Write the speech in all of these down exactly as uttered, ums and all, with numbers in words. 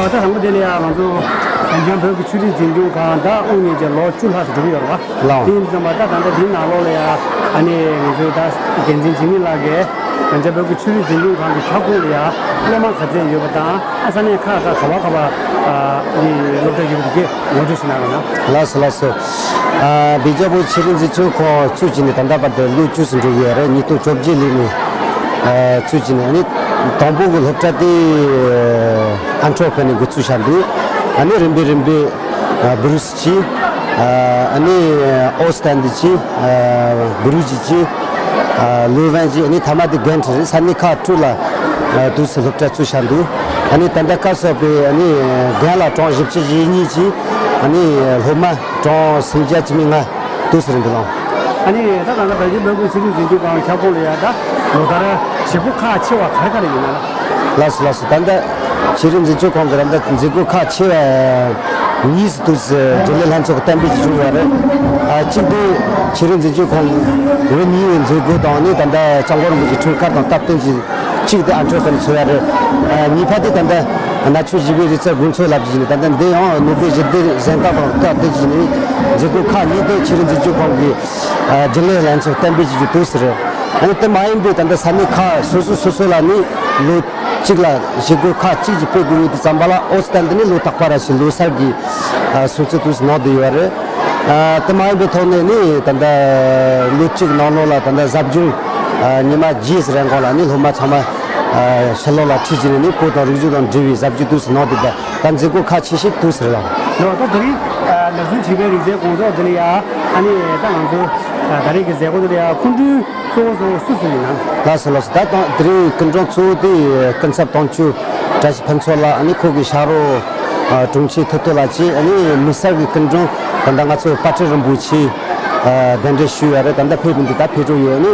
ད་དང་པོ་དེ་ལ་ཡང་ང་ཚོ་བོད་ཀྱི་ཆོས་རིག་འཛིན་སྐྱོང་ཁང་ད་དབུ་བརྙེས་ཀྱི་ལོ་བཅུ་ལྷག་ཙམ་འགྲོ་གི་ཡོད་རེད་བ། ལགས། དེ་ཡིན་དུས་ཙམ་པ་ད་ད་ལྟ་འདིའི་ནང་ལོགས་ལ་ཡང་ཨ་ནི་ང་ཚོའི་ད་འགན་འཛིན་འཇིགས་མེད་ལགས་ཀྱིས་ང་ཚོའི་བོད་ཀྱི་ཆོས་རིག་འཛིན་སྐྱོང་ཁང་གི་ཁྱབ་ཁོངས་ལ་ཡང་སློབ་མ་ག་ཚད་ཡོད་པ་དང་ཨ་ས་གནས་ཁག་ཁག་ག་བ་ག་བ་ཨ་ནི་སློབ་གྲྭ་ཡོད་པ་དེ་གས་ངོ་སྤྲོད་ཞུ་གནང་རོགས་གནང་། ལགས་སོ་ལགས་སོ། ཨ་བྷེལ་ཇམ་བོད་ཆོས་རིག་འཛིན་སྐྱོང་ཁང་བཙུགས་བྱས་ནས་ད་ལྟ་བར་དུ་ལོ་བཅུ་ཙམ་འགྲོ་གི་ཡོད་རེད། ཉིས་སྟོང་བཅོ་བརྒྱད་ལོ་ནས་ཨ་བཙུགས་བྱས་ནས་ཨ་ནི་དང་པོ་གི་སློབ་གྲྭ་དེ་ཨན་ཊོ་ཕན་ནས་འགོ་བཙུགས་བཞག་འདུག་ཨ་ནི་རིམ་པས་རིམ་པས་ཨ་སྦུ་རུ་སི་ཅིག་ཨ་ནི་ཨོ་སི་ཏན་ཏི་ཅིག་ཨ་སྦུ་རུ་ཇི་ཅིག་ཨ་ལུའུ་ཝན་ཅིག་ཨ་ནི་མཐའ་མ་དེ་གྷན་ཊི་རེད། ས་གནས་ཁག་དྲུག་ལ་ཨ་འདུག་སེ་སློབ་གྲྭ་བཙུགས་བཞག་འདུག་ཨ་ནི་ད་ལྟ་སྐབས་སུ་བབས་པའི་ཨ་ནི་རྒན་ལགས་གྲངས་བཞི་བཅུ་ཞེ་གཉིས་ཅིག་ཨ་ནི་སློབ་མ་གྲངས་སུམ་བརྒྱ་བཅུ་མེད་ལྔ་འདུག་སེ་རེད་འདུག་ལགས། ཨ་ནི་ད་ད་ལྟ་བོད་ཀྱི་བོད་ཀྱི་ཆོས་རིག་འཛིན་སྐྱོང་ཁང་ཁྱབ་ཁོངས་ལ་ཡང་ད་ལོ་ལྟར་བྱེད་སྒོ་ཁག་ཆེ་བ་ག་རེ་ག་རེ་ཡོད་ན་ལགས། ལགས་སོ་ལགས་སོ། ད་ལྟ་ཆོས་རིག་འཛིན་སྐྱོང་ཁང་གི་ར་མདའ་མཛད་སྒོ་ཁག་ཆེ་བ་གཉིས་སུ་འདུག་སེ་རྒྱུན་ལས་ལྷན་ཚོགས་ཀྱིས་གཏན་འབེབས་ཀྱི་བྱུང་ཡོད་རེད། ཨ་གཅིག་དེ་ཆོས་རིག་འཛིན་སྐྱོང་ཁང་ལོ་གཉིས་པའི་མཛད་སྒོ་དང་ནི་ད་ལྟ་སྐྱབས་མགོན་རིན་པོ་ཆེའི་འཁྲུངས་སྐར་དང་སྟབས་བསྟུན་གྱིས་གཅིག་དེ་ཨན་ཊོ་ཕན་ཚོགས་ཡ་རེད། ཨ་གཉིས་པ་དེ་ད་ལྟ་ན་ཆུང་བཞི་པའི་རིག་རྩལ་དགོང་ཚོགས་ལབ་ཀྱི་ནི་ད་ལྟ་འདི་ཡང་ནོ་སྦེལ་ཞི་བདེ་གཟེངས་རྟགས་དང་སྟབས་བསྟུན་གྱིས་ནི་མཛད་སྒོ་ཁག་གཉིས་དེ་ཆོས་རིག་འཛིན་སྐྱོང་ཁང་གི་ཨ་རྒྱུན་ལས་ལྷན་ཚོགས་གཏན་འབེབས་ཀྱི་རྒྱུ་དུས་སུ་རེད། ཨ་ནི་དེ་མ་ཡིན་པའི་ད་ལྟ་ས་གནས་ཁག་སོ་སོ་སོ་སོ་ལ་ནི་ལོ་གཅིག་ལ་བྱེད་སྒོ་ཁག་གཅིག་ཅིག་སྤེལ་དགོས་ཡོད་དུས་ཙམ་པ་ལ་ཨོ་སི་ཏན་ཏི་ནི་ལོ་རྟག་པ་ར་ཞིག་ལོ་གསར་གྱི་ཨ་སྲུང་བརྩི་དུས་སུ་གནང་བསྡད་ཡོད་རེད། ཨ་དེ་མ་ཡིན་པའི་ཐོག་ནས་ནི་ད་ལྟ་ལོ་གཅིག་ནང་ལོགས་ལ་ད་ལྟ་ཟབ་སྦྱོང་ཨ་ཉི་མ་བརྒྱད་ཙམ་རིང་གོང་ལ་ནི་སློབ་མ་ཚང་མ་ཨ་ཕྱི་ལོགས་ལ་ཁྲིད་ཀྱི་ནི་ནི་བོད་དང་རིག་གཞུང་དང་འབྲེལ་བའི་ཟབ་སྦྱོང་དུས་སུ་གནང་བསྡད་པ་ད་མཛད་སྒོ་ཁག་ཆེ་ཤོས་དུས་སུ་རེད་ལགས། ལགས། ད་དེ་རིང་ཨ་ལག་སོན་བྱས་པའི་རིག་རྩལ་དགོང་ཚོགས་འདི་ལ་ཡ་ཨ་ནི་ད་ང་ཚོ་ཨ་ད་རེས་ཀྱི་མཛད་སྒོ་འདི་ལ་ཡ་སྐུ་མགྲོན་གཙོ་བོ་གཙོ་བོ་སུ་སུ་ཡིན་ནམ། ལགས་སོ་ལགས་སོ། ད་དང་དེ་རིང་སྐུ་མགྲོན་གཙོ་བོ་དེ་སྐུ་ཚབ་དོན་གཅོད་བཀྲ་ཤིས་ཕུན་ཚོགས་ལགས། ཨ་ནི་ཁོ་གི་ཕྱག་རོགས་ཨ་དྲུང་ཆེ་ཐུབ་བསྟན་ལགས་བཅས། ཨ་ནི་དམིགས་བསལ་གྱི་སྐུ་མགྲོན་ད་ལྟ་ང་ཚོ་དཔལ་སྤྲུལ་རིན་པོ་ཆེ་ཨ་གདན་འདྲེན་ཞུས་ཡོད་རེད། ད་ལྟ་ཕེབས་མི་འདུག་ད་ཕེབས་འགྲོ་ཡོད། ཨ་ནི་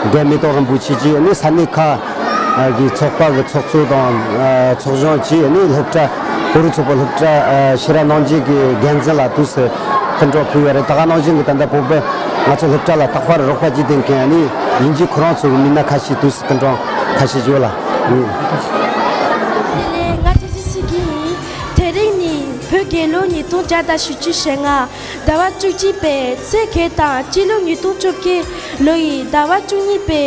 རྒན་མེ་ཏོག་རིན་པོ་ཆེ་བཅས། ཨ་ནི་ས་གནས་ཁག་གི་ཚོགས་པ་གི་ཚོགས་གཙོ་དང་ཚོགས་གཞོན་བཅས། ཨ་ནི་སློབ་གྲྭ་བོད་རིགས་ཚོགས་པ་སློབ་གྲྭ་ཕྱི་ར་ནང་བཞིན་གྱི་འགན་འཛིན་ལགས་དུས་སུ་སྐུ་མགྲོན་ཕུལ་ཡོད་རེད། ད་ག་ནང་བཞིན་གྱི་ད་ལྟ་བོད་པ་ང་ཚོ་སློབ་གྲྭ་ལ་རྟག་པར་རོགས་པ་བྱེད་བསྡད་མཁན་ཨ་ནི་དབྱིན་ཇི་ཁོ་རང་ཚོ་གི་མི་སྣ་ཁ་ཤས་དུས་སུ་སྐུ་མགྲོན་ཁ་ཤས་ཡོད་ལ། དེ་ལས་ང་ཐེ་ཇི་སི་གི་ཡིན། དེ་རིང་ནི་བོད་རྒྱལ་ལོ་ཉིས་སྟོང་བརྒྱ་དང་བཞི་བཅུ་ཞེ་ལྔ་ཟླ་བ་བཅུ་གཅིག་པའི་ཚེས་བརྒྱད་དང་སྤྱི་ལོ་ཉིས་སྟོང་བཅོ་བརྒྱད་ལོ་ཡི་ཟླ་བ་བཅུ་གཉིས་པའི་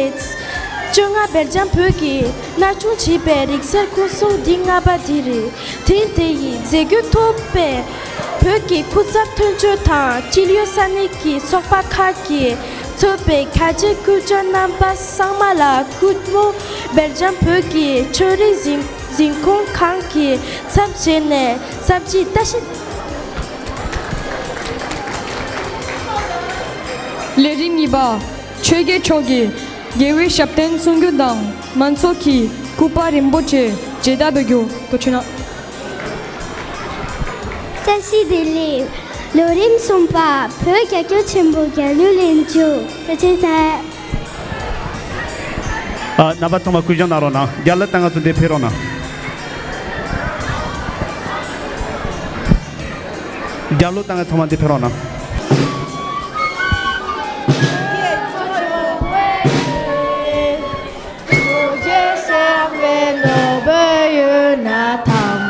བཅོ་ལྔ་སྦེལ་ཇམ་བོད་ཀྱི་ན་ཆུང་བྱིས་པའི་རིག་རྩལ་སྐུ་སྲུང་འདི་ལྔ་པ་འདི་རེད། ཐེངས་འདི་ཡི་མཛད་སྒོ་ཐོག་པའི་བོད་ཀྱི་སྐུ་ཚབ་དོན་གཅོད་དང་སྤྱི་ལོའི་ས་གནས་ཀྱི་ཚོགས་པ་ཁག་གིས་གཙོས་པའི་གལ་ཆེའི་སྐུ་མགྲོན་རྣམ་པ་ཚང་མ་ལ་སྐུ་ངོ་སྦེལ་ཇམ་བོད་ཀྱི་ཆོས་རིག་འཛིན་འཛིན་སྐྱོང་ཁང་གི་ཚབ་བྱས་ནས་ཚབ་ཀྱི་བཀྲ་ཤིས། ལས་རིམ་གཉིས་པ། ཆོས་རྒྱལ་མཆོག་གི་རྒྱལ་བའི་ཞབས་བརྟན་གསུང་རྒྱུ་དང་མང་ཚོགས་ཀྱི་སྐུ་པར་རིན་པོ་ཆེ་མཇལ་དར་འབུལ་རྒྱུ། ཐུགས་རྗེ་གནང་། བཀྲ་ཤིས་བདེ་ལེགས། ལོ་རིམ་གསུམ་པ། བོད་རྒྱལ་ཁབ་ཆེན་པོ་རྒྱལ་གླུ་ལེན་རྒྱུ། ཐུགས་རྗེ་ཆེ། ཨ། རྣམ་པ་ཚང་མ་སྐུ་བཞེངས་གནང་རོགས་གནང་། རྒྱབ་ལོགས་དང་ང་ཚོ་འདིར་ཕེབས་རོགས་གནང་། རྒྱབ་ལོགས་དང་ང་ཚང་མ་འདིར་ཕེབས་རོགས་གནང་། བོད་ཀྱི་སེམས་པའི་ནོར་བུ་ཡོད་ན་ཐམ།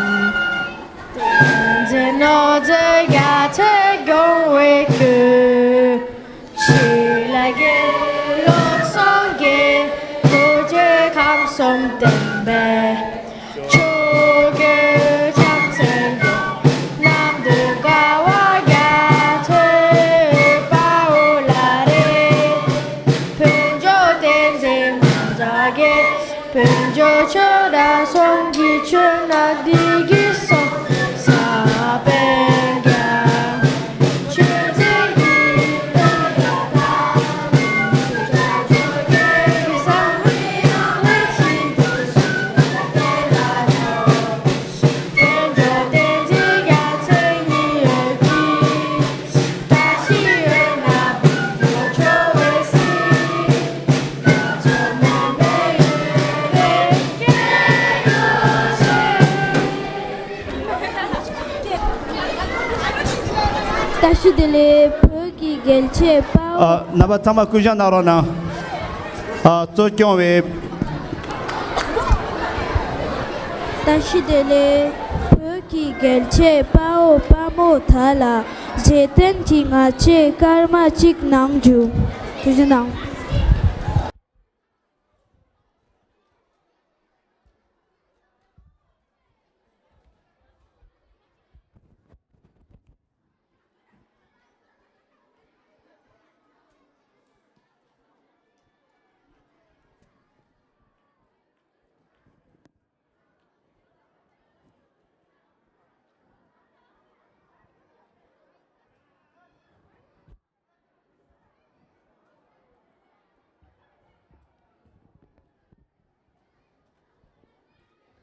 བསྟན་འཛིན་ནོར་བུ་རྒྱ་ཆེར་གྱུར་བའི་སྐུ། ཞི་ལྷག་གི་བློ་བཟང་གིས་ཐུགས་རྗེ་ཁམས་གསུམ་བསྟན་པའི་ཆོས་ཀྱི་ཕྱག་འཚལ་གྱི་རྣམ་ཐར་དཀའ་བ་རྒྱ་ཆེར་དཔའ་བོ་ལ་རེ། ཕུན་ཚོགས་བསྟན་འཛིན་ངག་དབང་གིས། དཔལ་འབྱོར་ཆོས་དང་གསུམ་གྱི་ཆོས་རྣམས་བདེ་སྐྱིད་སོགས་ས་པཎ་རྒྱ་ཆོས་འཛིན་གྱི་དཔལ་འབྱོར་དང་། བསམ་པའི་ཡང་ལེགས་ཤིང་དུ་བཟུང་བ་དེ་ལ་ལོ། དཔལ་འབྱོར་བསྟན་འཛིན་རྒྱ་མཚོའི་ཉི་འོད་ཀྱིས། བཀྲ་ཤིས་འོད་རྣམས་ཕུན་སུམ་ཚོགས་པའི་སྲིད། བཀྲ་ཤིས་བདེ་ལེགས། བོད་ཀྱི་རྒྱལ་གཅེས་དཔའ་བོ། ཨ། རྣམ་པ་ཚང་མ་སྐུ་བཞེངས་གནང་རོགས་གནང་། ཨ། གཙོ་སྐྱོང་བའི། བཀྲ་ཤིས་བདེ་ལེགས། བོད་ གི་རྒྱལ་གཅེས་དཔའ་བོ་དཔའ་མོ་དག་ལ་རྗེས་དྲན་གྱི་ང་རྒྱལ་སྐར་མ་གཅིག་གནང་རྒྱུ། ཐུགས་རྗེ་གནང་།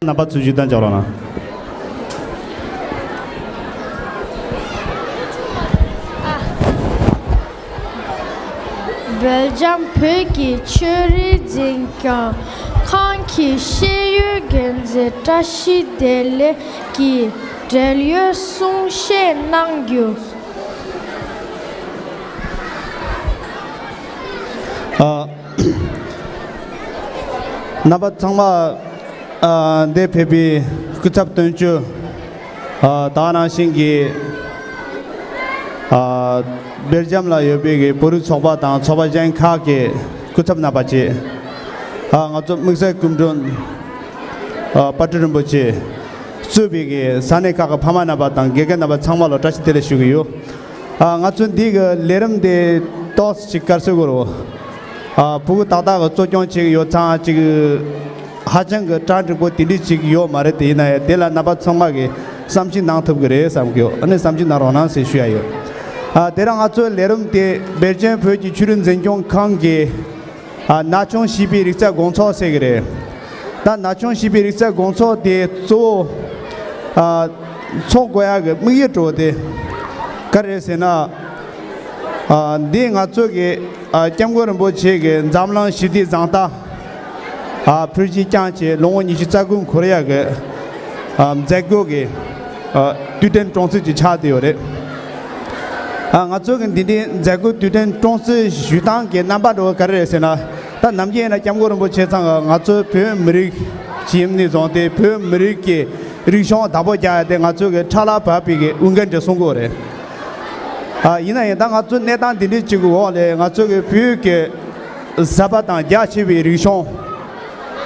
རྣམ་པ་ཚོས་བཞུགས་སྟངས་ཀྱང་རོགས་གནང་། སྦེལ་ཇམ་བོད་ཀྱི་ཆོས་རིག་འཛིན་སྐྱོང་ཁང་གི་ཤེས་ཡོན་འགན་འཛིན་བཀྲ་ཤིས་བདེ་ལེགས་ཀྱིས་འབྲེལ་ཡོད་གསུང་བཤད་གནང་རྒྱུ། ཨ། རྣམ་པ་ཚང་མ། ཨ། འདིར་ཕེབས་པའི་སྐུ་ཚབ་དོན་གཅོད། ཨ། ད་ག་ནང་བཞིན་གྱི། ཨ། སྦེལ་ཇམ་ལ་ཡོད་པའི་གི་བོད་རིགས་ཚོགས་པ་དང་ཚོགས་པ་གཞན་ཁག་གི་སྐུ་ཚབ་རྣམ་པ་བཅས། ཨ། ང་ཚོ་དམིགས་བསལ་སྐུ་མགྲོན། ཨ། དཔལ་སྤྲུལ་རིན་པོ་ཆེ་གཙོས་པའི་གི་ས་གནས་ཁག་གི་ཕ་མ་རྣམ་པ་དང་དགེ་རྒན་རྣམ་པ་ཚང་མ་ལ་བཀྲ་ཤིས་བདེ་ལེགས་ཞུ་གི་ཡོད། ཨ། ང་ཚོ་འདི་གི་ལས་རིམ་དེ་ཏོག་ཙམ་ཅིག་དཀའ་ཚེགས་ཡོད་རེད། ཨ། ཕྲུ་གུ་ཏག་ཏག་གི་གཙོ་སྐྱོང་བྱེད་ཀྱི་ཡོད་ཙང་ཅིག་ཧ་ཅང་གི་གྲ་འགྲིག་པོ་དེ་འདྲ་ཅིག་ཡོད་མ་རེད། དེ་ཡིན་ན་ཡང་དེ་ལ་རྣམ་པ་ཚང་མ་གིས་བསམ་གཞིག་གནང་ཐུབ་ཀྱི་རེད་བསམ་གྱི་ཡོད། ཨ་ནི་བསམ་གཞིག་གནང་རོགས་གནང་ཟེར་ཞུ་ཡ་ཡོད། ཨ། དེ་རིང་ང་ཚོའི་ལས་རིམ་དེ་སྦེལ་ཇམ་བོད་ཀྱི་ཆོས་རིག་འཛིན་སྐྱོང་ཁང་གི། ཨ། ན་ཆུང་བྱིས་པའི་རིག་རྩལ་དགོང་ཚོགས་ཟེར་གྱི་རེད། ད་ན་ཆུང་བྱིས་པའི་རིག་རྩལ་དགོང་ཚོགས་དེ་གཙོ་བོ། ཨ། འཚོགས་དགོས་ཡག་གི་དམིགས་ཡུལ་གཙོ་བོ་དེ་ག་རེ་རེད་ཟེར་ན། ཨ། འདི་ང་ཚོ་གི། ཨ། སྐྱབས་མགོན་རིན་པོ་ཆེ་གི་འཛམ་གླིང་ཞི་བདེའི་གཟེངས་རྟགས། ཨ། ཕུལ་རྗེས་བསྐྱངས་བྱས་ལོ་ངོ་ཉི་ཤུ་རྩ་དགུ་འཁོར་ཡག་གི། ཨ། མཛད་སྒོ་གི། ཨ། དུས་དྲན་སྲུང་བརྩི་ཅིག་ཆགས་བསྡད་ཡོད་རེད། ཨ། ང་ཚོ་གི་འདི་འདྲའི་མཛད་སྒོ་དུས་དྲན་སྲུང་བརྩི་ཞུ་སྟངས་ཀྱི་རྣམ་པ་འདྲ་བོ་ག་རེ་རེད་ཟེར་ན། ད་ནམ་རྒྱུན་ཡིན་ན་སྐྱབས་མགོན་རིན་པོ་ཆེ་ཚང་གི་ང་ཚོའི་བོད་མི་རིགས་ཀྱི་ཡིན་ནས་བཟུང་སྟེ་བོད་མི་རིགས་ཀྱི་རིག་གཞུང་བདག་པོ་རྒྱག་ཡ་དེ་ང་ཚོ་གི་ཕྲག་ལ་བབས་པའི་གི་འོས་འགན་འདྲ་གསུང་གི་ཡོད་རེད། ཨ། ཡིན་ན་ཡང་ད་ང་ཚོ་གནས་སྟངས་འདི་འདྲའི་ཅིག་གི་འོག་ལ་ང་ཚོ་གི་བོད་ཀྱི་ཟབ་པ་དང་རྒྱ་ཆེ་བའི་རིག་གཞུང་།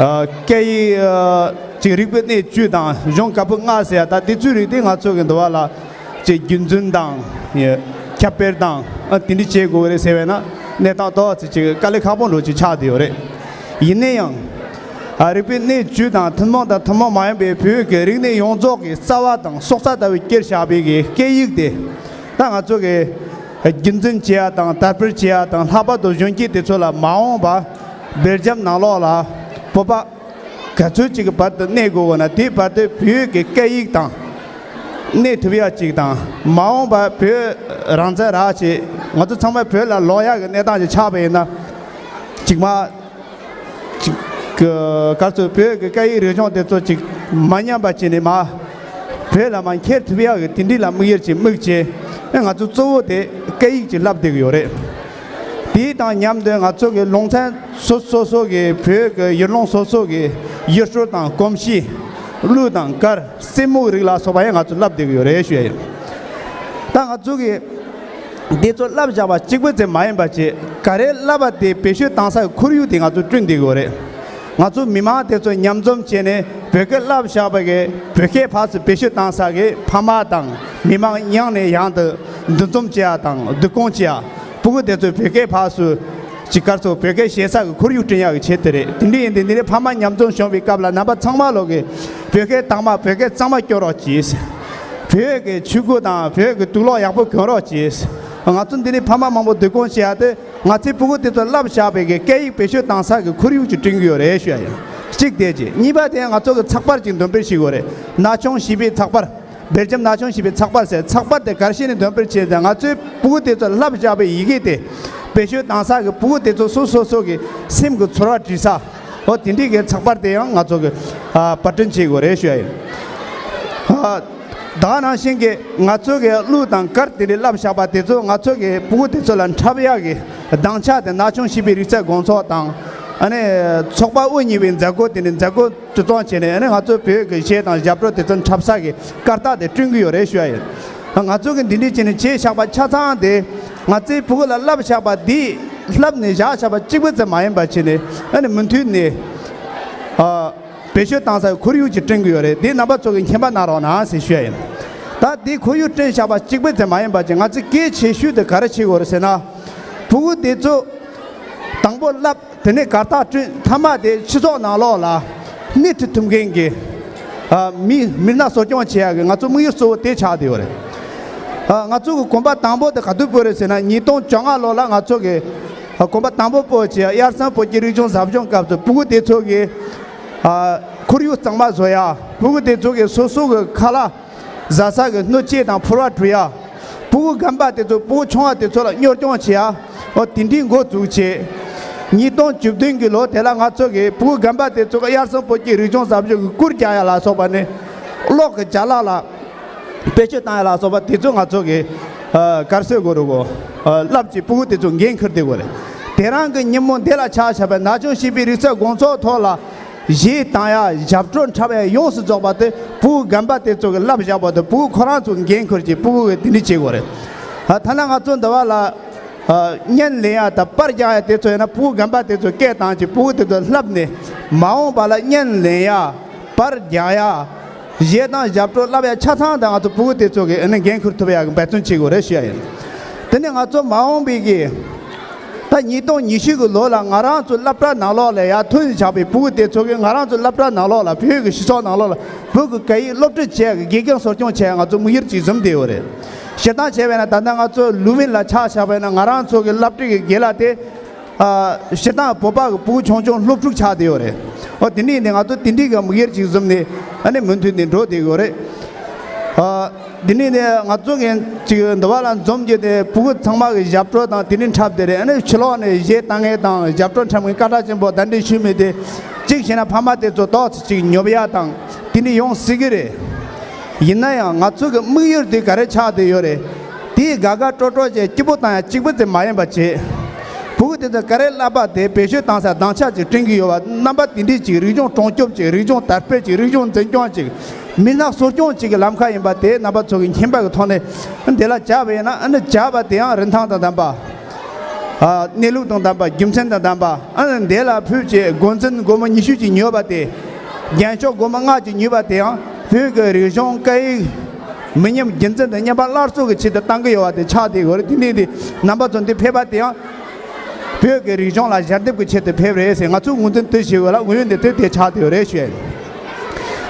ཨ། སྐད་ཡིག་ཨ། ཅིག་རིག་པའི་གནས་བཅུ་དང་གཞུང་བཀའ་པོད་ལྔ་ཟེར་ཡ་ད་དེ་ཚོའི་རིགས་དེ་ང་ཚོ་གི་འདུལ་བ་ལ་ཅིག་རྒྱུན་འཛིན་དང་། ཨེ། ཁྱབ་སྤེལ་དང་། ཨ། དེ་འདྲ་བྱེད་དགོས་རེད་ཟེར་བས་ན་གནས་སྟངས་ཏོག་ཙམ་ཅིག་དཀའ་ལས་ཁག་པོ་འདྲ་ཅིག་ཆགས་བསྡད་ཡོད་རེད། ཡིན་ན་ཡང་། ཨ། རིག་པའི་གནས་བཅུ་དང་ཐུན་མོང་དང་ཐུན་མོང་མ་ཡིན་པའི་བོད་ཀྱི་རིག་གནས་ཡོངས་རྫོགས་ཀྱི་རྩ་བ་དང་སྲོག་རྩ་ལྟ་བུའི་སྐྱེར་བཞག་པའི་གི་སྐད་ཡིག་དེ། ད་ང་ཚོ་གི་རྒྱུན་འཛིན་བྱེད་ཡ་དང་དར་སྤེལ་བྱེད་ཡ་དང་ལྷག་པར་དུ་གཞོན་སྐྱེས་དེ་ཚོ་ལ་མ་འོངས་པ་སྦེལ་ཇམ་ནང་ལོགས་ལ་བོད་པ་ག་ཚོད་ཅིག་གི་བར་དུ་གནས་དགོས་ན་དེའི་བར་དུ་བོད་ཀྱི་སྐད་ཡིག་དང་གནས་ཐུབ་ཡ་ཅིག་དང་། མ་འོངས་པ་བོད་རང་བཙན་རག་བྱས་ང་ཚོ་ཚང་མ་བོད་ལ་ལོག་ཡ་གི་གནས་སྟངས་ཅིག་ཆགས་པ་ཡིན་ན། ཅིག་མ། ཅིག་ག་ཚོད་བོད་ཀྱི་སྐད་ཡིག་རིག་གཞུང་དེ་ཚོ་ཅིག་མ་ཉམས་པ་བྱས་ནས་མ། བོད་ལ་མ་འཁྱེར་ཐུབ་ཡག་གི་དེ་འདྲ་ལ་དམིགས་ཡུལ་ཅིག་དམིགས་བྱས། ཨེ། ང་ཚོ་གཙོ་བོ་དེ་སྐད་ཡིག་ཅིག་བསླབ་བསྡད་ཀྱི་ཡོད་རེད། དེ་དང་མཉམ་དུ་ང་ཚོ་གི་ལུང་ཚན་སོ་སོ་སོ་གི་བོད་ཀྱི་ཡུལ་ལུང་སོ་སོ་གི་ཡུལ་སྲོལ་དང་གོམས་གཤིས། གླུ་དང་གར། རྩེད་མོའི་རིགས་ལ་སོགས་པ་ཡང་ང་ཚོ་བསླབ་བསྡད་ཀྱི་ཡོད་རེད་ཞུ་ཡ་ཡིན། ད་ང་ཚོ་གི་འདི་ཚོ་བསླབ་བཞག་པ་གཅིག་པུ་ཙམ་མ་ཡིན་པ་བྱས། ག་རེ་བསླབ་པ་དེ་བེད་སྤྱོད་གཏང་སའི་ཁོར་ཡུག་དེ་ང་ཚོ་བསྐྲུན་བསྡད་ཀྱི་ཡོད་རེད། ང་ཚོ་མི་མང་དེ་ཚོ་མཉམ་འཛོམས་བྱས་ནས་བོད་སྐད་བསླབ་བཞག་པ་གི་བོད་སྐད་ཕར་ཚུར་བེད་སྤྱོད་གཏང་ས་གི་ཕ་མ་དང་མི་མང་ཡང་ནས་ཡང་དུ་འདུ་འཛོམས་བྱེད་ཡ་དང་བསྡུ་སྐོང་བྱེད་ཡ། ཕྲུ་གུ་དེ་ཚོས་བོད་སྐད་ཕར་ཚུར་ཅིག་ག་ཚོད་བོད་སྐད་བཤད་ས་གི་ཁོར་ཡུག་བསྐྲུན་ཡག་གི་ཆེད་དུ་རེད། དེ་འདྲ་ཡིན་དུས་འདི་ནས་ཕ་མ་མཉམ་འཛོམས་བྱུང་བའི་སྐབས་ལ་རྣམ་པ་ཚང་མ་ལོག་གི་བོད་སྐད་དྭངས་མ་བོད་སྐད་གཙང་མ་སྐྱོར་རོགས་གྱིས། བོད་ཀྱི་ཆོས་སྐུ་དང་བོད་ཀྱི་དུག་ལོག་ཡག་པོ་གོན་རོགས་གྱིས། ང་ཚོ་འདི་ནས་ཕ་མ་མང་པོ་བསྡུ་སྐོང་བྱེད་ཡ་དེ་ང་ཚོའི་ཕྲུ་གུ་དེ་ཚོ་བསླབ་བཞག་པའི་གི་སྐད་ཡིག་བེད་སྤྱོད་གཏང་ས་གི་ཁོར་ཡུག་ཅིག་བསྐྲུན་གྱི་ཡོད་རེད་ཞུ་ཡ་ཡིན། གཅིག་དེ་གཅིག་གཉིས་པ་དེ་ང་ཚོ་གི་ཚགས་པར་ཅིག་འདོན་སྤེལ་བྱེད་དགོས་རེད། ན་ཆུང་བྱིས་པའི་ཚགས་པར། སྦེལ་ཇམ་ན་ཆུང་བྱིས་པའི་ཚགས་པར་ཟེར། ཚགས་པར་དེ་ག་རེ་བྱས་ནས་འདོན་སྤེལ་བྱས་ཏེ་ང་ཚོའི་ཕྲུ་གུ་དེ་ཚོ་བསླབ་བཞག་པའི་ཡི་གེ་དེ་བེད་སྤྱོད་གཏང་ས་གི་ཕྲུ་གུ་དེ་ཚོ་སོ་སོ་སོ་གི་སེམས་ཀྱི་ཚོར་བ་འབྲི་ས། འོ་དེ་འདྲའི་གི་ཚགས་པར་དེ་ཡང་ང་ཚོ་གི་ཨ་པར་སྐྲུན་བྱེད་དགོས་རེད་ཞུ་ཡ་ཡིན། ཨ་ད་ག་ནང་བཞིན་གི་ང་ཚོ་གི་གླུ་དང་གར་དེ་འདྲའི་བསླབ་བཞག་པ་དེ་ཚོ་ང་ཚོ་གི་ཕྲུ་གུ་དེ་ཚོ་ལ་འཁྲབ་ཡག་གི་སྡིངས་ཆ་དེ་ན་ཆུང་བྱིས་པའི་རིག་རྩལ་དགོང་ཚོགས་དང་། ཨ་ནི་ཚོགས་པ་དབུ་བརྙེས་པའི་མཛད་སྒོ་དེ་ནི་མཛད་སྒོ་གྲོལ་ཚང་བྱས་ནས། ཨ་ནི་ང་ཚོ་བོད་ཀྱི་གཞས་དང་ཞབས་བྲོ་དེ་ཚོ་འཁྲབ་ས་གི་ཀར་སྟེགས་དེ་བསྐྲུན་གྱི་ཡོད་རེད་ཞུ་ཡ་ཡིན། ང་ཚོ་གི་འདི་འདྲས་བྱས་ནས་བྱས་བཞག་པ་ཆ་ཚང་དེ་ང་ཚོའི་ཕྲུ་གུ་ལ་བསླབས་བཞག་པ་འདི་བསླབས་ནས་བཞག་བཞག་པ་གཅིག་པུ་ཙམ་མ་ཡིན་པ་བྱས་ནས། ཨ་ནི་མུ་མཐུད་ནས་ཨ་བེད་སྤྱོད་བཏང་སའི་ཁོར་ཡུག་ཅིག་བསྐྲུན་གྱི་ཡོད་རེད། འདི་རྣམ་པ་ཚོ་གིས་མཁྱེན་པ་གནང་རོགས་གནང་ཟེར་ཞུ་ཡ་ཡིན། ད་འདི་ཁོར་ཡུག་བསྐྲུན་བཞག་པ་གཅིག་པུ་ཙམ་མ་ཡིན་པ་བྱས་ང་ཚོས་གལ་ཆེ་ཤོས་དེ་ག་རེ་བྱེད་དགོས་རེད་ཟེར་ན། ཕྲུ་གུ་དེ་ཚོ་དང་པོ་བསླབས། དེ་ནས་གར་སྟེགས་བསྐྲུན། མཐའ་མ་དེ་སྤྱི་ཚོགས་ནང་ལོགས་ལ་སྣེ་ཁྲིད་ཐུབ་མཁན་གྱི་ཨ་མི་མི་སྣ་གསོ་སྐྱོང་བྱེད་ཡག་གི་ང་ཚོ་དམིགས་ཡུལ་གཙོ་བོ་དེ་ཆགས་བསྡད་ཡོད་རེད། ཨ་ང་ཚོ་གི་གོམ་པ་དང་པོ་དེ་ག་དུས་སྤོས་རེད་ཟེར་ན། ཉིས་སྟོང་བཅོ་ལྔ་ལོ་ལ་ང་ཚོ་གི་ཨ་གོམ་པ་དང་པོ་སྤོས་བྱས། དབྱར་གསུམ་བོད་ཀྱི་རིག་གཞུང་ཟབ་སྦྱོང་སྐབས་སུ་ཕྲུ་གུ་དེ་ཚོ་གི་ཨ་ཁོར་ཡུག་གཙང་མ་བཟོ་ཡ། ཕྲུ་གུ་དེ་ཚོ་གི་སོ་སོ་གི་ཁ་ལག་བཟའ་ས་གི་སྣོད་སྤྱད་དང་ཕོར་བ་བཀྲུ་ཡ། ཕྲུ་གུ་རྒན་པ་དེ་ཚོ་ཕྲུ་གུ་ཆུང་བ་དེ་ཚོ་ལ་གཉོར་སྐྱོང་བྱེད་ཡ། འོ་དེ་འདྲའི་འགོ་འཛུགས་བྱས། ཉིས་སྟོང་བཅུ་བདུན་གྱི་ལོ་དེ་ལ་ང་ཚོ་གིས་ཕྲུ་གུ་རྒན་པ་དེ་ཚོ་གི་དབྱར་གསུམ་བོད་ཀྱི་རིག་གཞུང་ཟབ་སྦྱོང་གི་གུར་རྒྱག་ཡ་ལ་སོགས་པ་ནས། གློག་གི་ཅ་ལག་ལ་བེད་སྤྱོད་བཏང་ཡ་ལ་སོགས་པ་དེ་ཚོ་ང་ཚོ་གིས་ཨ་ག་རེ་ཟེར་དགོས་རེད་གོ། ཨ་བསླབས་བྱས་ཕྲུ་གུ་དེ་ཚོ་འགན་འཁུར་བསྡད་དགོས་རེད། དེ་རིང་གི་ཉིན་མོ་འདི་ལ་ཆ་བཞག་པའི་ན་ཆུང་བྱིས་པའི་རིག་རྩལ་དགོང་ཚོགས་ཐོག་ལ་གཞས་བཏང་ཡ། ཞབས་བྲོ་འཁྲབ་ཡ་ཡོངས་སུ་རྫོགས་པ་དེ་ཕྲུ་གུ་རྒན་པ་དེ་ཚོ་གིས་བསླབས་བཞག་པ་དེ་ཕྲུ་གུ་ཁོ་རང་ཚོ་འགན་འཁུར་གྱིས་ཕྲུ་གུ་གིས་དེ་འདྲ་བྱེད་དགོས་རེད། ཨ་ཐ་ན་ང་ཚོ་འདི་བ་ལ་ཨ་བརྙན་ལེན་ཡ་དང་པར་རྒྱག་ཡ་དེ་ཚོ་ཡིན་ན། ཕྲུ་གུ་རྒན་པ་དེ་ཚོ་སྐད་བཏང་གྱིས་ཕྲུ་གུ་དེ་ཚོ་བསླབས་ནས། མ་འོངས་པ་ལ་བརྙན་ལེན་ཡ། པར་རྒྱག་ཡ། གཞས་དང་ཞབས་བྲོ་བསླབ་ཡ་ཆ་ཚང་དེ་ང་ཚོ་ཕྲུ་གུ་དེ་ཚོ་གིས་ཨ་ནི་འགན་འཁུར་ཐུབ་ཡ་གི་འབད་བརྩོན་བྱེད་དགོས་རེད་ཞུ་ཡ་ཡིན། དེ་ནས་ང་ཚོ་མ་འོངས་པའི་གི་ད་ཉིས་སྟོང་ཉི་ཤུ་གི་ལོ་ལ་ང་རང་ཚོ་སློབ་གྲྭ་ནང་ལོགས་ལ་ཡར་ཐོན་བཞག་པའི་ཕྲུ་གུ་དེ་ཚོ་གིས་ང་རང་ཚོ་སློབ་གྲྭ་ནང་ལོགས་ལ། བོད་ཀྱི་སྤྱི་ཚོགས་ནང་ལོགས་ལ་བོད་ཀྱི་སྐད་ཡིག་སློབ་ཁྲིད་བྱེད་ཡ་གི་དགེ་རྒན་གསོ་སྐྱོང་བྱེད་ཡ་ང་ཚོ་དམིགས་ཡུལ་ཅིག་བཟུང་བསྡད་ཡོད་རེད། བཤད་སྟངས་བྱས་པ་ཡིན་ན། ད་ལྟ་ང་ཚོ་ལུའུ་ཝིན་ལ་ཆ་བཞག་པ་ཡིན་ན། ང་རང་ཚོ་གི་སློབ་ཁྲིད་ཀྱི་དགེ་ལགས་དེ་ཨ་སྤྱིར་བཏང་བོད་པ་གི་ཕྲུ་གུ་ཆུང་ཆུང་སློབ་ཕྲུག་ཆགས་བསྡད་ཡོད་རེད། འོ་དེ་འདྲ་ཡིན་དུས་ང་ཚོ་དེ་འདྲའི་གི་དམིགས་ཡུལ་ཅིག་བཟུང་ནས་ཨ་ནི་མུ་མཐུད་ནས་འགྲོ་བསྡད་ཡོད་རེད། ཨ་དེ་འདྲ་ཡིན་དུས་ང་ཚོ་གི་ཅིག་འདི་བ་ལ་འཛོམས་རྒྱུ་དེ་ཕྲུ་གུ་ཚང་མ་གིས་ཞབས་བྲོ་དང་དེ་འདྲ་འཁྲབ་བསྡད་རེད། ཨ་ནི་ཕྱི་ལོགས་ནས་གཞས་བཏང་མཁན་དང་ཞབས་བྲོ་འཁྲབ་མཁན་བཀའ་དྲིན་ཆེན་པོ་བརྡ་འདྲི་ཞུས་མི་དེ་གཅིག་བྱས་ན་ཕ་མ་དེ་ཚོ་ཏོག་ཙམ་ཅིག་ཉོབ་ཡ་དང་དེ་འདྲ་ཡོང་སྲིད་གི་རེད། ཡིན་ན་ཡང་ང་ཚོ་གི་དམིགས་ཡུལ་དེ་ག་རེ་ཆགས་བསྡད་ཡོད་རེད། དེའི་དགའ་དགའ་སྤྲོ་སྤྲོ་བྱས་སྐྱིད་པོ་བཏང་ཡ་གཅིག་པུ་དེ་མ་ཡིན་པ་བྱས། ཕྲུ་གུ་དེ་ཚོ་ག་རེ་བསླབ་པ་དེ་བེད་སྤྱོད་བཏང་ས་སྡིངས་ཆ་ཅིག་བསྐྲུན་གྱི་ཡོད་པ། རྣམ་པ་དེ་འདྲའི་ཅིག་རིག་གཞུང་སྲུང་སྐྱོབ་ཅིག་རིག་གཞུང་དར་སྤེལ་ཅིག་རིག་གཞུང་འཛིན་སྐྱོང་ཅིག་མི་སྣ་གསོ་སྐྱོང་ཅིག་གི་ལམ་ཁ་ཡིན་པ་དེ་རྣམ་པ་ཚོ་གི་མཁྱེན་པ་གི་ཐོག་ནས་འདི་ལ་བྱས་པ་ཡིན་ན། ཨ་ནི་བྱས་པ་དེ་ཡང་རིན་ཐང་དང་ལྡན་པ། ཨ་གནས་ལུགས་དང་ལྡན་པ། རྒྱུ་མཚན་དང་ལྡན་པ། ཨ་ནི་འདི་ལ་ཕུལ་བྱས་འགོ་འཛིན་སྒོར་མོ་ཉི་ཤུ་ཅིག་ཉོས་པ་དེ། རྒྱན་ཤོག་སྒོར་མོ་ལྔ་ཅིག་ཉོས་པ་དེ་ཡང་བོད་ཀྱི་རིག་གཞུང་སྐད་ཡིག་མི་ཉམས་རྒྱུན་འཛིན་དང་མཉམ་པ་སླར་གསོ་གི་ཆེད་དུ་བཏང་གི་ཡོད་པ་དེ་ཆགས་བསྡད་ཡོད་རེད། དེ་ནས་དེ་རྣམ་པ་ཚོ་འདི་ཕེབས་པ་དེ་ཡང་བོད་ཀྱི་རིག་གཞུང་ལ་ཞལ་འདེབས་ཀྱི་ཆེད་དུ་ཕེབས་རེད་ཟེར། ང་ཚོས་ངོས་འཛིན་དེ་བྱེད་དགོས་ལ་དངོས་ཡོད་འདི་དེ་དེ་ཆགས་བསྡད་ཡོད་རེད་ཞུ་ཡ་ཡིན།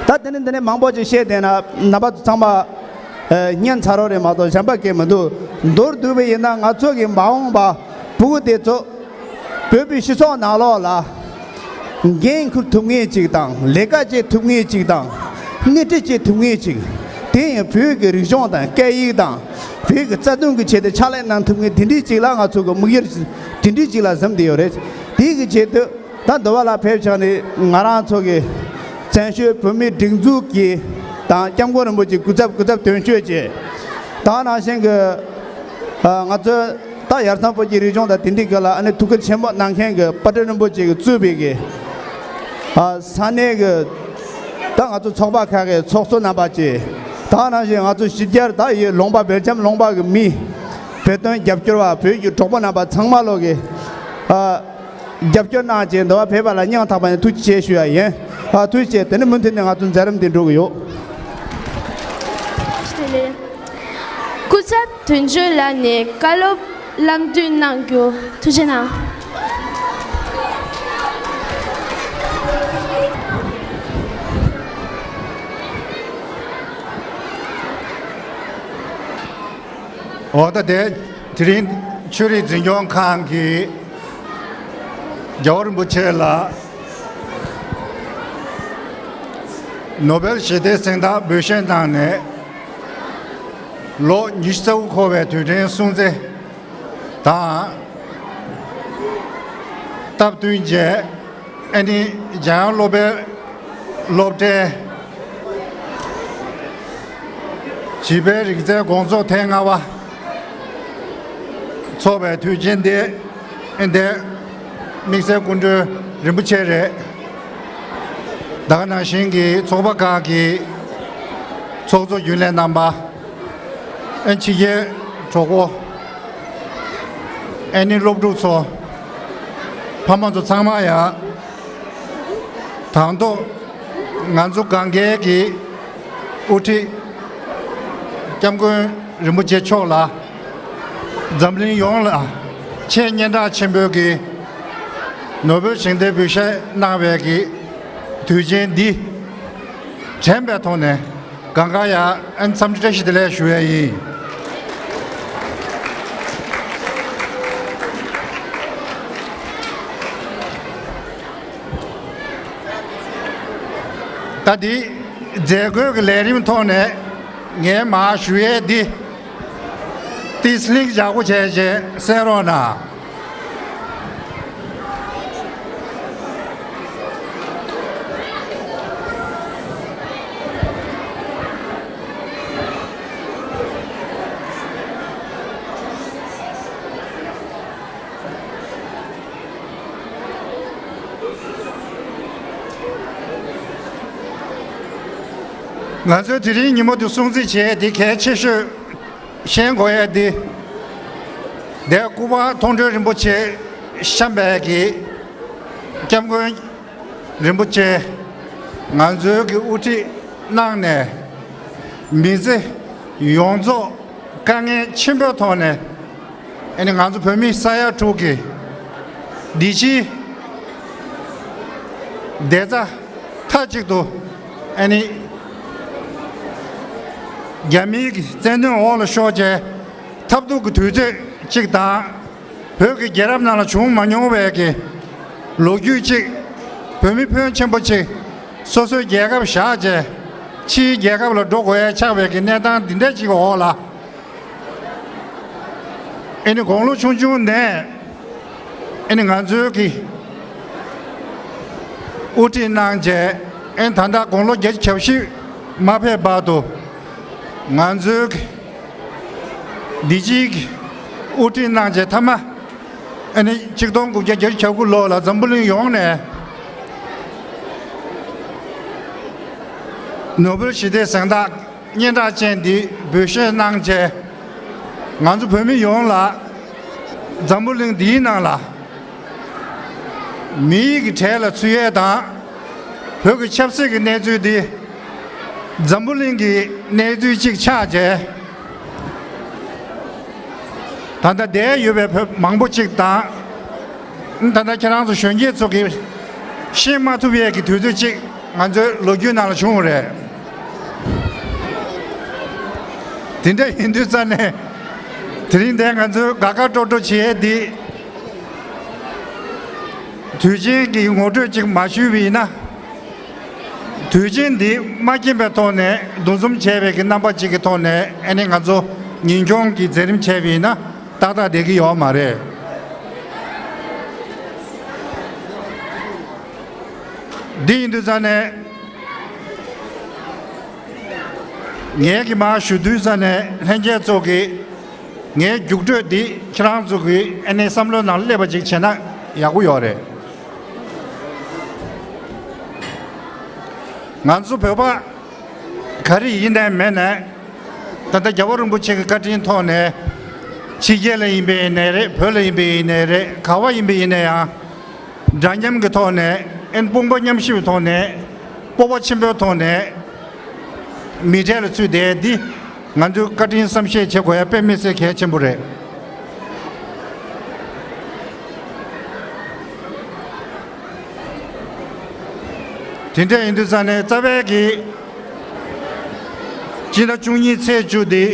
ད་དེ་ནས་འདི་ནས་མང་པོ་ཅིག་བཤད་བསྡད་ན་རྣམ་པ་ཚོ་ཚང་མ་ཨ་སྙན་ཚ་རོགས་རེད་མ་གཏོགས་གཞན་པ་གང་མི་འདུག་མདོར་བསྡུས་པ་ཡིན་ན་ང་ཚོ་གི་མ་འོངས་པ་ཕྲུ་གུ་དེ་ཚོ་བོད་པའི་སྤྱི་ཚོགས་ནང་ལོགས་ལ་འགན་འཁུར་ཐུབ་ངེས་ཅིག་དང་། ལས་ཀ་བྱེད་ཐུབ་ངེས་ཅིག་དང་། སྣེ་ཁྲིད་བྱེད་ཐུབ་ངེས་ཅིག་དེ་ཡང་བོད་ཀྱི་རིག་གཞུང་དང་སྐད་ཡིག་དང་བོད་ཀྱི་རྩ་དོན་གྱི་ཆེད་དུ་ཕྱག་ལས་གནང་ཐུབ་ངེས་དེ་འདྲའི་ཅིག་ལ་ང་ཚོ་གི་དམིགས་ཡུལ་དེ་འདྲའི་ཅིག་ལ་བཟུང་བསྡད་ཡོད་རེད། དེ་གི་ཆེད་དུ་ད་འདི་བ་ལ་ཕེབས་བྱས་ནས་ང་རང་ཚོ་གི་བཙན་བྱོལ་བོད་མིའི་སྒྲིག་འཛུགས་ཀྱི་དང་སྐྱབས་མགོན་རིན་པོ་ཆེའི་སྐུ་ཚབ་སྐུ་ཚབ་དོན་གཅོད་བྱས། ད་ནང་བཞིན་གྱི་ཨ་ང་ཚོ་ད་ཡར་ཚང་བོད་ཀྱི་རིག་གཞུང་དང་དེ་འདྲའི་སྐོར་ལ་ཨ་ནི་ཐུགས་ཁུར་ཆེན་པོ་གནང་མཁན་གྱི་དཔལ་ལྡན་རིན་པོ་ཆེ་གིས་གཙོས་པའི་གི་ཨ་ས་གནས་ཀྱི་ད་ང་ཚོ་ཚོགས་པ་ཁག་གི་ཚོགས་གཙོ་རྣམ་པ་བཅས། ད་ནང་བཞིན་ང་ཚོ་ཕྱི་རྒྱལ་ད་ཡི་ལུང་པ་སྦེལ་ཇམ་ལུང་པ་གི་མི་བོད་དོན་རྒྱབ་སྐྱོར་བ་བོད་ཀྱི་གྲོགས་པོ་རྣམ་པ་ཚང་མ་ལོག་གི་ཨ་རྒྱབ་སྐྱོར་གནང་བྱས་འདི་བ་ཕེབས་པ་ལ་སྙིང་ཐག་པ་ནས་ཐུགས་རྗེ་ཆེ་ཞུ་ཡ་ཡིན། ཨ་ཐུགས་རྗེ་ཆེ། དེ་ནི་མུ་མཐུད་ནས་ང་ཚོ་མཛད་རིམ་འདི་འགྲོ་གི་ཡོད། སྐུ་ཚབ་དོན་གཅོད་ལགས་ནས་བཀའ་སློབ་ལམ་སྟོན་གནང་རྒྱུ་ཐུགས་རྗེ་གནང་། འོ་ད་དེ་དེ་རིང་ཆོས་རིག་འཛིན་སྐྱོང་ཁང་གིས་རྒྱལ་བ་རིན་པོ་ཆེ་ལ་ནོ་བེལ་ཞི་བདེའི་གཟེངས་རྟགས་འབུལ་བཞེས་གནང་ནས་ལོ་ཉི་ཤུ་རྩ་དགུ་འཁོར་བའི་དུས་དྲན་སྲུང་བརྩི་དང་། སྟབས་བསྟུན་བྱས་ཨ་ནི་འཇམ་དབྱངས་སློབ་དཔོན་སློབ་གྲྭའི་བྱིས་པའི་རིག་རྩལ་དགོང་ཚོགས་ཐེངས་ལྔ་པ་འཚོགས་པའི་དུས་ཆེན་འདི་ཨ་འདི་ དམིགས་བསལ་སྐུ་མགྲོན་རིན་པོ་ཆེ་རེད། ད་ག་ནང་བཞིན་གྱི་ཚོགས་པ་ཁག་གི་ཚོགས་གཙོ་རྒྱུན་ལས་རྣམ་པ། ཨན་ཕྱི་རྒྱལ་གྲོགས་པོ། ཨན་ནི་སློབ་ཕྲུག་ཚོ། ཕ་མ་ཚོ་ཚང་མ་ཡང་། དང་ཐོག་ང་ཚོ་གང་གལ་གྱི་དབུ་ཁྲིད་སྐྱབས་མགོན་རིན་པོ་ཆེ་མཆོག་ལ། འཛམ་གླིང་ཡོངས་ལ་ཆེས་སྙན་གྲགས་ཆེན་པོའི་གི་ནོ་བེལ་ཞི་བདེའི་འབུལ་བཞེས་གནང་བའི་གི་དུས་ཆེན་འདི་དྲན་པའི་ཐོག་ནས། གང་ག་ཡང་འཚམས་འདྲི་བཀྲ་ཤིས་བདེ་ལེགས་ཞུ་ཡ་ཡིན། ད་འདི་མཛད་སྒོའི་གི་ལས་རིམ་ཐོག་ནས་ངས་མར་ཞུ་ཡས་འདི་ཏིས་ལིང་ཡག་པོ་བྱས་བྱས་གསན་རོགས་གནང་། ང་ཚོའི་དེ་རིང་ཉིན་མོ་འདི་སྲུང་བརྩི་བྱེད་ཡས་འདི་གལ་ཆེ་ཤོས་ཤེས་དགོས་ཡས་འདི། འདས་སྐུ་པར་མཐོང་གྲོལ་རིན་པོ་ཆེ་བཤམས་པའི་གི་སྐྱབས་མགོན་རིན་པོ་ཆེ་ང་ཚོའི་གི་དབུ་ཁྲིད་གནང་ནས། མི་ཚེ་ཡོངས་རྫོགས་དཀའ་ངལ་ཆེན་པོའི་ཐོག་ནས། ཨ་ནི་ང་ཚོ་བོད་མི་ས་ཡ་དྲུག་གི་བདེ་སྐྱིད་བདེ་རྩ་མཐའ་གཅིག་ཏུ། ཨ་ནི་རྒྱ་མིའི་གི་བཙན་གནོན་འོག་ལ་ཤོར་བྱས་ཐབས་སྡུག་གི་དུས་ཚོད་ཅིག་དང་། བོད་ཀྱི་རྒྱལ་རབས་ནང་ལ་བྱུང་མ་མྱོང་བའི་གི་ལོ་རྒྱུས་ཅིག་བོད་མི་ཕོན་ཆེན་པོ་ཅིག་སོ་སོའི་རྒྱལ་ཁབ་བཞག་བྱས་ཕྱིའི་རྒྱལ་ཁབ་ལ་འགྲོ་དགོས་ཡ་ཆགས་པའི་གི་གནས་སྟངས་འདི་འདྲ་ཅིག་གི་འོག་ལ། ཨེ་ནི་དགུང་ལོ་ཆུང་ཆུང་ནས་ཨེ་ནི་ང་ཚོའི་གི་དབུ་ཁྲིད་གནང་བྱས། ཨེ་ནི་ད་ལྟ་དགུང་ལོ་བརྒྱད་ཅུ་གྱ་བཞི་མ་ཕེབས་བར་དུ་ང་ཚོའི་གི་འདི་ཅིག་དབུ་ཁྲིད་གནང་བྱས། མཐའ་མ་ཨེ་ནི་ཆིག་སྟོང་དགུ་བརྒྱ་བརྒྱད་ཅུ་གྱ་དགུ་ལོ་ལ་འཛམ་བུ་གླིང་ཡོངས་ནས་ནོ་བེལ་ཞི་བདེའི་གཟེངས་རྟགས་སྙན་གྲགས་ཅན་འདི་འབུལ་བཞེས་གནང་བྱས། ང་ཚོ་བོད་མི་ཡོངས་ལ་འཛམ་བུ་གླིང་འདིའི་ནང་ལ་མིའི་གི་གྲས་ལ་ཚུད་ཡས་དང་། བོད་ཀྱི་ཆབ་སྲིད་ཀྱི་གནས་ཚུལ་འདི་འཛམ་བུ་གླིང་གི་གནས་ཚུལ་ཅིག་ཆགས་བྱས། ད་ལྟ་བསྡད་ཡོད་པའི་བོད་མང་པོ་ཅིག་དང་། ད་ལྟ་ཁྱེད་རང་ཚོ་གཞོན་སྐྱེས་ཚོ་གིས་ཤེས་མ་ཐུབ་ཡས་ཀྱི་དུས་ཚོད་ཅིག་ང་ཚོའི་ལོ་རྒྱུས་ནང་ལ་བྱུང་བ་རེད། དེ་འདྲ་ཡིན་དུས་ཙ་ནས་དེ་རིང་འདིར་ང་ཚོས་དགའ་དགའ་སྤྲོ་སྤྲོ་བྱེད་ཡས་འདི། དུས་ཆེན་གྱི་ངོ་སྤྲོད་ཅིག་མ་ཞུས་པ་ཡིན་ན། དུས་ཆེན་འདི་མ་མཁྱེན་པའི་ཐོག་ནས་འདུ་འཛོམས་བྱས་པའི་གི་རྣམ་པ་ཅིག་གི་ཐོག་ནས། ཨ་ནི་ང་ཚོ་ཉིན་གུང་གི་མཛད་རིམ་བྱས་པ་ཡིན་ན་ཏག་ཏག་བསྡད་ཀྱི་ཡོད་མ་རེད། འདི་ཡིན་དུས་ཙ་ནས་ངས་གི་མར་ཞུ་དུས་ཙ་ནས་ལྷན་རྒྱས་ཚོ་གི་ངའི་རྒྱུགས་སྤྲོད་འདི་ཁྱེད་རང་ཚོ་གི་ཨ་ནི་བསམ་བློའི་ནང་སླེབས་པ་ཅིག་བྱས་ན་ཡག་པོ་ཡོད་རེད། ང་ཚོ་བོད་པ་ག་རེ་ཡིན་ནའི་མིན་ནའི། ད་ལྟ་རྒྱལ་བ་རིན་པོ་ཆེ་གི་བཀའ་དྲིན་ཐོག་ནས་ཕྱི་རྒྱལ་ལ་ཡིན་པ་ཡིན་ནའི་རེད། བོད་ལ་ཡིན་པ་ཡིན་ནའི་རེད། ག་བ་ཡིན་པ་ཡིན་ནའི་ཡང་། འདྲ་མཉམ་གྱི་ཐོག་ནས། ཨེ་ནི་དཔུང་པ་མཉམ་གཤིབ་ཐོག་ནས། སྤོབས་པ་ཆེན་པོའི་ཐོག་ནས་མི་གྲལ་ལ་ཚུད་བསྡད་འདི། ང་ཚོས་བཀའ་དྲིན་བསམ་ཤེས་བྱེད་དགོས་ཡ་དཔེ་མི་སྲིད་གལ་ཆེན་པོ་རེད། དེ་འདྲ་ཡིན་དུས་ཙ་ནས་རྩ་བའི་གི་སྤྱི་ཟླ་བཅུ་གཉིས་ཚེས་བཅུ་འདི་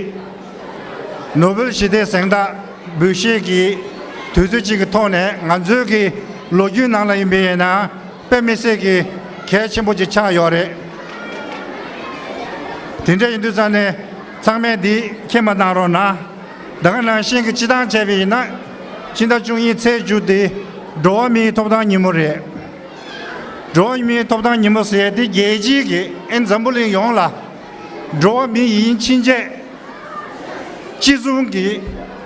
ནོ་བེལ་ཞི་བདེའི་གཟེངས་རྟགས་འབུལ་བཞེས་ཀྱི་དུས་ཚོད་ཅིག་གི་ཐོག་ནས། ང་ཚོའི་གི་ལོ་རྒྱུས་ནང་ལ་ཡིན་པ་ཡིན་ན་དཔེ་མི་སྲིད་ཀྱི་གལ་ཆེན་པོ་ཅིག་ཆགས་ཡོད་རེད། དེ་འདྲ་ཡིན་དུས་ཙ་ནས་ཚང་མས་འདི་མཁྱེན་པ་གནང་རོགས་གནང་། ད་ག་ནང་བཞིན་གྱི་སྤྱི་བཏང་བྱས་པ་ཡིན་ན། སྤྱི་ཟླ་བཅུ་གཉིས་ཚེས་བཅུ་དེ་འགྲོ་བ་མིའི་ཐོབ་ཐང་ཉིན་མོ་རེད། འགྲོ་བ་མིའི་ཐོབ་ཐང་ཉིན་མོ་ཟེར་ཡ་དེ་རྒྱལ་སྤྱིའི་གི་ཨེ་འཛམ་བུ་གླིང་ཡོངས་ལ་འགྲོ་བ་མི་ཡིན་ཕྱིན་ཆད་གཅིག་མཚུངས་ཀྱི་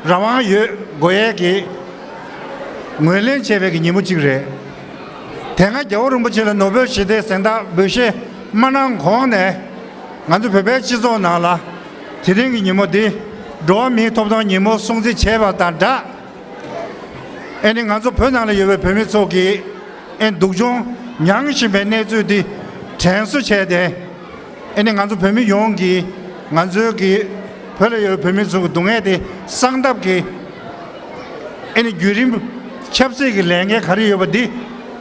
རང་དབང་ཡོད་དགོས་ཡས་ཀྱི་ ངོས་ལེན་བྱས་པའི་གི་ཉིན་མོ་གཅིག་རེད། དེ་སྔ་རྒྱལ་བ་རིན་པོ་ཆེ་ལ་ནོ་བེལ་ཞི་བདེའི་གཟེངས་རྟགས་འབུལ་བཞེས་མ་གནང་གོང་ནས་ང་ཚོ་བོད་པའི་སྤྱི་ཚོགས་ནང་ལ་དེ་རིང་གི་ཉིན་མོ་འདི་འགྲོ་བ་མིའི་ཐོབ་ཐང་ཉིན་མོ་སྲུང་བརྩི་བྱས་པ་དང་སྦྲགས། ཨེ་ནི་ང་ཚོ་བོད་ནང་ལ་ཡོད་པའི་བོད་མི་ཚོ་གིས་ཨེ་སྡུག་སྦྱོང་མྱངས་བཞིན་པའི་གནས་ཚུལ་འདི་དྲན་གསོ་བྱས་ཏེ། ཨེ་ནི་ང་ཚོ་བོད་མི་ཡོངས་ཀྱིས་ང་ཚོའི་གི་བོད་ལ་ཡོད་པའི་བོད་མི་ཚོ་གི་སྡུག་བསྔལ་དེ་སངས་ཐབས་ཀྱི་ཨེ་ནི་བརྒྱུད་རིམ་ཆབ་སྲིད་ཀྱི་ལས་འགན་ག་རེ་ཡོད་པ་འདི་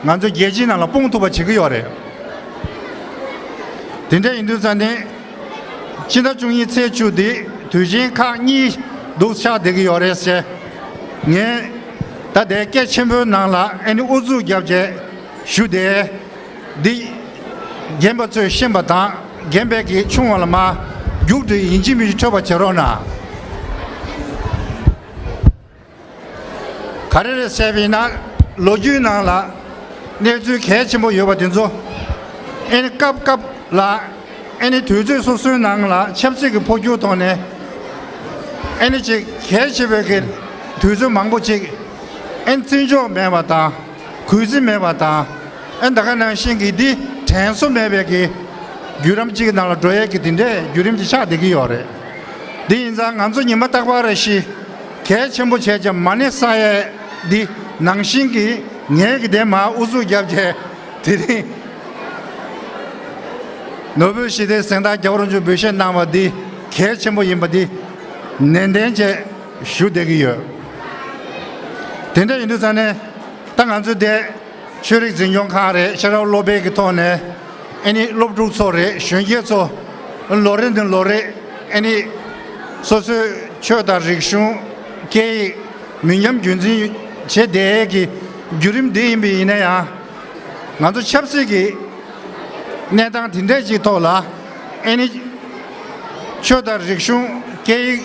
ང་ཚོ་རྒྱལ་སྤྱིའི་ནང་ལ་སྤུངས་ཐུབ་པ་བྱེད་ཀྱི་ཡོད་རེད། དེ་འདྲ་ཡིན་དུས་ཙང་ནས་ཕྱི་ཟླ་བཅུ་གཉིས་ཚེས་བཅུ་འདི་དུས་ཆེན་ཁག་གཉིས་འདུག་ཆགས་བསྡད་ཀྱི་ཡོད་རེད་ཟེར། ངས་ད་ལྟའི་སྐད་ཆེན་པོའི་ནང་ལ་ཨེ་ནི་ཨུ་ཚུགས་བརྒྱབ་བྱས་ཞུ་བསྡད། འདི་རྒན་པ་ཚོས་ཤེས་པ་དང་རྒན་པའི་གི་ཆུང་བ་ལ་མ་རྒྱུགས་འདྲི་ཡིན་གཅིག་མིན་གཅིག་འཕྲོད་པ་བྱེད་རོགས་གནང་། ག་རེ་རེད་ཟེར་བ་ཡིན་ན་ལོ་རྒྱུས་ནང་ལ་གནས་ཚུལ་གལ་ཆེན་པོ་ཡོད་པ་དེ་ཚོ་ཨེ་ནི་སྐབས་སྐབས་ལ་ཨེ་ནི་དུས་ཚོད་སོ་སོའི་ནང་ལ་ཆབ་སྲིད་ཀྱི་འཕོ་འགྱུར་ཐོག་ནས་ཨེ་ནི་ཅིག་གལ་ཆེ་བའི་གི་དུས་ཚོད་མང་པོ་ཅིག་ཨེ་ནི་བརྩི་འཇོག་མེད་པ་དང་གུས་བརྩི་མེད་པ་དང་། ཨེ་ད་ག་ནང་བཞིན་གྱི་འདི་དྲན་གསོ་མེད་པའི་གི་བརྒྱུད་རིམ་གཅིག་གི་ནང་ལ་འགྲོ་ཡས་ཀྱི་དེ་འདྲའི་བརྒྱུད་རིམ་ཅིག་ཆགས་བསྡད་ཀྱི་ཡོད་རེད། འདི་ཡིན་ཙང་ང་ཚོ་ཉི་མ་རྟག་པར་རེ་ཞིག་གལ་ཆེན་པོ་བྱས་ཀྱང་མ་ཎི་བསགས་ཡས་འདི་ནང་བཞིན་གྱི་ངས་ཀྱི་དེ་མ་ཨུ་ཚུགས་བརྒྱབ་བྱས་དེ་རིང་ནོ་བེལ་ཞི་བདེའི་གཟེངས་རྟགས་རྒྱལ་བ་རིན་པོ་ཆེས་འབུལ་བཞེས་གནང་བ་འདི་གལ་ཆེན་པོ་ཡིན་པ་འདི་ནན་ཏན་བྱས་ཞུ་བསྡད་ཀྱི་ཡོད། དེ་འདྲ་ཡིན་དུས་ཙང་ནས་ད་ང་ཚོ་དེ། ཆོས་རིག་འཛིན་སྐྱོང་ཁང་རེད། ཤེས་རབ་སློབ་དཔོན་གྱི་ཐོག་ནས་ཨེ་ནི་སློབ་ཕྲུག་ཚོ་རེད། གཞོན་སྐྱེས་ཚོ་ལོ་རེ་ནས་ལོ་རེ་ཨེ་ནི་སོ་སོའི་ཆོས་དང་རིག་གཞུང་སྐད་ཡིག་མི་ཉམས་རྒྱུན་འཛིན་བྱེད་བསྡད་ཀྱི་བརྒྱུད་རིམ་འདི་ཡིན་པ་ཡིན་ན་ཡང་ང་ཚོ་ཆབ་སྲིད་ཀྱི་གནས་སྟངས་དེ་འདྲ་ཅིག་ཐོག་ལ་ཨེ་ནི་ཆོས་དང་རིག་གཞུང་སྐད་ཡིག་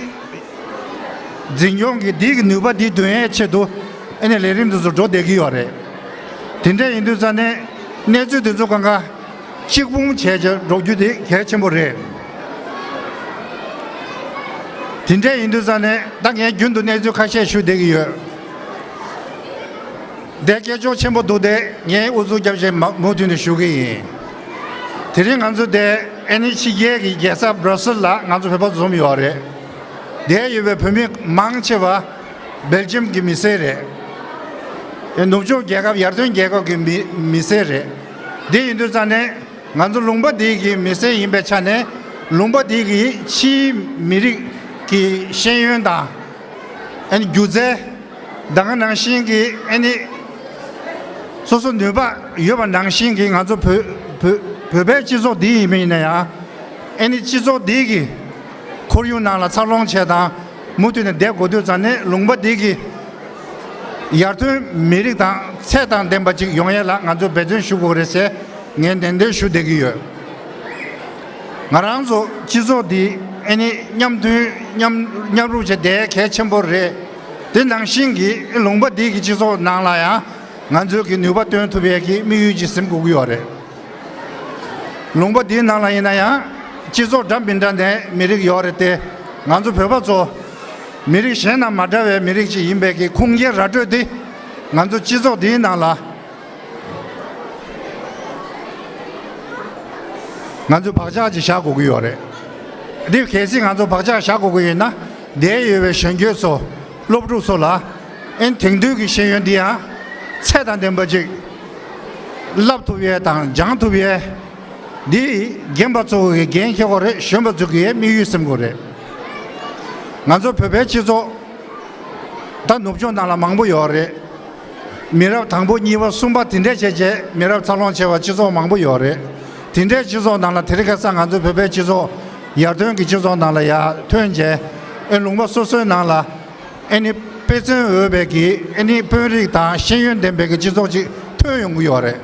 འཛིན་སྐྱོང་གི་འདི་གི་ནུས་པ་འདི་འདོན་ཡས་ཆེད་དུ་ཨ་ནི་ལས་རིམ་འདི་ཚོ་འགྲོ་བསྡད་ཀྱི་ཡོད་རེད། དེ་འདྲ་ཡིན་དུས་ཙང་ནས་གནས་ཚུལ་འདི་ཚོ་གང་ག་གཅིག་སྤུངས་བྱས་བྱས་འགྲོ་རྒྱུ་དེ་གལ་ཆེན་པོ་རེད། དེ་འདྲ་ཡིན་དུས་ཙང་ནས་ད་ངས་རྒྱུན་དུ་གནས་ཚུལ་ཁ་ཤས་ཞུ་བསྡད་ཀྱི་ཡོད། དེ་སྐད་ཅོར་ཆེན་པོ་འདུག་སྟེ་ངས་ཨུ་ཚུགས་རྒྱབ་བྱས་མ་མུ་མཐུད་ནས་ཞུ་གི་ཡིན། དེ་རིང་ང་ཚོ་དེ་ཨ་ནི་ཕྱི་རྒྱལ་གྱི་རྒྱལ་ས་སྦྲ་སིལ་ལ་ང་ཚོ་བོད་པ་འཛོམས་ཡོད་རེད། དེར་ཡོད་པའི་བོད་མི་མང་ཆེ་བ་སྦེལ་ཇམ་གྱི་མི་སེར་རེད། ནུབ་ཕྱོགས་རྒྱལ་ཁབ་ཡར་ཐོན་རྒྱལ་ཁབ་ཀྱི་མི་མི་སེར་རེད། དེ་ཡིན་དུས་ཙང་ནས་ང་ཚོ་ལུང་པ་འདི་གི་མི་སེར་ཡིན་པའི་ཆ་ནས་ལུང་པ་འདི་གི་ཕྱིའི་མི་རིགས་ཀྱི་ཤེས་ཡོན་དང་ཨ་ནི་སྒྱུ་རྩལ། ད་ག་ནང་བཞིན་གྱི་ཨ་ནི་སོ་སོ་ནུས་པ་ཡོད་པ་ནང་བཞིན་གྱི་ང་ཚོ་བོད་བོད་བོད་པའི་སྤྱི་ཚོགས་འདི་ཡིན་པ་ཡིན་ན་ཡང་ཨ་ནི་སྤྱི་ཚོགས་འདི་གི་ཁོར་ཡུག་ནང་ལ་འཚར་ལོངས་བྱས་དང་མུ་མཐུད་ནས་བསྡད་དགོས་དུས་ཙང་ནས་ལུང་པ་འདི་གི་ཡར་ཐོན་མི་རིགས་དང་ཚད་དང་ལྡན་པ་ཅིག་ཡོང་ཡས་ལ་ང་ཚོ་འབད་བརྩོན་ཞུ་དགོས་རེད་ཟེར་ངས་ནན་ཏན་ཞུ་བསྡད་ཀྱི་ཡོད། ང་རང་ཚོ་སྤྱི་ཚོགས་འདི་ཨ་ནི་མཉམ་མཐུན་མཉམ་མཉམ་རུབ་བྱས་བསྡད་གལ་ཆེན་པོ་རེད། དེ་ནང་བཞིན་གྱི་ལུང་པ་འདི་གི་སྤྱི་ཚོགས་ནང་ལ་ཡང་ང་ཚོས་ཀྱི་ནུས་པ་བཏོན་ཐུབ་ཡས་ཀྱི་དམིགས་ཡུལ་ཅིག་འཛིན་དགོས་ཀྱི་ཡོད་རེད། ལུང་པ་འདིའི་ནང་ལ་ཡིན་ན་ཡང་སྤྱི་ཚོགས་འདྲ་མི་འདྲ་ནས་མི་རིགས་ཡོད་རེད་དེ། ང་ཚོ་བོད་པ་ཚོ་མི་རིགས་གཞན་དང་མ་འདྲ་བའི་མི་རིགས་ཅིག་ཡིན་པའི་གི་ཁུངས་སྐྱེལ་ར་སྤྲོད་འདི་ང་ཚོ་སྤྱི་ཚོགས་འདིའི་ནང་ལ་ང་ཚོས་བག་ཆགས་ཅིག་བཞག་དགོས་ཀྱི་ཡོད་རེད། འདི་གལ་སྲིད་ང་ཚོ་བག་ཆགས་བཞག་དགོས་ཀྱི་ཡོད་ན་འདིར་ཡོད་པའི་གཞོན་སྐྱེས་ཚོ་སློབ་ཕྲུག་ཚོ་ལ་ཨེ་དེང་དུས་ཀྱི་ཤེས་ཡོན་འདི་ཡང་ཚད་དང་ལྡན་པ་ཅིག་བསླབ་ཐུབ་ཡས་དང་སྦྱང་ཐུབ་ཡས། འདི་རྒན་པ་ཚོ་གི་འགན་འཁྱེར་དགོས་རེད། གཞོན་པ་ཚོ་གི་དམིགས་ཡུལ་འཛིན་དགོས་རེད། ང་ཚོ་བོད་པའི་སྤྱི་ཚོགས་ད་ནུབ་ཕྱོགས་ནང་ལ་མང་པོ་ཡོད་རེད། མི་རབས་དང་པོ་གཉིས་པ་གསུམ་པ་དེ་འདྲས་བྱས་བྱས་མི་རབས་འཚར་ལོངས་ཆེ་བ་སྤྱི་ཚོགས་མང་པོ་ཡོད་རེད། དེ་འདྲས་སྤྱི་ཚོགས་ནང་ལ་དེ་རིང་ཁ་སང་ང་ཚོ་བོད་པའི་སྤྱི་ཚོགས་ཡར་ཐོན་གྱི་སྤྱི་ཚོགས་ནང་ལ་ཡར་ཐོན་བྱས་ཨེ་ལུང་པ་སོ་སོའི་ནང་ལ་ཨེ་ནི་དཔེ་མཚོན་འོས་པའི་གི་ཨེ་ནི་དཔོན་རིགས་དང་ཤེས་ཡོན་ལྡན་པའི་གི་སྤྱི་ཚོགས་ཅིག་ཐོན་ཡོང་གི་ཡོད་རེད།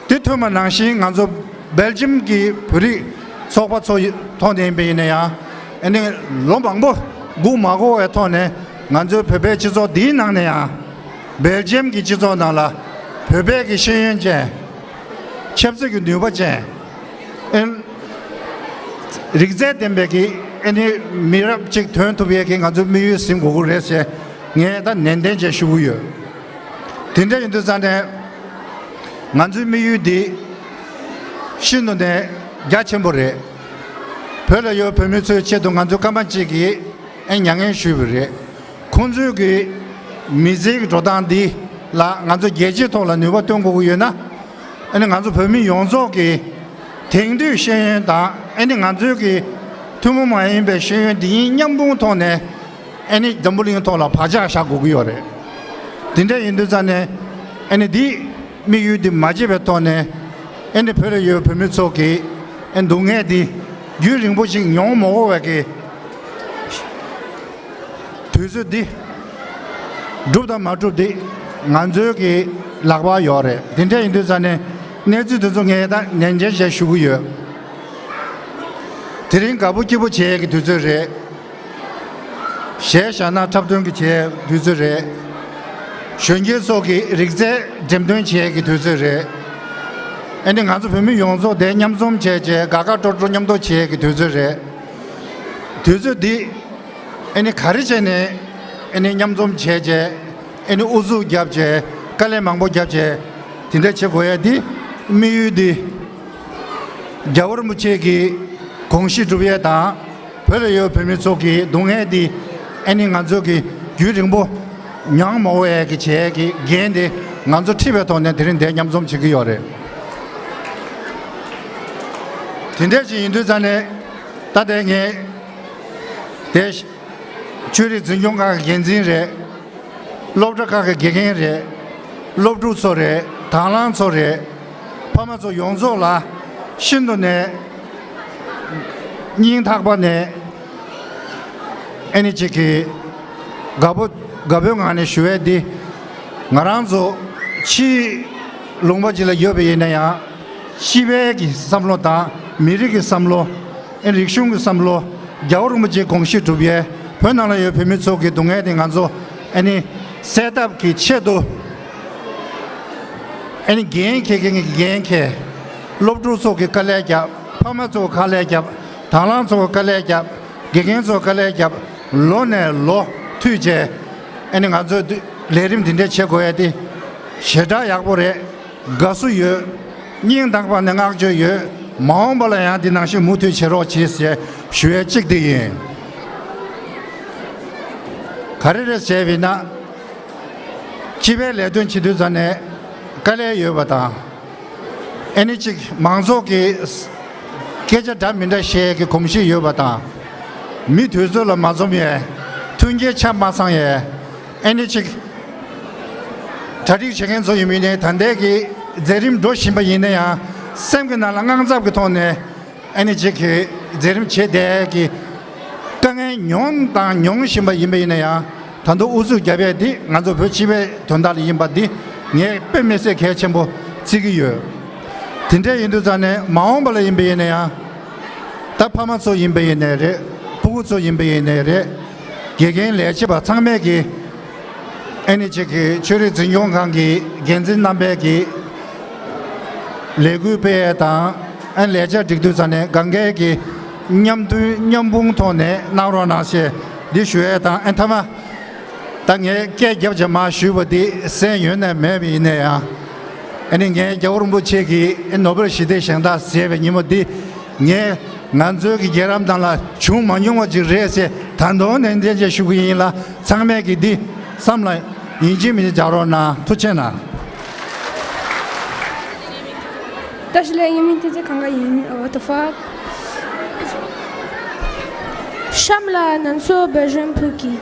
དེ་ཐོན་པ་ནང་བཞིན་ང་ཚོ་སྦེལ་ཇམ་གྱི་བོད་རིགས་ཚོགས་པ་ཚོ་ཐོག་ནས་ཡིན་པ་ཡིན་ན་ཡང་ཨེ་ནི་ལོ་མང་པོ་སྒུག་མ་དགོས་པའི་ཐོག་ནས་ང་ཚོའི་བོད་པའི་སྤྱི་ཚོགས་འདིའི་ནང་ནས་ཡང་སྦེལ་ཇམ་གྱི་སྤྱི་ཚོགས་ནང་ལ་བོད་པའི་གི་ཤེས་ཡོན་ཅན། ཆབ་སྲིད་ཀྱི་ནུས་པ་ཅན། ཨེ་རིག་རྩལ་ལྡན་པའི་གི་ཨེ་ནི་མི་རབས་ཅིག་ཐོན་ཐུབ་ཡས་ཀྱི་ང་ཚོའི་དམིགས་ཡུལ་འཛིན་དགོས་ཀྱི་རེད་ཅེས་ངས་ད་ནན་ཏན་བྱས་ཞུ་གི་ཡོད། དེ་འདྲ་ཡིན་དུས་ཙང་ནས་ང་ཚོའི་དམིགས་ཡུལ་འདི་ཤིན་ཏུ་ནས་རྒྱ་ཆེན་པོ་རེད། བོད་ལ་ཡོད་བོད་མི་ཚོའི་ཆེད་དུ་ང་ཚོའི་སྐར་མ་གཅིག་གི་ཨེ་མྱ་ངན་ཞུས་པ་རེད། ཁོང་ཚོའི་གི་མི་ཚེའི་གི་འགྲོ་སྟངས་འདི་ལ་ང་ཚོ་རྒྱལ་སྤྱིའི་ཐོག་ལ་ནུས་པ་སྟོན་དགོས་ཀྱི་ཡོད་ན། ཨ་ནི་ང་ཚོ་བོད་མི་ཡོངས་རྫོགས་ཀྱི་དེང་དུས་ཤེས་ཡོན་དང་ཨ་ནི་ང་ཚོའི་གི་ཐུན་མོང་མ་ཡིན་པའི་ཤེས་ཡོན་འདི་གཉིས་མཉམ་སྤུངས་ཐོག་ནས་ཨ་ནི་འཛམ་བུ་གླིང་ཐོག་ལ་བག་ཆགས་བཞག་དགོས་ཀྱི་ཡོད་རེད། དེ་འདྲ་ཡིན་དུས་ཙང་ནས་ཨ་ནི་འདི་དམིགས་ཡུལ་འདི་མ་བརྗེད་པའི་ཐོག་ནས་ཨ་ནི་བོད་ལ་ཡོད་བོད་མི་ཚོ་གི་ཨ་ནི་སྡུག་བསྔལ་འདི་རྒྱུན་རིང་པོ་ཞིག་མྱོང་མ་དགོས་པའི་གི་དུས་ཚོད་འདི་སྒྲུབ་དང་མ་སྒྲུབ་འདི་ང་ཚོའི་གི་ལག་པར་ཡོད་རེད། དེ་འདྲ་ཡིན་དུས་ཙང་ནས་གནས་ཚུལ་འདི་ཚོ་ངས་ད་ནན་ཏན་བྱས་ཞུ་གི་ཡོད། དེ་རིང་དགའ་པོ་སྐྱིད་པོ་བྱེད་ཡས་ཀྱི་དུས་ཚོད་རེད། གཞས་བཞག་ན་འཁྲབ་སྟོན་གྱི་བྱེད་ཡས་དུས་ཚོད་རེད། གཞོན་སྐྱེས་ཚོ་གི་རིག་རྩལ་འགྲེམས་སྟོན་བྱེད་ཡས་ཀྱི་དུས་ཚོད་རེད། ཨ་ནི་ང་ཚོ་བོད་མི་ཡོངས་རྫོགས་དེ་མཉམ་འཛོམས་བྱས་བྱས་དགའ་དགའ་སྤྲོ་སྤྲོ་མཉམ་དུ་བྱེད་ཡས་ཀྱི་དུས་ཚོད་རེད། དུས་ཚོད་འདི་ཨ་ནི་ག་རེ་བྱས་ནས་ཨ་ནི་མཉམ་འཛོམས་བྱས་བྱས་ཨ་ནི་ཨུ་ཚུགས་བརྒྱབ་བྱས་དཀའ་ལས་མང་པོ་བརྒྱབ་བྱས་དེ་འདྲ་བྱེད་དགོས་ཡ་འདི་དམིགས་ཡུལ་འདི་རྒྱལ་བ་རིན་པོ་ཆེ་གི་དགོངས་གཞི་སྒྲུབ་ཡས་དང་བོད་ལ་ཡོད་བོད་མི་ཚོ་གི་སྡུག་བསྔལ་འདི་ཨ་ནི་ང་ཚོ་གི་རྒྱུན་རིང་པོ་མྱོང་མ་དགོས་ཡས་ཀྱི་བྱས་ཀྱི་འགན་དེ་ང་ཚོ་ཁྲིད་པའི་ཐོག་ནས་དེ་རིང་འདིར་མཉམ་འཛོམས་བྱེད་ཀྱི་ཡོད་རེད། དེ་འདྲ་ཞིག་ཡིན་དུས་ཙང་ནས་ད་ལྟའི་ངས་དེ་ཆོས་རིག་འཛིན་སྐྱོང་ཁང་གི་འགན་འཛིན་རེད། སློབ་གྲྭ་ཁག་གི་དགེ་རྒན་རེད། སློབ་ཕྲུག་ཚོ་རེད། དྭང་བླངས་ཚོ་རེད། ཕ་མ་ཚོ་ཡོངས་རྫོགས་ལ་ཤིན་ཏུ་ནས་སྙིང་ཐག་པ་ནས་ཨ་ནི་གཅིག་གི་དགའ་པོ་དགའ་པོའི་ངང་ནས་ཞུ་ཡས་འདི་ང་རང་ཚོ་ཕྱིའི་ལུང་པ་ཅིག་ལ་ཡོད་པ་ཡིན་ན་ཡང་སྤྱི་པའི་གི་བསམ་བློ་དང་མི་རིགས་ཀྱི་བསམ་བློ། ཨེ་རིག་གཞུང་གི་བསམ་བློ། རྒྱལ་བ་རིན་པོ་ཆེའི་དགོངས་གཞི་སྒྲུབ་ཡས་བོད་ནང་ལ་ཡོད་བོད་མི་ཚོ་གི་སྡུག་བསྔལ་དེ་ང་ཚོ་ཨ་ནི་སེལ་ཐབས་ཀྱི་ཆེད་དུ་ཨ་ནི་འགན་འཁྱེར་མཁན་གྱི་འགན་འཁྱེར། སློབ་ཕྲུག་ཚོ་གི་དཀའ་ལས་བརྒྱབ། ཕ་མ་ཚོ་གི་དཀའ་ལས་བརྒྱབ། དྭང་བླངས་ཚོ་གི་དཀའ་ལས་བརྒྱབ། དགེ་རྒན་ཚོ་གི་དཀའ་ལས་བརྒྱབ། ལོ་ནས་ལོ་མཐུད་བྱས་ཨ་ནི་ང་ཚོས་ལས་རིམ་འདི་འདྲ་བྱེད་དགོས་ཡས་དེ་ཞེ་དྲག་ཡག་པོ་རེད། དགའ་བསུ་ཡོད། སྙིང་ཐག་པ་ནས་བསྔགས་བརྗོད་ཡོད། མ་འོངས་པ་ལ་ཡང་འདི་ནང་བཞིན་མུ་མཐུད་བྱེད་རོགས་བྱེད་ཟེར་ཞུ་ཡས་གཅིག་དེ་ཡིན། ག་རེ་རེད་ཟེར་བས་ན། སྤྱི་པའི་ལས་དོན་བྱེད་དུས་ཙམ་ནས་དཀའ་ལས་ཡོད་པ་དང་། ཨེ་ནི་གཅིག་མང་ཚོགས་ཀྱི་སྐད་ཆ་འདྲ་མི་འདྲ་བཤད་ཀྱི་གོམས་གཤིས་ཡོད་པ་དང་། མི་དུས་ཚོད་ལ་མ་འཛོམས་ཡས། མཐུན་རྐྱེན་ཆ་མ་ཚང་ཡས། ཨེ་ནི་གཅིག་གྲ་སྒྲིག་བྱེད་མཁན་ཚོ་ཡིན་མིན་ནས་ད་ལྟའི་གི་མཛད་རིམ་འགྲོ་བཞིན་པ་ཡིན་ན་ཡང་སེམས་ཀྱི་ནང་ལ་དངངས་འཚབ་ཀྱི་ཐོག་ནས་ཨེ་ནི་གཅིག་གི་མཛད་རིམ་བྱེད་བསྡད་ཀྱི་དཀའ་ངལ་མྱོང་དང་མྱོང་བཞིན་པ་ཡིན་པ་ཡིན་ན་ཡང་ད་དུང་ཨུ་ཚུགས་རྒྱབ་ཡས་འདི་ང་ཚོ་བོད་སྤྱི་པའི་དོན་དག་ལ་ཡིན་པ་འདི་ངས་དཔེ་མི་སྲིད་གལ་ཆེན་པོ་བརྩི་གི་ཡོད། དེ་འདྲ་ཡིན་དུས་ཙང་ནས་མ་འོངས་པ་ལ་ཡིན་པ་ཡིན་ན་ཡང་ད་ཕ་མ་ཚོ་ཡིན་པ་ཡིན་ནའི་རེད། ཕྲུ་གུ་ཚོ་ཡིན་པ་ཡིན་ནའི་རེད། དགེ་རྒན་ལས་བྱེད་པ་ཚང་མས་ཀྱི་ཨེ་ནི་གཅིག་གི་ཆོས་རིག་འཛིན་སྐྱོང་ཁང་གི་འགན་འཛིན་རྣམ་པས་ཀྱི་ལས་འགུལ་སྤེལ་ཡས་དང་ཨ་ནི་ལས་བྱ་སྒྲིག་དུས་ཙམ་ནས་གང་གས་ཀྱི་མཉམ་མཐུན་མཉམ་སྤུངས་ཐོག་ནས་གནང་རོགས་གནང་ཞེས་འདི་ཞུ་ཡས་དང་ཨ་ནི་མཐའ་མ་ད་ངས་སྐད་རྒྱབ་བྱས་མར་ཞུས་པ་འདི་གསན་ཡོད་ནའི་མེད་པ་ཡིན་ན་ཡང་ཨ་ནི་ངས་རྒྱལ་བ་རིན་པོ་ཆེ་གིས་ནོ་བེལ་ཞི་བདེའི་གཟེངས་རྟགས་བཞེས་པའི་ཉིན་མོ་འདི་ངས་ང་ཚོའི་གི་རྒྱལ་རབས་ནང་ལ་བྱུང་མ་མྱོང་བ་ཅིག་རེད་ཟེར་ད་དུང་ནན་ཏན་བྱས་ཞུ་གི་ཡིན་ལ། ཚང་མས་ཀྱི་འདི་བསམ་ལ་ཡིན་གཅིག་མིན་གཅིག་སྦྱར་རོགས་གནང་། ཐུགས་རྗེ་གནང་། བཀྲ་ཤིས་བདེ་ལེགས། ངའི་མིང་བསྟན་འཛིན་གངས་དཀར་ཡིན། What the fuck? གཤམ་ལ་ང་ཚོ་བོད་གཞོན་ཕུད་ཀྱི་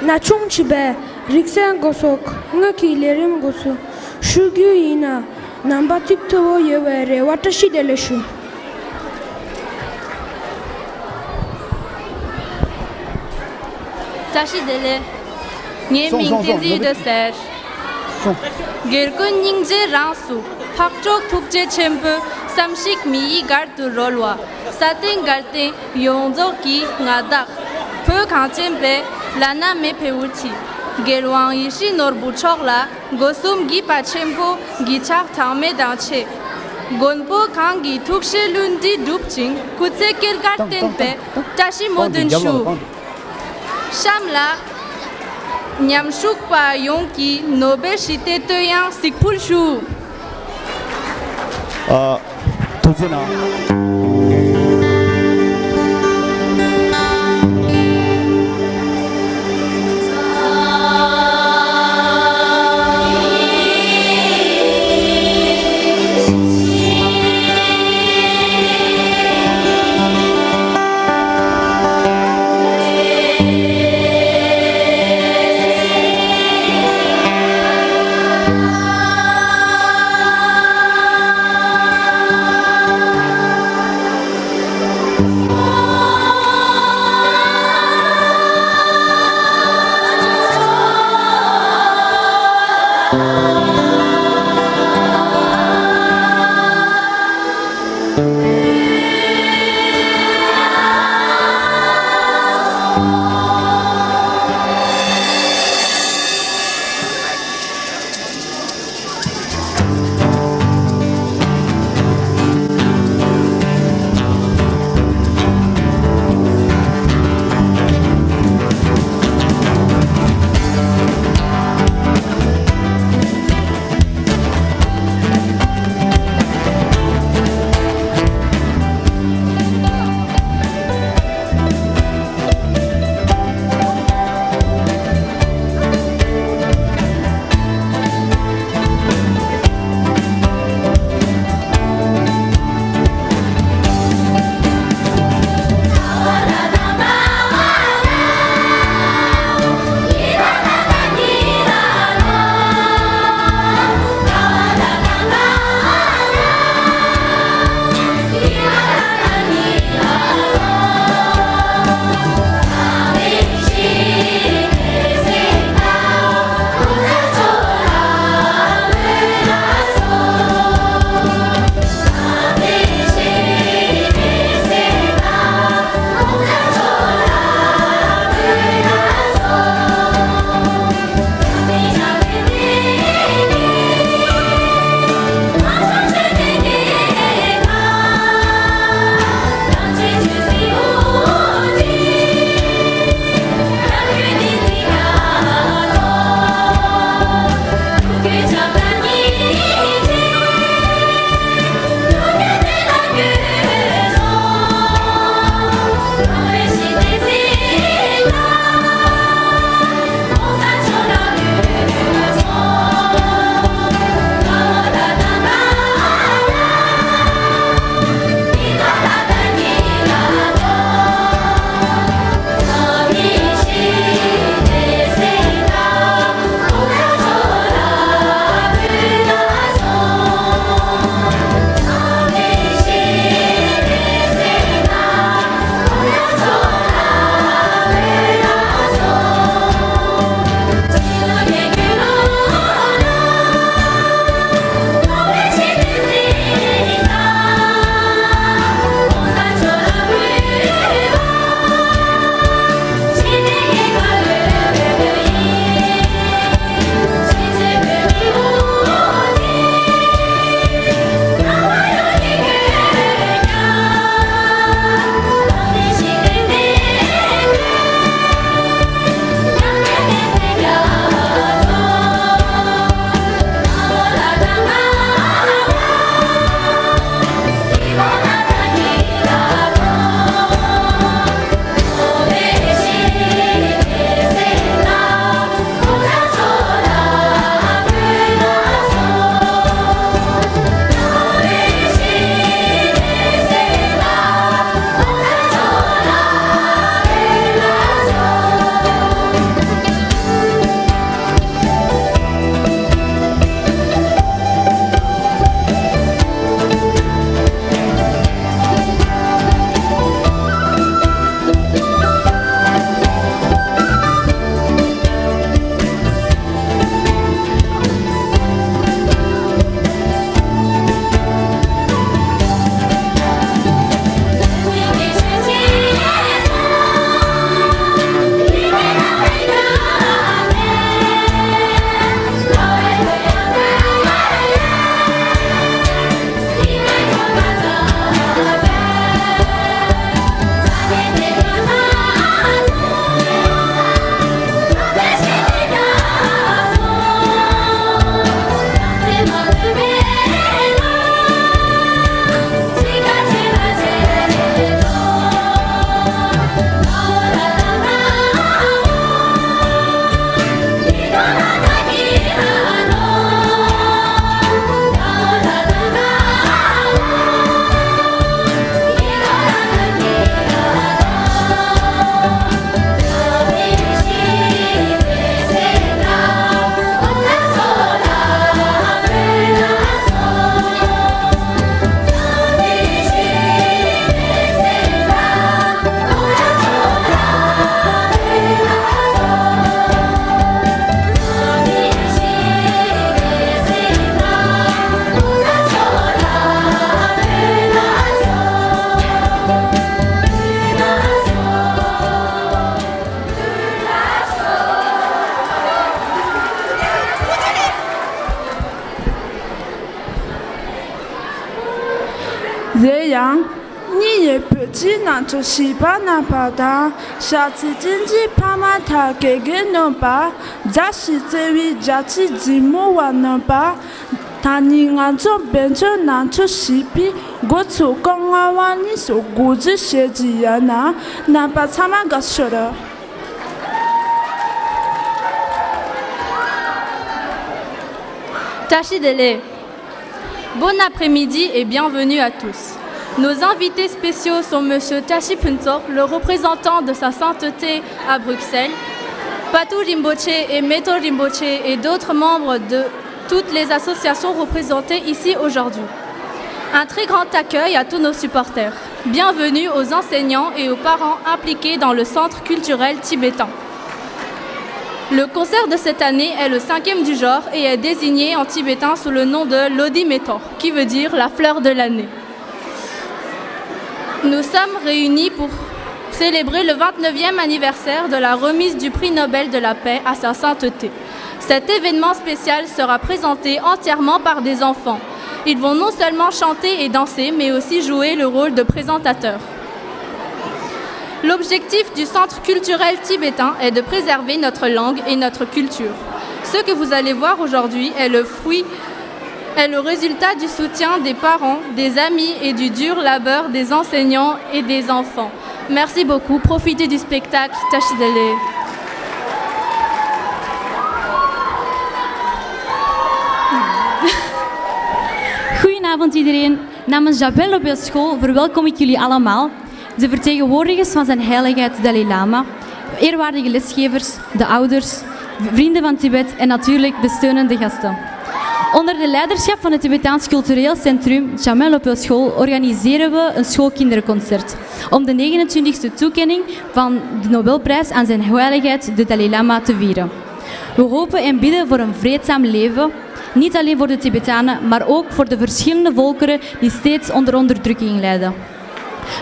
ན་ཆུང་བྱིས་པའི་རིག་གསར་སྒོ་གསོ་དངོས་ཀྱི་ལས་རིམ་འགོ་ཚུགས་ཞུ་རྒྱུ་ཡིན་ན། རྣམ་པ་ཚོ་ཐུགས་ཐུབ་པོ་ཡོད་པའི་རེ་བ་བཀྲ་ཤིས་བདེ་ལེགས་ཞུ། བཀྲ་ཤིས་བདེ་ལེགས། ངའི་མིང་བསྟན་འཛིན་ཡེ་ཤེས་ཟེར། རྒྱལ་ཀུན་སྙིང་རྗེ་རང་སུ། འཕགས་མཆོག་ཐུགས་རྗེ་ཆེན་པོའི། བསམ་གཞིག་མི་ཡི་གར་དུ་རོལ་བ། ས་སྟེང་བར་སྟེང་ཡོངས་རྫོགས་ཀྱི་མངའ་བདག །བོད་གངས་ཅན་པའི་བླ་ན་མེད་པའི་དབུ་ཁྲིད། རྒྱལ་དབང་ཡིད་བཞིན་ནོར་བུ་མཆོག་ལ། སྒོ་གསུམ་གུས་པ་ཆེན་པོ། གུས་ཕྱག་གྲངས་མེད་དང་ཆེ། མགོན་པོ་གང་གི་ཐུགས་བཞེད་ལུང་འདྲེན་སྒྲུབ་ཅིང་། སྐུ་ཚེ་བསྐལ་བརྒྱར་བརྟན་པའི་བཀྲ་ཤིས་སྨོན་འདུན་ཞུ། གཤམ་ལ། མཉམ་ཞུགས་པ་ཡོངས་ཀྱིས་ནོ་སྦེལ་ཞི་བདེའི་བསྟོད་དབྱངས་གཟིགས་ཕུལ་ཞུ། ཨ། ཐུགས་རྗེ་གནང་། ཟེར་ཡང་། ཉིན་ཡོད་བོད་ཀྱི་ནང་ཆོས་ཤེས་པ་རྣམ་པ་དང་། ཤ་ཚའི་ཅན་གྱི་ཕ་མ་ཐ་གེ་གེ་ནོན་པ། རྒྱ་ཞིག་བརྩེ་བའི་རྒྱ་ཆེའི་རྫི་མོ་བ་ནོན་པ། ད་ནི་ང་ཚོ་བོད་ཀྱི་ནང་ཆོས་ཤེས་པའི་འགོ་ཚུགས་སྐབས་ལྔ་བ་གཉིས་སུ་སྒོ་འཛུགས་བྱེད་ཀྱི་ཡོད་ན། རྣམ་པ་ཚང་མ་དགའ་ཤོས་རེད། བཀྲ་ཤིས་བདེ་ལེགས། Bon après-midi et bienvenue à tous. Nos invités spéciaux sont Monsieur Tashi Phuntsok, le représentant de Sa Sainteté à Bruxelles, Patou Rinpoche et Meto Rinpoche et d'autres membres de toutes les associations représentées ici aujourd'hui. Un très grand accueil à tous nos supporters. Bienvenue aux enseignants et aux parents impliqués dans le Centre culturel tibétain. Le concert de cette année est le cinquième du genre et est désigné en tibétain sous le nom de Lodi Metor, qui veut dire la fleur de l'année. Nous sommes réunis pour célébrer le vingt-neuvième anniversaire de la remise du prix Nobel de la paix à sa sainteté. Cet événement spécial sera présenté entièrement par des enfants. Ils vont non seulement chanter et danser, mais aussi jouer le rôle de présentateur. L'objectif du Centre culturel tibétain est de préserver notre langue et notre culture. Ce que vous allez voir aujourd'hui est le fruit, est le résultat du soutien des parents, des amis et du dur labeur des enseignants et des enfants. Merci beaucoup. Profitez du spectacle. བཀྲ་ཤིས་བདེ་ལེགས། Goedenavond iedereen. Namens Jabel Lopez School verwelkom ik jullie allemaal. De vertegenwoordigers van Zijn Heiligheid de Dalai Lama, eerwaardige lesgevers, de ouders, v- vrienden van Tibet en natuurlijk de steunende gasten. Onder de leiderschap van het Tibetaans Cultureel Centrum Jamel Lopez School organiseren we een schoolkinderconcert om de negenentwintigste toekenning van de Nobelprijs aan Zijn Heiligheid de Dalai Lama te vieren. We hopen en bidden voor een vreedzaam leven, niet alleen voor de Tibetanen, maar ook voor de verschillende volkeren die steeds onder onderdrukking lijden.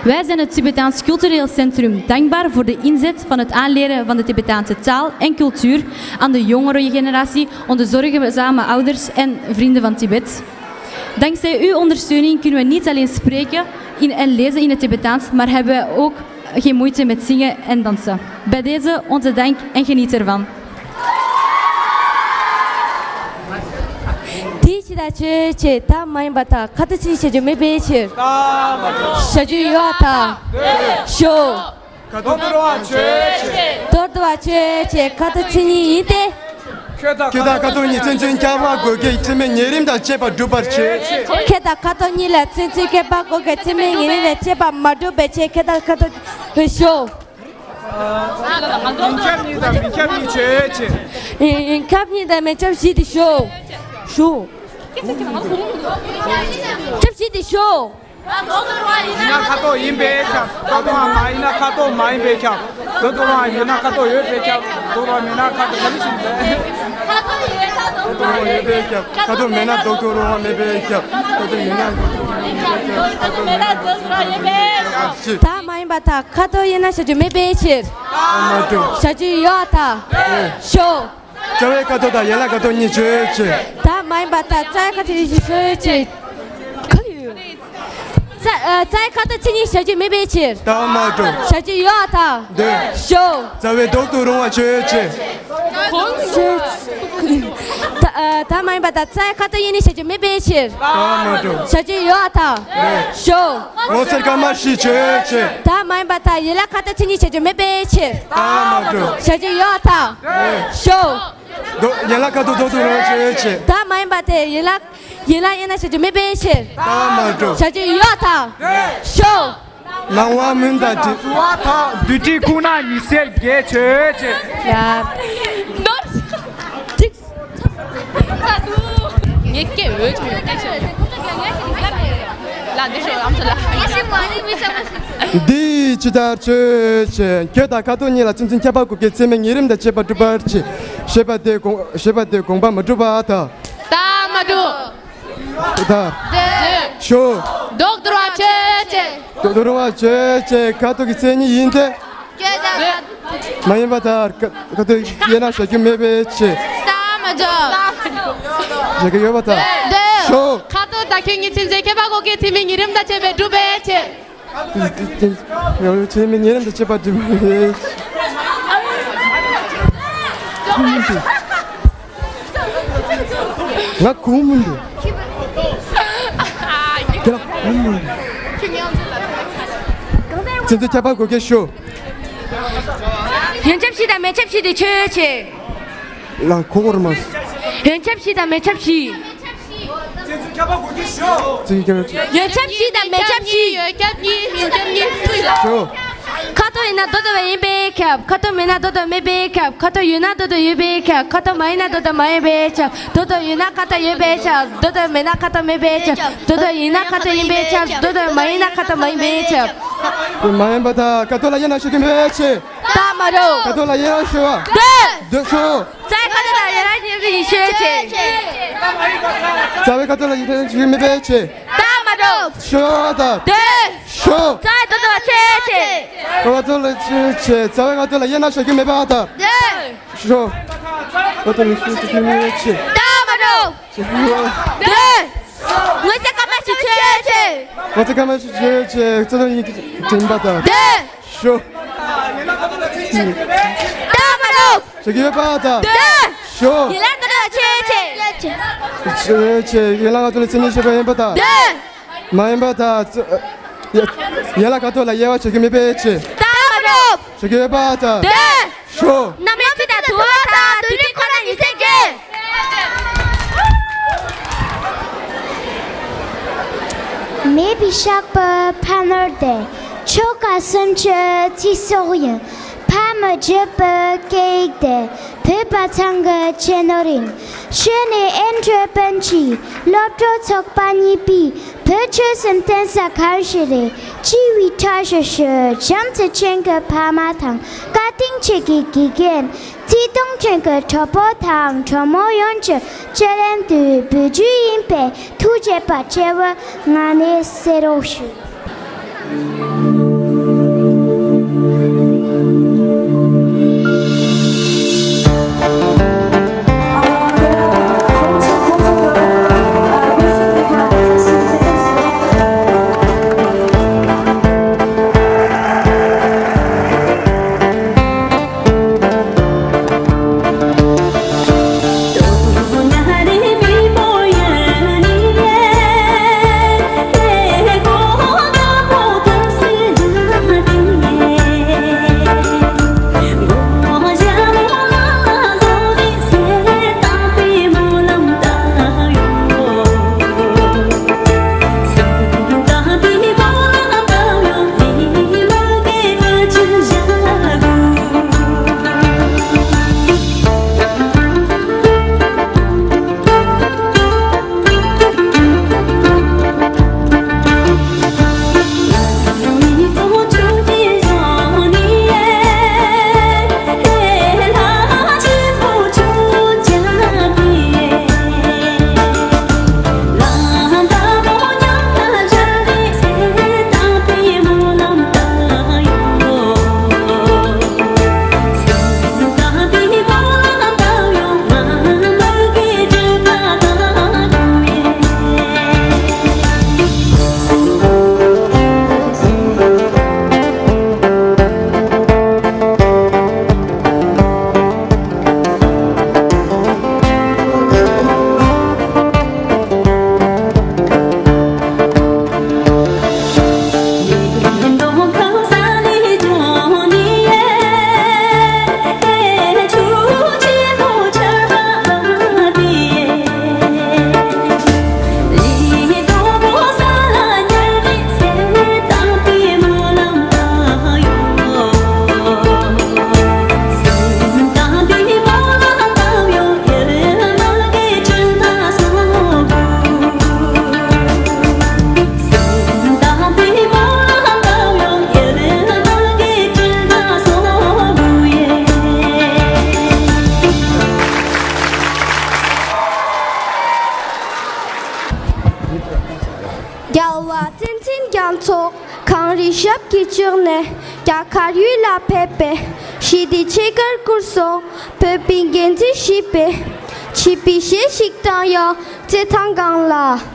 Wij zijn het Tibetaans Cultureel Centrum dankbaar voor de inzet van het aanleren van de Tibetaanse taal en cultuur aan de jongere generatie, onze zorgzame ouders en vrienden van Tibet. Dankzij uw ondersteuning kunnen we niet alleen spreken in, en lezen in het Tibetaans, maar hebben we ook geen moeite met zingen en dansen. Bij deze onze dank en geniet ervan. དེའི་ཕྱི་དང་ཆོས་ཆེ་ད་མ་ཡིན་པ་དང་ཁ་ཏ་ཚིག་བྱ་རྒྱུ་མེད་པའི་ཕྱིར། བྱ་རྒྱུ་ཡོད་དང་། ཤོ། ཁ་ཏོ་དུ་རོ་བ་ཆོས་ཆེ། དོར་དུ་བ་ཆོས་ཆེ་ཁ་ཏ་ཚིག་གཉིས་ཡིན་ཏེ། ཁྱོད་དང་ཁ་ཏོ་གཉིས་ཚུན་ཚོད་ཁྱབ་པ་དགོས་ཀྱི་ཚད་མའི་ཉེ་རིམ་དང་བཅས་པ་སྒྲུབ་པར་བྱེད། ཁྱོད་དང་ཁ་ཏོ་གཉིས་ལ་ཚུན་ཚོད་ཁྱབ་པ་དགོས་ཀྱི་ཚད་མའི་ཉེ་རིམ་དང་བཅས་པ་མ་སྒྲུབ་པའི་ཕྱིར་ཁྱོད་དང་ཁ་ཏོ་ཤོ། མིང་ཁྱབ་གཉིས་དང་མིང་ཁྱབ་གཉིས་ཆོས་ཆེ། ཡིན་ཁྱབ་གཉིས་དང་མིང་ཁྱབ་བཞི་དེ་ཤོ། ཤོ། ཁྱབ་བཞི་དེ་ཤོ། ཡིན་ན་ཁ་ཏོ་ཡིན་པས་ཁྱབ། ད་དུང་མ་ཡིན་ན་ཁ་ཏོ་མ་ཡིན་པས་ཁྱབ། ད་དུང་ཡིན་ན་ཁ་ཏོ་ཡོད་པས་ཁྱབ། ད་དུང་མེད་ན་ཁ་ཏོ་ག་ལ་ཞིག་མེད། ཁ་ཏོ་ཡོད་པས་ཁྱབ། ཁ་ཏོ་མེད་ན་ད་དུང་མེད་པས་ཁྱབ། ད་དུང་ཡིན་ན་ཁ་ཏོ་མེད་ན་ད་དུང་ཡོད་པས་ཁྱབ། ད་མ་ཡིན་པ་ད་ཁ་ཏོ་ཡིན་ན་བྱ་རྒྱུ་མེད་པའི་ཕྱིར། མ་འགྲོ། བྱ་རྒྱུ་ཡོད་ད། ཤོ། རྩ་བའི་ཁ་ཏོ་དང་ཡན་ལག་ཁ་ཏོ་གཉིས་ཆོས་ཆེ། ད་མ་ཡིན་པ་ད་རྩ་བའི་ཁ་ཏོ་གཉིས་ཆོས་ཆེ། ག་ལ་ཡོད། རྩ་རྩ་བའི་ཁ་ཏོ་ཆེ་གཉིས་བྱ་རྒྱུ་མེད་པའི་ཕྱིར། ད་མ་འགྲོ། བྱ་རྒྱུ་ཡོད་ད། འདོད། ཤོ། རྩ་བའི་ལྡོག་ཏུ་རུང་བ་ཆོས་ཆེ། ཆོས་ད་ད་མ་ཡིན་པ་ད་རྩ་བའི་ཁ་ཏོ་ཡིན་ནི་བྱ་རྒྱུ་མེད་པའི་ཕྱིར། ད་མ་འགྲོ། བྱ་རྒྱུ་ཡོད་ད། འདོད། ཤོ། ངོ་ཚར་ཀ་མ་ཤི་ཆོས་ཆེ། ད་མ་ཡིན་པ་ད་ཡན་ལག་ཁ་ཏོ་ཆེ་གཉིས་བྱ་རྒྱུ་མེད་པའི་ཕྱིར། ད་མ་འགྲོ། བྱ་རྒྱུ་ཡོད་ད། ཤོ། ཡན་ལག་ཁ་ཏོ་ལྡོག་ཏུ་རུང་ཆོས་ཆེ། ད་མ་ཡིན་པ་དེ་ཡན་ལག་ཡན་ལག་ཡིན་ན་བྱ་རྒྱུ་མེད་པའི་ཕྱིར། ད་མ་འགྲོ། བྱ་རྒྱུ་ཡོད་ད། ཤོ། ལང་བ་མུན་དང་བྲི། དུ་བ་དག་བདུད་དཀྲིས་ཁུག་རྣ་ཉི་ཟེར་བརྒྱད་ཆོས་ཆེ། ཡ། ངས་སྐད་འོས་ཀྱི་ཡོད་སྐད་ཆ། ལ་འདི་ཤོ་ལམ་དུ་ལ། འདི་ཇི་ལྟར་ཆོས་ཅན། ཁྱོད་དང་ཁ་ཏོ་གཉིས་ལ་ཚུན་ཚོད་ཁྱབ་པ་དགོས་ཀྱི་ཚད་མའི་ཉེ་རིམ་དང་བཅས་པ་སྒྲུབ་པར་བྱེད། ཞེས་པ་དེ་དགོངས་ཞེས་པ་དེ་དགོངས་པ་མ་གྲུབ་པ་དང་། ད་མ་གྲུབ། ད། ཤོ། ལྡོག་ཏུ་རུང་བ་ཆོས་ཅན། ལྡོག་ཏུ་རུང་བ་ཆོས་ཅན། ཁ་ཏོ་གི་མཚན་ཉིད་ཡིན་ཏེ། ཁྱོད་དང་། མ་ཡིན་པ་དང་ཁ་ཁ་ཏོ་ཡིན་ན་བྱ་རྒྱུ་མེད་པའི་ཕྱིར། ད་མ་གྲུབ། བྱ་རྒྱུ་ཡོད་པ་དང་། འདོད། ཤོག་ཁ་ཐོར་དང་ཁྱོད་གཉིས་ཚིག་མཛོད་ཁྱད་པར་གོ་གེ་ཚིག་མི་ཉིན་རིམ་དང་བཅས་པའི་སྒྲུབ་པའི་ཆེད། ཚིག་མི་ཉིན་རིམ་དང་བཅས་པ་སྒྲུབ་པའི་ཆེད། ང་གོང་མིན་འདུག་ཁྱེད་རང་གོང་མིན་འདུག་ཚིག་མཛོད་ཁྱད་པར་གོ་གེ་ཤོག་ཡོན་ཆབ་བཞི་དང་མེ་ཆབ་བཞི་དེ་ཆོས་ཆེ། ལ་ཁོ་གོར་མ། ཡོན་ཆབ་བཞི་དང་མེ་ཆབ་བཞི། ཚིག་ཁྱབ་ཚིག་ཁྱབ། ཡོན་ཆབ་བཞི་དང་མེ་ཆབ་བཞི། ཡོན་ཆབ་གཉིས། ཡོན་ཆབ་གཉིས། ཤོག་ཁ་དོག་ཡིན་ན་རྡོ་རྡོ་བ་ཡིན་པས་ཁྱབ། ཁ་དོག་མེད་ན་རྡོ་རྡོ་མེད་པས་ཁྱབ། ཁ་དོག་ཡོད་ན་རྡོ་རྡོ་ཡོད་པས་ཁྱབ། ཁ་དོག་མ་ཡིན་ན་རྡོ་རྡོ་མ་ཡིན་པས་ཁྱབ། རྡོ་རྡོ་ཡོད་ན་ཁ་དོག་ཡོད་པས་ཁྱབ། རྡོ་རྡོ་མེད་ན་ཁ་དོག་མེད་པས་ཁྱབ། རྡོ་རྡོ་ཡིན་ན་ཁ་དོག་ཡིན་པས་ཁྱབ། རྡོ་རྡོ་མ་ཡིན་ན་ཁ་དོག་མ་ཡིན་པས་ཁྱབ། མ་ཡིན་པ་དང་ཁ་དོག་ལ་དབྱེ་ན་ཤེས་ཀྱི་མེད་པས་ཆེ། ད་མ་རོ། ཁ་དོག་ལ་དབྱེ་ན་ཤེས་པ། འདོད། འདོད་ཤོག་རྩ་བའི་ཁ་དོག་དང་ཡན་ལག་གཉིས་པའི་ཡིན་ཤོད་ཆེ། རྩ་བའི་ཁ་དོག་ལ་ཡིན་ཤེས་མེད་པས་ཆེ། ད་མ་རོ། ཤོག་ད། འདོད། ཤོག་རྩ་བའི་ཁ་དོག་ལ་ཆེ་ཆེ། ཁ་དོག་ལ་ཆེ་ཆེ། རྩ་བའི་ཁ་དོག་ལ་དབྱེ་ན་ཤེས་ཀྱི་མེད་པ་ད། འདོད། ཤོག་ཁ་དོག་ལ་ཤེས་ཀྱི་མེད་པས་ཆེ། ད་མ་རོ། འདོད། ངོ་ཚ་ཀ་མ་ཞིག་ཆེ་ཆེ། ངོ་ཚ་ཀ་མ་ཞིག་ཆེ་ཆེ། རྩ་དོན་ཡིན་གྱི་དྲན་པ་དང་། འདོད། ཤོ། ད་མ་རོ། ཞུ་གི་ཡོད་པ་དང་། འདོད། ཤོ། ཡན་ལག་དོན་ཆེ་ཆེ། ཆེ་ཆེ། ཡན་ལག་ང་ཚོ་ལ་མཚན་ཉིད་ཤེས་པ་ཡིན་པ་དང་། འདོད། མ་ཡིན་པ་དང་། ཡ་ཡན་ལག་ཁ་དོག་ལ་དབྱེ་བ་ཕྱེ་གི་མེད་པའི་ཆེ། ད་མ་རོ། ཞུ་གི་ཡོད་པ་དང་། འདོད། ཤོ། རྣམ་དབྱེ་ཚིག་དང་དུ་བ་དང་དུ་དུས་ཁོ་ན་ཉིན་མཚན་གྱི། མེད་པའི་བཤགས་པའི་ཕ་ནོར་དེ། ཆོ་ག་སུམ་ཅུའི་ཚེ་སྲོག་ཡིན། ཕ་མ་བརྒྱུད་པའི་སྐད་ཡིག་དེ། བོད་པ་ཚང་གི་གཅེས་ནོར་ཡིན། ཤུལ་ནས་ཨེ་འགྲོ་པན་གྱིས་སློབ་གྲོགས་ཚོགས་པ་གཉིས་པོས་བོད་ཆོས་སུ་བསྟན་ས་གང་ཞིག་རེད། སྤྱི་བོའི་ཁྲ་ཤོར་ཤོར་བྱམས་བརྩེ་ཅན་གྱི་ཕ་མ་དང་བཀའ་དྲིན་ཆེ་གི་དགེ་རྒན། བརྩེ་གདུང་ཅན་གྱི་གྲོགས་པོ་དང་གྲོགས་མོ་ཡོངས་ཀྱི་བརྩེ་ལེན་དུ་འབུལ་རྒྱུ་ཡིན་པས་ཐུགས་དགྱེས་པ་ཆེ་བོ་ངག་ནས་གསལ་རོགས་ཞུ། རྒྱལ་བ་བསྟན་འཛིན་རྒྱ་མཚོ་གངས་རིའི་ཞབས་ཀྱིས་བཅགས་ནས་རྒྱ་གར་ཡུལ་ལ་ཕེབས་པའི་ཞི་བདེའི་ཆེད་དཀར་བསྐུར་སོང་། བོད་པའི་འགན་འཛིན་ཞེས་པའི་ བྱིས་པའི་གཞས་ཤིག་དྲངས་ཡོང་། བྱེ་ཐང་སྒང་ལ།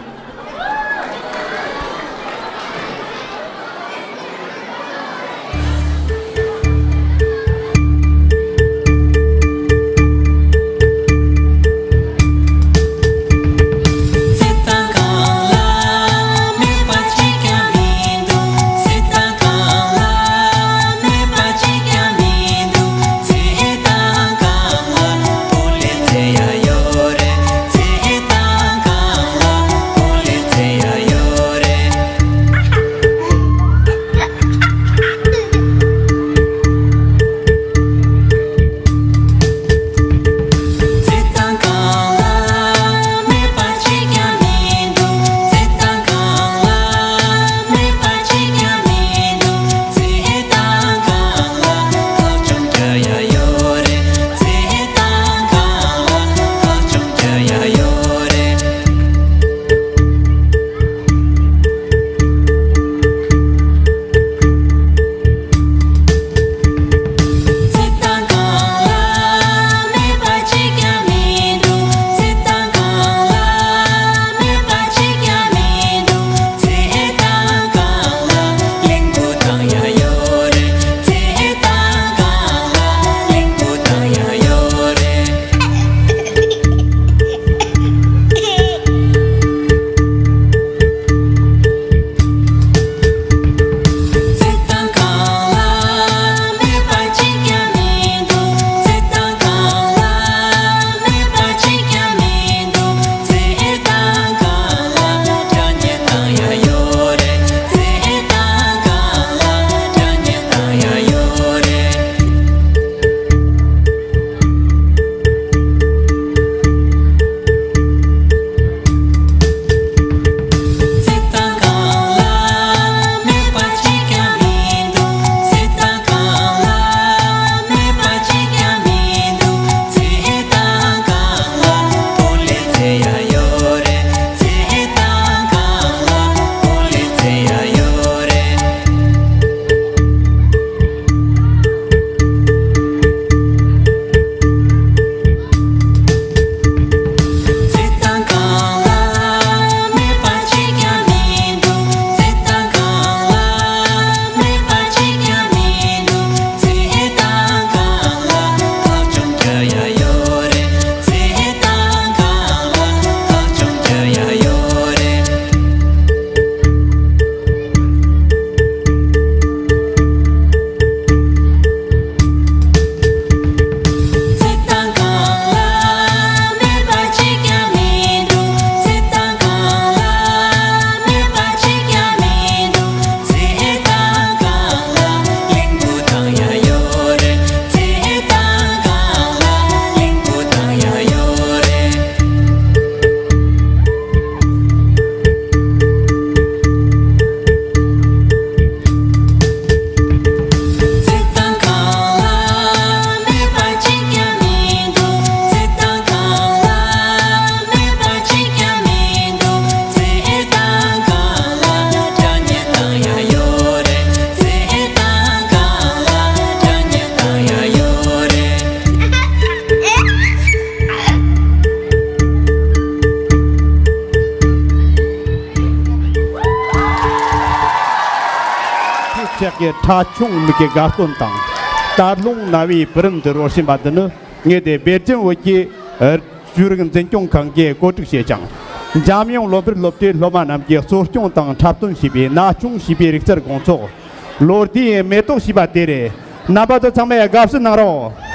ཁྱེད་ཅག་གི་ཁྲ་ཆུང་མིག་གི་དགའ་སྟོན་དང་། སྟར་ལུང་ན་བའི་བུ་རམ་དུ་རོལ་བཞིན་པ་འདི་ནི། ངེད་དེ་སྦེལ་ཇམ་བོད་ཀྱི་ཆོས་རིག་འཛིན་སྐྱོང་ཁང་གིས་བཀོད་སྒྲིག་བྱས་ཤིང་། འཇམ་དབྱངས་བློ་འཕེལ་སློབ་གྲྭའི་སློབ་མ་རྣམས་ཀྱིས་གསོ་སྐྱོང་དང་འཁྲབ་སྟོན་བྱས་པའི་ན་ཆུང་ཞེས་པའི་རིག་རྩལ་དགོང་ཚོགས། ལོ་ཟླའི་མེ་ཏོག་ཞེས་པ་དེ་རེད། རྣམ་པ་ཚོ་ཚང་མས་དགའ་བསུ་གནང་རོགས།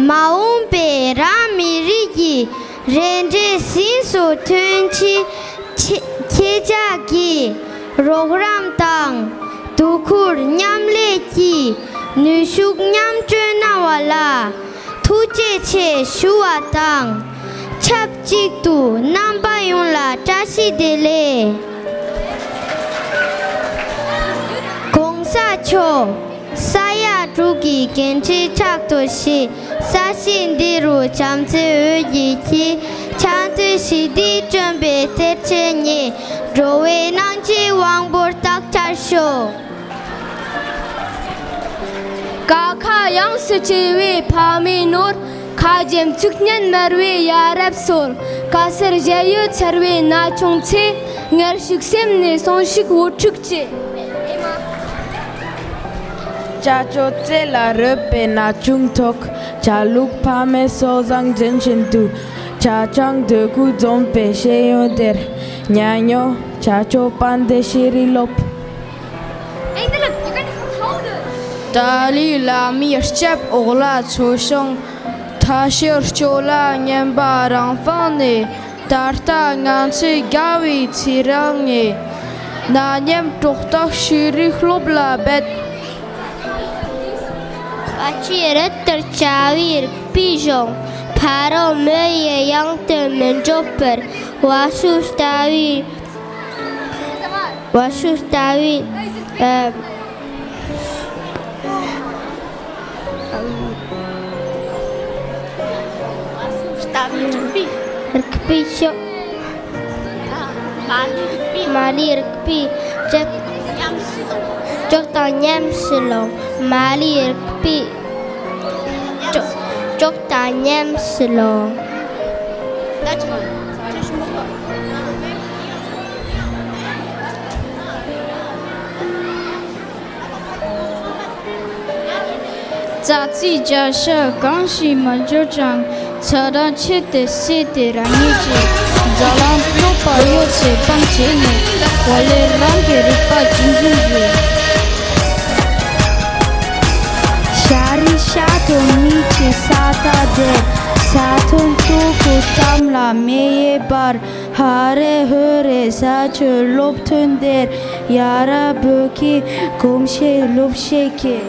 མ་འོངས་པའི་རང་མི་རིགས་ཀྱི་རེ་འབྲས་གཟེངས་སུ་ཐོན་ཆེད་ཁྱེད་ཅག་གིས་རོགས་རམ་དང་དོ་ཁུར་མཉམ་ལས་ཀྱིས་ནུས་ཤུགས་མཉམ་སྤྱོད་གནང་བ་ལ་ཐུགས་རྗེ་ཆེ་ཞུ་བ་དང་། ཆབས་ཅིག་ཏུ་རྣམ་པ་ཡོངས་ལ་བཀྲ་ཤིས་བདེ་ལེགས། ༸གོང་ས་མཆོག་ས་ཡ་དྲུག་གི་འགན་འཁྲི་ཕྲག་ཏུ་བཞེས། ས་གཞི་འདི་རུ་བྱམས་བརྩེའི་འོད་ཀྱིས་འཁྱིལ། འཆམ་མཐུན་ཞི་བདེས་བསྐྲུན་པའི་གཏེར་ཆེན་ཉིད། འགྲོ་བའི་སྣང་བྱེད་དབང་པོར་རྟག་འཆར་ཤོག་ཀ་ཁ་ཡོངས་སུ་གྲོལ་བའི་ཕ་མའི་ནོར། ཁ་འབྱམས་ཚིག་སྙན་དམར་བའི་ཡ་རབས་སྲོལ། ཁ་གསལ་ཞལ་ཡོད་འཚེར་བའི་ན་ཆུང་ཚེ། ངར་ཞིག་སེམས་ནས་སོང་ཞིག་འུ་ཕྲུག་ཅེས། ཅ་ཅོ་རྩེ་ལ་རོལ་པའི་ན་ཆུང་ཐོག་ཆ་ལུགས་ཕ་མའི་སྲོལ་བཟང་འཛིན་བཞིན་དུ། ཆ་ཆང་འདོད་དགུ་འཛོམས་པའི་ཤེས་ཡོན་སྡེར། ཉ་ཉོ་ཆ་ཆོ་པན་དེ་ཤེས་རིག་སློབ། ཏཱ་ལའི་བླ་མའི་སྐྱབས་འོག་ལ་འཚོ་ཞིང་། ཐ་ཤལ་སྐྱོ་ལ་སྙན་པ་རང་སྤངས་ནས། ད་ལྟ་ང་ཚོས་དགའ་བའི་ཚེ་རིང་ནས། ན་མཉམ་གྲོགས་དག་ཤེས་རིག་སློབ་ལ་འབད། བ་ཕྱིའི་རི་ལྟར་བྱ་བའི་རིག་པའི་གཞུང་། ཕ་རོལ་མི་ཡི་གཡང་དུ་མི་འགྲོ་བར། བ་སུ་ལྟ་བུའི། བ་སུ་ལྟ་བུའི། ཨ། ལྟ་བུའི་རིག་པའི། རིག་པའི་ཤོག་མ་ལུས་རིག་པའི། མ་ལུས་རིག་པའི་ལྕགས། ལྕགས་དང་ཉམས་སུ་ལོངས། མ་ལུས་རིག་པའི། ལྕགས། ལྕགས་དང་ཉམས་སུ་ལོངས། རྩྭ་རྩེའི་རྒྱལ་ས་གང་ཞིག་མ་འབྱོར་ཀྱང་། ཚ་གྲང་ཆེ་དེ་སེལ་ཏེ་རང་ཉིད་ཀྱི། རྩ་ལམ་སྟོབས་པ་ཡོད་ཚད་སྤང་བྱས་ནས། འོ་ལས་རང་གི་རིག་པ་རྒྱུན་འཛིན་བྱེད། ཤ་རི་ཤ་དོ་མིག་གི་ས་ད་དེར། ས་ཐོན་ཏོ་གོ་གཏམ་ལ་མེ་ཡེ་བར། ཧ་རེ་ཧོ་རེ་ས་ཆོས་སློབ་ཐོན་དེར། ཡ་ར་བོད་ཀྱི་གོམས་གཤིས་སློབ་བཤད་ཀྱི།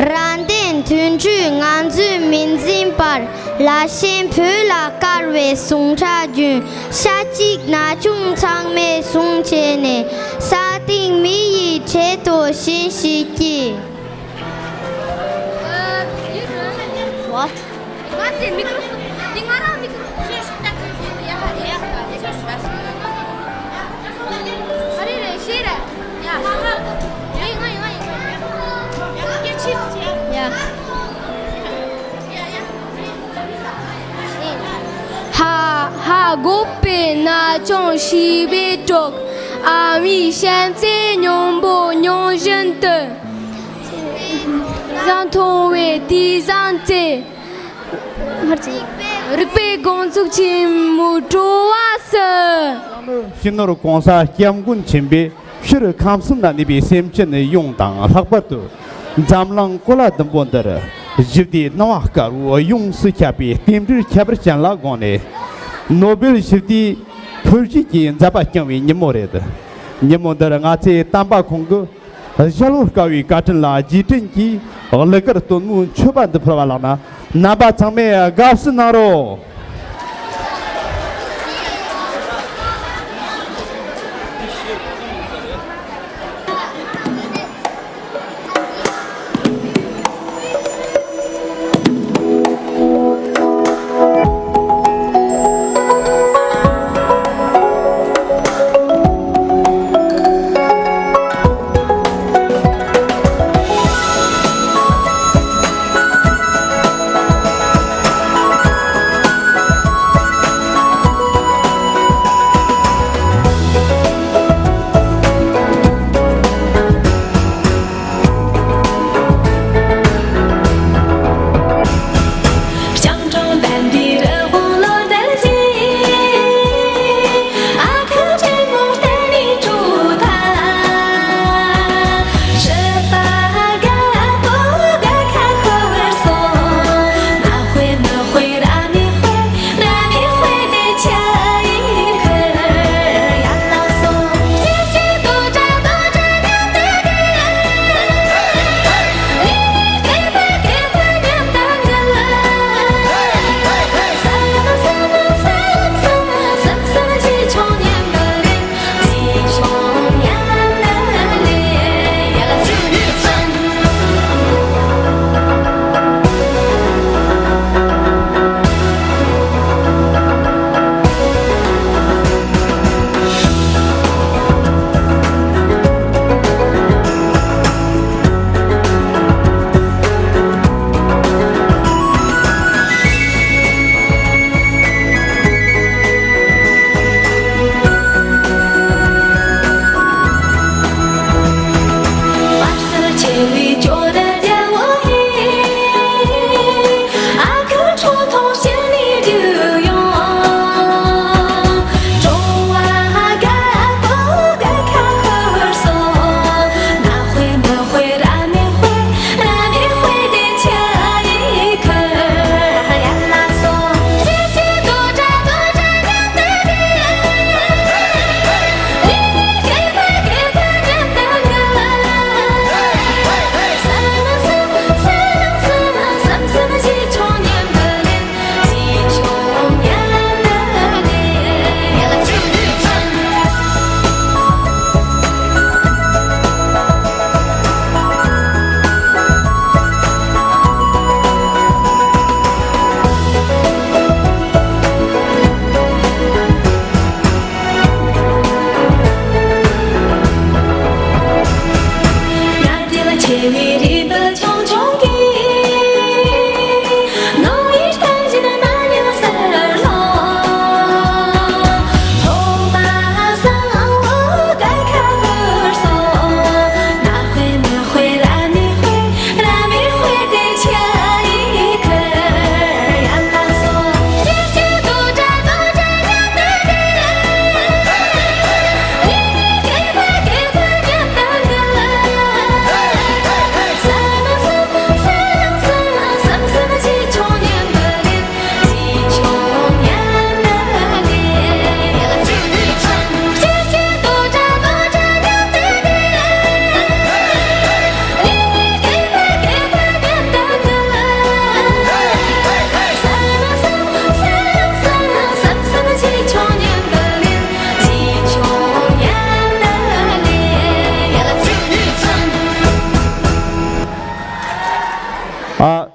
རང་བདེན་དོན་གཅོད་ང་ཚོས་མི་འཛིན་པར། ལ་ཞེན་བོད་ལ་དཀར་བའི་ཟུངས་ཁྲག་རྒྱུན། ཤ་གཅིག་ན་ཆུང་ཚང་མས་ཟུངས་བྱས་ནས། ས་སྟེང་མི་ཡི་འཕྲལ་དུ་ཞེན་ཞིག་གྱིས། What? ང་ཚོའི་མིག་རོ་སོ། འདི་ང་རང་མིག་རོ་སོ། ཨ་རེ་རེ་ཤེས་རེད། ཡ། ཡ། ཡ། ཡ། ཡ། ཡ། ཡ། ཡ། ཧ་ཧ་དགོད་པའི་ན་ཆུང་ཤེས་པའི་གྲོགས། ཨ་མའི་བྱམས་བརྩེ་སྙིང་པོ་མྱོང་བཞིན་དུ། བཟང་མཐོང་བའི་དུས་བཟང་བཙལ། རིག་པའི་དགོང་ཚུགས་ཆེན་མོའི་བྲོ་བ་སུ། སྤྱི་ནོར་༸གོང་ས་༸སྐྱབས་མགོན་ཆེན་པོས་ཕྱིར་ཁམས་གསུམ་ན་གནས་པའི་སེམས་ཅན་ཡོངས་དང་། ལྷག་པར་དུ་འཛམ་གླིང་གོ་ལ་ཟླུམ་པོ་འདིར་ཞི་བདེའི་སྣང་བ་དཀར་པོ་ཡོངས་སུ་ཁྱབ་པའི་རྟེན་འབྲེལ་ཁྱད་པར་ཅན་ལ་དགོངས་ནས། ནོ་བེལ་ཞི་བདེའི་ཕུལ་བྱེད་ཀྱི་མཛད་པ་བསྐྱངས་པའི་ཉིན་མོ་རེད། ཉིན་མོ་འདིར་ང་ཚོའི་དམ་པ་ཁོང་གི་གཞལ་བར་དཀའ་བའི་བཀའ་དྲིན་ལ་རྗེས་དྲན་གྱིས་གླུ་གར་སྟོན་མོའི་མཆོད་པ་འདི་ཕུལ་བ་ལགས་ན། རྣམ་པ་ཚང་མས་དགའ་བསུ་གནང་རོགས།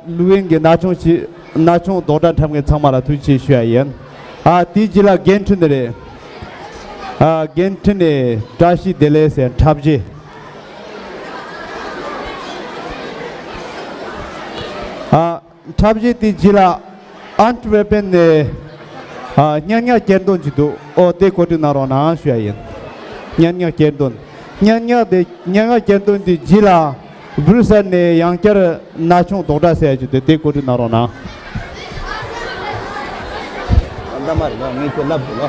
ལུ་ཝིན་གྱི་ན་ཆུང་ཞིག་ན་ཆུང་རྡོག་སྒྲ་འཁྲབ་མཁན་ཚང་མ་ལ་ཐུགས་རྗེ་ཆེ་ཞུ་ཡ་ཡིན། ཨ་དེའི་རྗེས་ལ་རྒན་ཁྲི་ནས་རེད། ཨ་རྒན་ཁྲི་ནས་བཀྲ་ཤིས་བདེ་ལེགས་ཟེར་འཁྲབ་གཞས། ཨ་འཁྲབ་གཞས་དེའི་རྗེས་ལ་ཨན་ཊི་ཝེར་པན་ནས་ཨ་སྙན་ངག་གྱེར་འདོན་ཅིག་འདུག་ཨོ་དེ་གོ་སྒྲིག་གནང་རོགས་གནང་ཞུ་ཡ་ཡིན། སྙན་ངག་གྱེར་འདོན། སྙན་ངག་དེ་སྙན་ངག་གྱེར་འདོན་དེའི་རྗེས་ལ་སྦུལ་སར་ནས་ཡང་བསྐྱར་ན་ཆུང་རྡོག་སྒྲ་ཟེར་ཡ་ཅིག་འདུག་དེ་གོ་སྒྲིག་གནང་རོགས་གནང་། ཨ་མདའ་མ་རེད་ལོ། ངས་ཁྱོད་ལབ་དགོས་ལོ།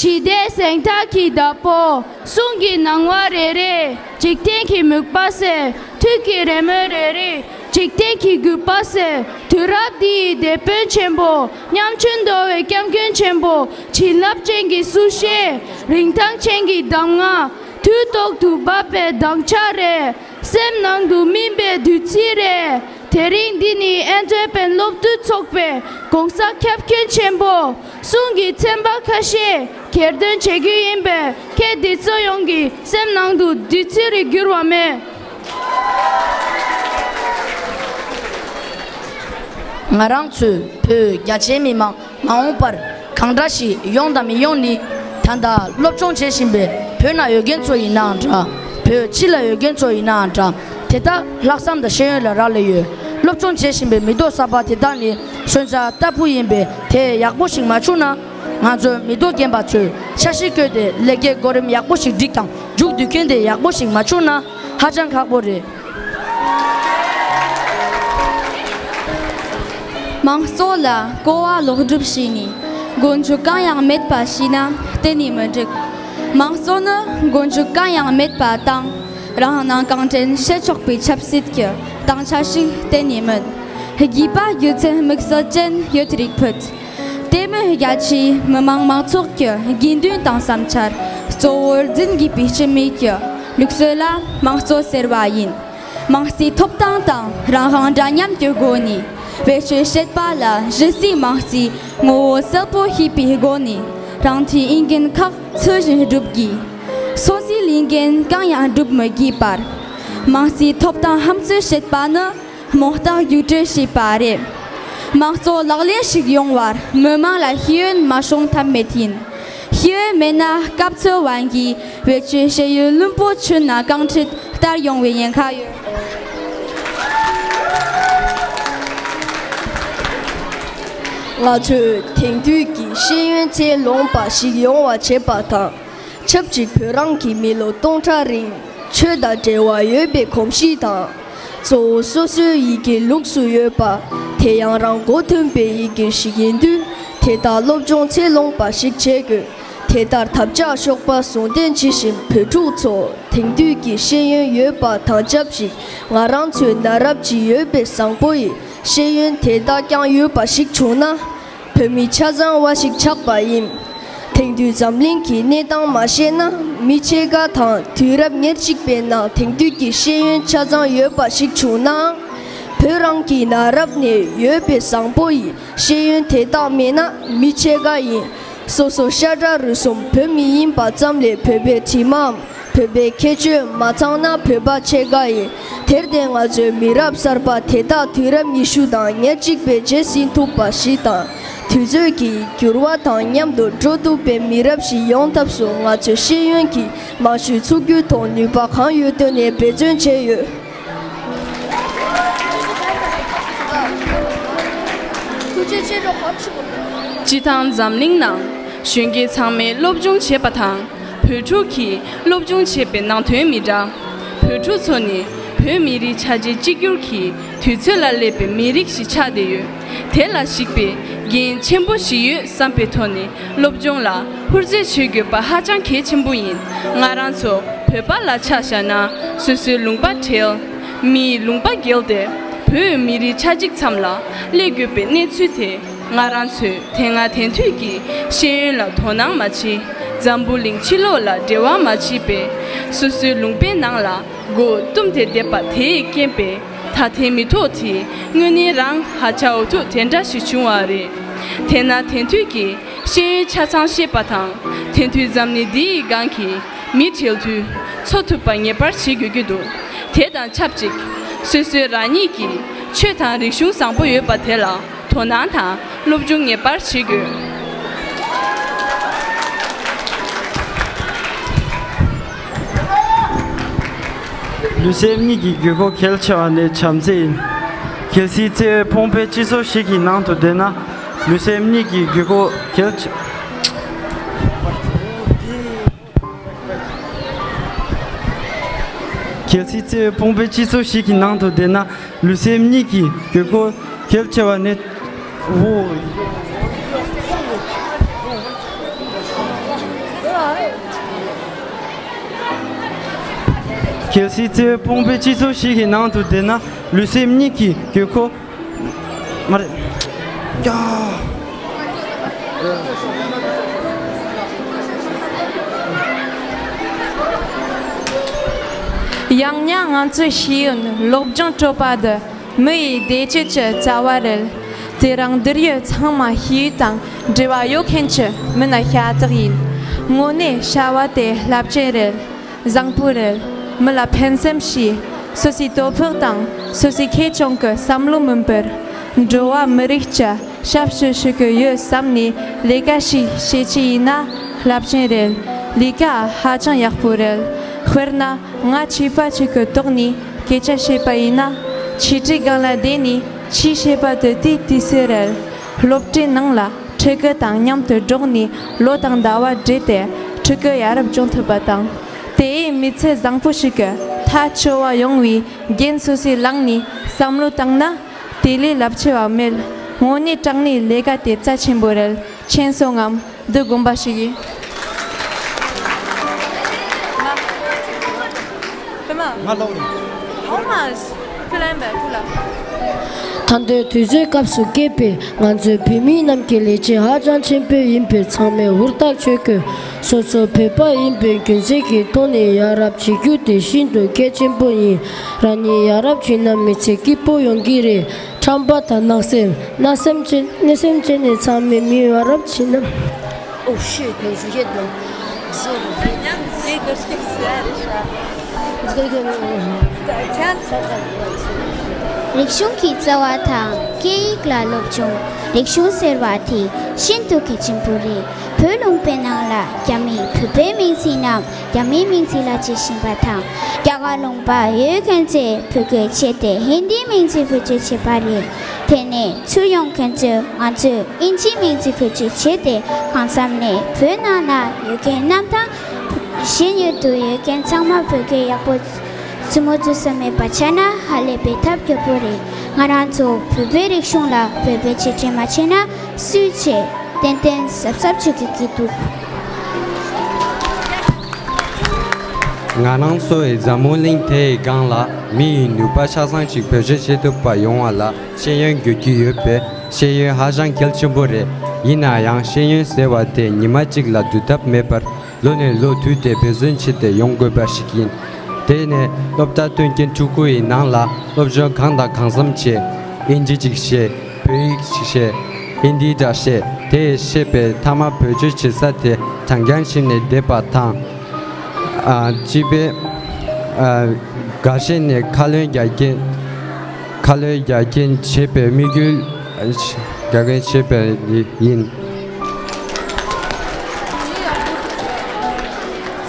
ཞི་བདེའི་གཟེངས་རྟགས་ཀྱི་བདག་པོ། གསུང་གི་སྣང་བ་རེ་རེ། འཇིག་རྟེན་གྱི་མུག་པ་སེལ། ཐུགས་ཀྱི་རེ་སྨོན་རེ་རེ། འཇིག་རྟེན་གྱི་རྒུད་པ་སེལ། དུས་རབས་འདིའི་དེད་དཔོན་ཆེན་པོ། ཉམ་ཆུང་འདུལ་བའི་སྐྱབས་མགོན་ཆེན་པོ། བྱིན་རླབས་ཅན་གྱི་གསུང་བཤད། རིན་ཐང་ཅན་གྱི་གདམས་ངག། དུས་ཐོག་ཏུ་བབས་པའི་དམ་བཅའ་རེ། སེམས་ནང་དུ་སྨིན་པའི་བདུད་རྩི་རེ། དེ་རིང་འདི་ནི་ཨན་ཏི་ཝེར་པན་སློབ་ཕྲུག་ཚོགས་པའི་༸གོང་ས་༸སྐྱབས་མགོན་ཆེན་པོ་གསུང་གི་ཚན་པ་ཁ་ཤས་གྱེར་འདོན་བྱེད་རྒྱུ་ཡིན་པས། ཁྱེད་འདི་ཚོ་ཡོངས་ཀྱི་སེམས་ནང་དུ་བདུད་རྩི་རེ་འགྱུར་བ་མེད། ང་རང་ཚོའི་བོད་རྒྱ་ཆེའི་མི་མང་མ་འོངས་པར་གང་འདྲ་ཞིག་ཡོང་དང་མི་ཡོང་ནི། ད་ལྟ་སློབ་སྦྱོང་བྱེད་བཞིན་པའི་བོད་ནང་ཡོད་མཁན་ཚོ་ཡིན་ནའང་འདྲ། བོད་ཕྱི་ལ་ཡོད་མཁན་ཚོ་ཡིན་ནའང་འདྲ། དེ་དག་ལྷག་བསམ་དང་ཤེས་ཡོན་ལ་རག་ལས་ཡོད། སློབ་སྦྱོང་བྱེད་བཞིན་པའི་མི་ཐོག་གསར་པ་དེ་དག་ནི་སོན་རྩ་ལྟ་བུ་ཡིན་པས། དེ་ཡག་པོ་ཞིག་མ་བྱུང་ན། ང་ཚོའི་མི་ཐོག་རྒན་པ་ཚོས་འཆར་གཞི་བཀོད་དེ་ལས་ཀའི་གོ་རིམ་ཡག་པོ་ཞིག་སྒྲིག་དང་མཇུག་བསྡུ་མཁན་དེ་ཡག་པོ་ཞིག་མ་བྱུང་ན། ཧ་ཅང་ཁག་པོ་རེད། མང་གཙོ་ལ་གོ་བ་ལོག་སྒྲུབ་བྱས་ནས་མགོ་མཇུག་གང་ཡང་མེད་པ་བྱས་ན་གཏན་ནས་མི་འགྲིག་མང་གཙོ་ནི་མགོ་མཇུག་གང་ཡང་མེད་པ་དང་། རང་སྣང་གང་དྲན་བྱེད་ཆོག་པའི་ཆབ་སྲིད་ཀྱི་སྟངས་ཆ་ཞིག་གཏན་ནས་མིན། རྒྱུས་པ་རྒྱུ་མཚན་དམིགས་བསལ་ཅན་ཡོད་རིགས་ཕུད། དེ་མིན་རྒྱ་ཆེའི་མི་མང་མང་ཚོགས་ཀྱི་དགོས་འདུན་དང་བསམ་འཆར་གཙོ་བོར་འཛིན་དགོས་པའི་སྤྱི་མོས་ཀྱི་ལུགས་སྲོལ་ལ་མང་གཙོ་ཟེར་བ་ཡིན། མང་གཙོའི་ཐོབ་ཐང་དང་རང་དབང་འདྲ་མཉམ་གྱི་སྒོ་ནས་བེད་སྤྱོད་བྱེད་པ་ལ་གཞི་རྩའི་མང་གཙོའི་ངོ་བོ་གསལ་པོ་ཤེས་པའི་སྒོ་ནས་རང་འཁྲིའི་འོས་འགན་ཁག་ཚུལ་བཞིན་སྒྲུབ་དགོས། སོ་སོའི་ལས་འགན་གང་ཡང་སྒྲུབ་མི་དགོས་པར། མང་གཙོའི་ཐོབ་ཐང་ཧམ་བརྩོན་བྱེད་པ་ནི་རྨོངས་རྟགས་རྒྱུགས་སྤྲོད་བྱས་པ་རེད། མང་གཙོ་ལག་ལེན་ཞིག་ཡོང་བར་མི་མང་ལ་ཤེས་ཡོན་མ་སྲུང་ཐབས་མེད་ཡིན། ཤེས་ཡོན་མེད་ན་སྐབས་འཚོལ་དབང་གིས་བེད་སྤྱོད་བྱེད་ཡུལ་བླུན་པོ་ཆུ་ནང་གང་འཁྲིད་ལྟར་ཡོང་བའི་ཉེན་ཁ་ཡོད། ང་ཚོས་དེང་དུས་ཀྱི་ཤེས་ཡོན་ཚད་ལོངས་པ་ཞིག་ཡོང་བ་བྱེད་པ་དང་། ཆབས་ཅིག་བོད་རང་གི་མི་ལོ་སྟོང་ཕྲག་རིང་ ཆོས་དང་འབྲེལ་བ་ཡོད་པའི་གོམས་གཤིས་དང་། གཙོ་བོ་སོ་སོའི་ཡི་གེ་ལུགས་སུ་ཡོད་པ། དེ་ཡང་རང་མགོ་ཐོན་པའི་ཡི་གེ་ཞིག་ཡིན་དུས། དེ་དག་སློབ་སྦྱོང་ཚད་ལོངས་པ་ཞིག་བྱེད་དགོས། དེ་ལྟར་ཐབས་ཆག་ཤོག་པ་ཟུང་ལྡན་ཇི་བཞིན་བོད་ཕྲུག་ཚོ་དེང་དུས་ཀྱི་ཤེས་ཡོན་ཡོད་པ་དང་ཆབས་ཅིག་ང་རང་ཚོའི་གནའ་རབས་ཀྱི་ཡོད་པའི་བཟང་པོ་ཡི་ཤེས་ཡོན་དེ་དག་ཀྱང་ཡོད་པ་ཞིག་བྱུང་ན། བོད་མི་ཆ་ཚང་བ་ཞིག་ཆགས་པ་ཡིན། དེང་དུས་འཛམ་གླིང་གི་གནས་སྟངས་མ་ཤེས་ན། མི་ཕྱེད་ཀ་དང་དུས་རབས་ཉེར་གཅིག་པའི་ནང་དེང་དུས་ཀྱི་ཤེས་ཡོན་ཆ་ཚང་ཡོད་པ་ཞིག་བྱུང་ནའང་། བོད་རང་གི་གནའ་རབས་ནས་ཡོད་པའི་བཟང་པོ་ཡི་ཤེས་ཡོན་དེ་དག་མེད་ན་མི་ཕྱེད་ཀ་ཡིན། སོ་སོ་ཤ་ཁྲག་རུས་གསུམ་བོད་མི་ཡིན་པ་ཙམ་ལས། བོད་པའི་དྲི་མའམ་བོད་པའི་ཁྱད་ཆོས་མ་ཚང་ན་བོད་པ་ཕྱེད་ཀ་ཡིན། དེར་བརྟེན་ང་ཚོའི་མི་རབས་གསར་པ་དེ་དག་དུས་རབས་ཉི་ཤུ་དང་ཉེར་གཅིག་པའི་རྗེས་ཟིན་ཐུབ་པ་ཞིག་དང་། དུས་ཚོད་ཀྱི་འགྱུར་བ་དང་མཉམ་དུ་འགྲོ་ཐུབ་པའི་མི་རབས་ཤིག་ཡོང་ཐབས་སུ། ང་ཚོས་ཤེས་ཡོན་གྱི་རྨང་གཞི་ཚུགས་རྒྱུའི་ཐོག་ནུས་པ་གང་ཡོད་བཏོན་ནས་འབད་བརྩོན་བྱས་ཡོད། སྤྱི་བཏང་འཛམ་གླིང་ནང་གཞོན་སྐྱེས་ཚང་མས་སློབ་སྦྱོང་བྱེད་པ་དང་། བོད་ཕྲུག་གིས་སློབ་སྦྱོང་བྱེད་པའི་ནང་དོན་མི་འདྲ། བོད་ཕྲུག་ཚོ་ནི་བོད་མི་རིགས་ཆ་ཆེ་གཅིག་གྱུར་གྱི་དུས་ཚོད་ལ་སླེབས་པའི་མི་རིགས་ཤིག་ཆགས་བསྡད་ཡོད། དེ་ལ་གཞིགས་པའི་འགན་ཆེན་པོ་ཞིག་ཡོད་བསམ་པའི་ཐོག་ནས། སློབ་སྦྱོང་ལ་ཧུར་བརྩོན་བྱེད་དགོས་པ་ཧ་ཅང་གལ་ཆེན་པོ་ཡིན། ང་རང་ཚོ་བོད་པ་ལ་ཆ་བཞག་ན། སོ་སོའི་ལུང་པ་བྲལ། མིའི་ལུང་པ་བརྒལ་ཏེ་བོད་མི་རིགས་ཆ་གཅིག་མཚམས་ལ་སླེབས་དགོས་པའི་གནས་ཚུལ་དེ། ང་རང་ཚོས་དེ་སྔ་དེང་དུས་ཀྱི་ཤེས་ཡོན་ལ་དོ་སྣང་མ་བྱས། འཛམ་བུ་གླིང་ཕྱི་ལོགས་ལ་འབྲེལ་བ་མ་བྱས་པས། སོ་སོའི་ལུང་པའི་ནང་ལ་མགོ་བཏུམས་ཏེ་བསྡད་པ་དེས་རྐྱེན་པས། ད་ལྟའི་མི་ཐོག་དེ་དངོས་གནས་རང་ཧ་ཅང་འུ་ཐུག་དེ་འདྲ་ཞིག་བྱུང་བ་རེད། དེས་ན་དེང་དུས་ཀྱི་ཤེས་ཡོན་ཆ་ཚང་ཤེས་པ་དང་། དེང་དུས་འཛམ་གླིང་འདིའི་སྒང་གི་མི་བྲལ་དུས་འཚོ་ཐུབ་པ་ངེས་པར་བྱེད་དགོས་ཀྱི་འདུག་དེ་དང་ཆབས་ཅིག་སོ་སོའི་རང་ཉིད་ཀྱི་ཆོས་དང་རིག་གཞུང་བཟང་པོ་ཡོད་པ་དེ་ལ་དོ་སྣང་དང་སློབ་སྦྱོང་ངེས་པར་བྱེད་དགོས། ལུས་སེམས་གཉིས་ཀྱི་དགོས་མཁོ་གལ་ཆེ་བ་ནི་བྱམས་བརྩེ་ཡིན། གལ་སྲིད་བརྩེ་བས་ཕོངས་པའི་སྤྱི་ཚོགས་ཤིག་གི་ནང་དུ་བསྡད་ན། ལུས་སེམས་གཉིས་ཀྱི་དགོས་མཁོ་གལ་ཆེ། གལ་སྲིད་བརྩེ་བས་ཕོངས་པའི་སྤྱི་ཚོགས་ཤིག་གི་ནང་དུ་བསྡད་ན། ལུས་སེམས་གཉིས་ཀྱི་དགོས་མཁོ་གལ་ཆེ་བ་ནི། འོ། གལ་སྲིད་བརྩེ་བས་ཕོངས་པའི་སྤྱི་ཚོགས་ཤིག་གི་ནང་དུ་བསྡད་ན། ལུས་སེམས་གཉིས་ཀྱི་དགོས་མཁོ། མ་རེད། ཡ། ཡང་ན་ང་ཚོའི་ཤེས་ཡོན་སློབ་སྦྱོང་སྤྲོད་པ་འདི་མི་ཡི་བདེ་སྐྱིད་ཀྱི་རྩ་བ་རེད། དེ་རིང་འདིར་ཡོད་ཚང་མ་ཤེས་ཡོན་དང་འབྲེལ་བ་ཡོད་མཁན་གྱི་མི་སྣ་ཤ་སྟག་ཡིན། དངོས་གནས་བྱ་བ་དེ་རླབས་ཆེན་རེད། བཟང་པོ་རེད། མི་ལ་ཕན་སེམས་ཤིག་སོ་སོའི་སྟོབས་ཤུགས་དང་སོ་སོའི་ཁེ་གྱོང་གི་བསམ་བློ་མིན་པར། འགྲོ་བ་མི་རིགས་ཀྱི་ཞབས་ཞུ་ཞུ་གི་ཡོད་བསམ་ནས་ལས་ཀ་ཞིག་བྱེད་ཀྱི་ཡིན་ན་རླབས་ཆེན་རེད། ལས་ཀ་ཧ་ཅང་ཡག་པོ་རེད། དཔེར་ན་ང་ཆོས་པ་ཅིག་གི་ཐོག་ནས་སྐད་ཆ་བཤད་པ་ཡིན་ན། ཆོས་ཁྲིའི་སྒང་ལ་བསྡད་ནས་ཆོས་བཤད་པ་དེ་དེའི་དུས་ཚོད་རེད། སློབ་གྲྭའི་ནང་ལ་ཕྲུ་གུ་དང་མཉམ་དུ་འགྲོགས་ནས་ལོ་དང་ཟླ་བ་བགྲེས་ཏེ་ཕྲུ་གུ་ཡ་རབས་སྦྱོང་ཐུབ་པ་དང་། དེའི་མི་ཚེ་བཟང་པོ་ཞིག་གི་ཐག་ཆོད་པ་ཡོང་བའི་འགན་སོ་སོས་བླངས་ནས་བསམ་བློ་བཏང་ན། དེ་ལས་རླབས་ཆེ་བ་མེད། དངོས་གནས་དྲང་གནས་ལས་ཀ་དེ་རྩ་ཆེན་པོ་རེད། མཁྱེན་སོང་ངམ། འདི་དགོངས་པ་ཞིག་ཡིན། ང་ལོག་རེད། ཐོ་མཱས། ཁུ་ལན་པའི་ཁུ་ལ། ད་ལྟའི་དུས་ཚོད་སྐབས་སུ་སྐྱེས་པའི་ང་ཚོའི་བོད་མི་རྣམས་ཀྱི་ལས་བྱེད་ཧ་ཅང་ཆེན་པོ་ཡིན་པས། ཚང་མས་ཧུར་ཐག་བྱེད་དགོས། སོ་སོ་བོད་པ་ཡིན་པའི་རྒྱུ་མཚན་གྱི་ཐོག་ནས་ཡ་རབས་བྱེད་རྒྱུ་དེ་ཤིན་ཏུ་གལ་ཆེན་པོ་ཡིན། རང་ཉིད་ཡ་རབས་བྱས་ན་མི་ཚེ་སྐྱིད་པོ་ཡོང་གི་རེད། ཁྲམ་པ་དང་བརྣབ་སེམས། བརྣབ་སེམས་ཅན། བརྣབ་སེམས་ཅན་ནི་ཚང་མས་མི་ཡ་རབས་བྱས་ན། Oh shit, man, forget, man. Sorry, man. རིག་གཞུང་གི་རྩ་བ་དང་སྐད་ཡིག་ལ་སློབ་སྦྱོང་། རིག་གཞུང་ཟེར་བ་དེ་ཤིན་ཏུ་གལ་ཆེན་པོ་རེད། བོད་ལུང་པའི་ནང་ལ་རྒྱ་མིས་བོད་པའི་མིང་ཚིག་རྣམས་རྒྱ་མིའི་མིང་ཚིག་ལ་བརྗེ་བཞིན་པ་དང་། རྒྱ་གར་ལུང་པ་ཡོད་མཁན་ཚོས་བོད་སྐད་བརྗེད་དེ་ཧིན་དིའི་མིང་ཚིག་བེད་སྤྱོད་བྱེད་པ་རེད། དེ་ནས་ཚུར་ཡོང་མཁན་ཚོས་ང་ཚོས་དབྱིན་ཇིའི་མིང་ཚིག་བེད་སྤྱོད་བྱས་ཏེ། གང་འཚམ་ནས་བོད་ནང་ན་ཡོད་མཁན་གནམ་ཐང་ གཞན་ཡུལ་དུ་ཡོད་མཁན་ཚང་མ་བོད་སྐད་ཡག་པོ་རྩེད་མོ་རྩེ་ས་མེད་པ་བྱས་ན་ཧ་ལས་པའི་ཐབས་སྐྱོ་པོ་རེད། ང་རང་ཚོ་བོད་པའི་རིག་གཞུང་ལ་བོད་པའི་ཆེ་མཐོང་མ་བྱས་ན་སུས་བྱེད། ཏན་ཏན་གཟབ་གཟབ་བྱེད་དགོས་ཀྱི་འདུག། ང་རང་ཚོ་ཡི་འཛམ་བུ་གླིང་དེའི་སྒང་ལ་མི་ཡི་ནུས་པ་ཆ་ཚང་ཅིག་བེད་སྤྱོད་བྱེད་ཐུབ་པ་ཡོང་བ་ལ་ཤེས་ཡོན་དགོས་ཀྱི་ཡོད་པས། ཤེས་ཡོན་ཧ་ཅང་གལ་ཆེན་པོ་རེད། ཡིན་ན་ཡང་ཤེས་ཡོན་ཟེར་བ་དེ་ཉི་མ་གཅིག་ལ་བསྡུ་ཐབས་མེད་པར། ལོ་ནས་ལོ་བསྡུས་ཏེ་འབད་བརྩོན་བྱས་ཏེ་ཡོང་དགོས་པ་ཞིག་ཡིན། དེ་ནས་སློབ་གྲྭ་ཐོན་མཁན་ཕྲུ་གུ་ཡི་ནང་ལ་སློབ་སྦྱོང་གང་དང་གང་འཚམ་བྱས། ཨིན་ཇི་ཅིག་ཤེས། བོད་ཡིག་ཅིག་ཤེས། ཧིན་དི་འདྲ་ཤེས། དེ་ཤེས་པའི་མཐའ་མ་བེད་སྤྱོད་བྱེད་ས་དེ་གྲངས་ཀ་ཤེས་ནས་བསྡད་པ་དང་། ཨ། སྤྱི་པའི། ཨ། འགའ་ཤས་ནས་ཁ་ལོན་རྒྱག་མཁན། ཁ་ལོན་རྒྱག་མཁན་བྱེད་པའི་དམིགས་ཡུལ་རྒྱག་མཁན་བྱེད་པ་ཡིན།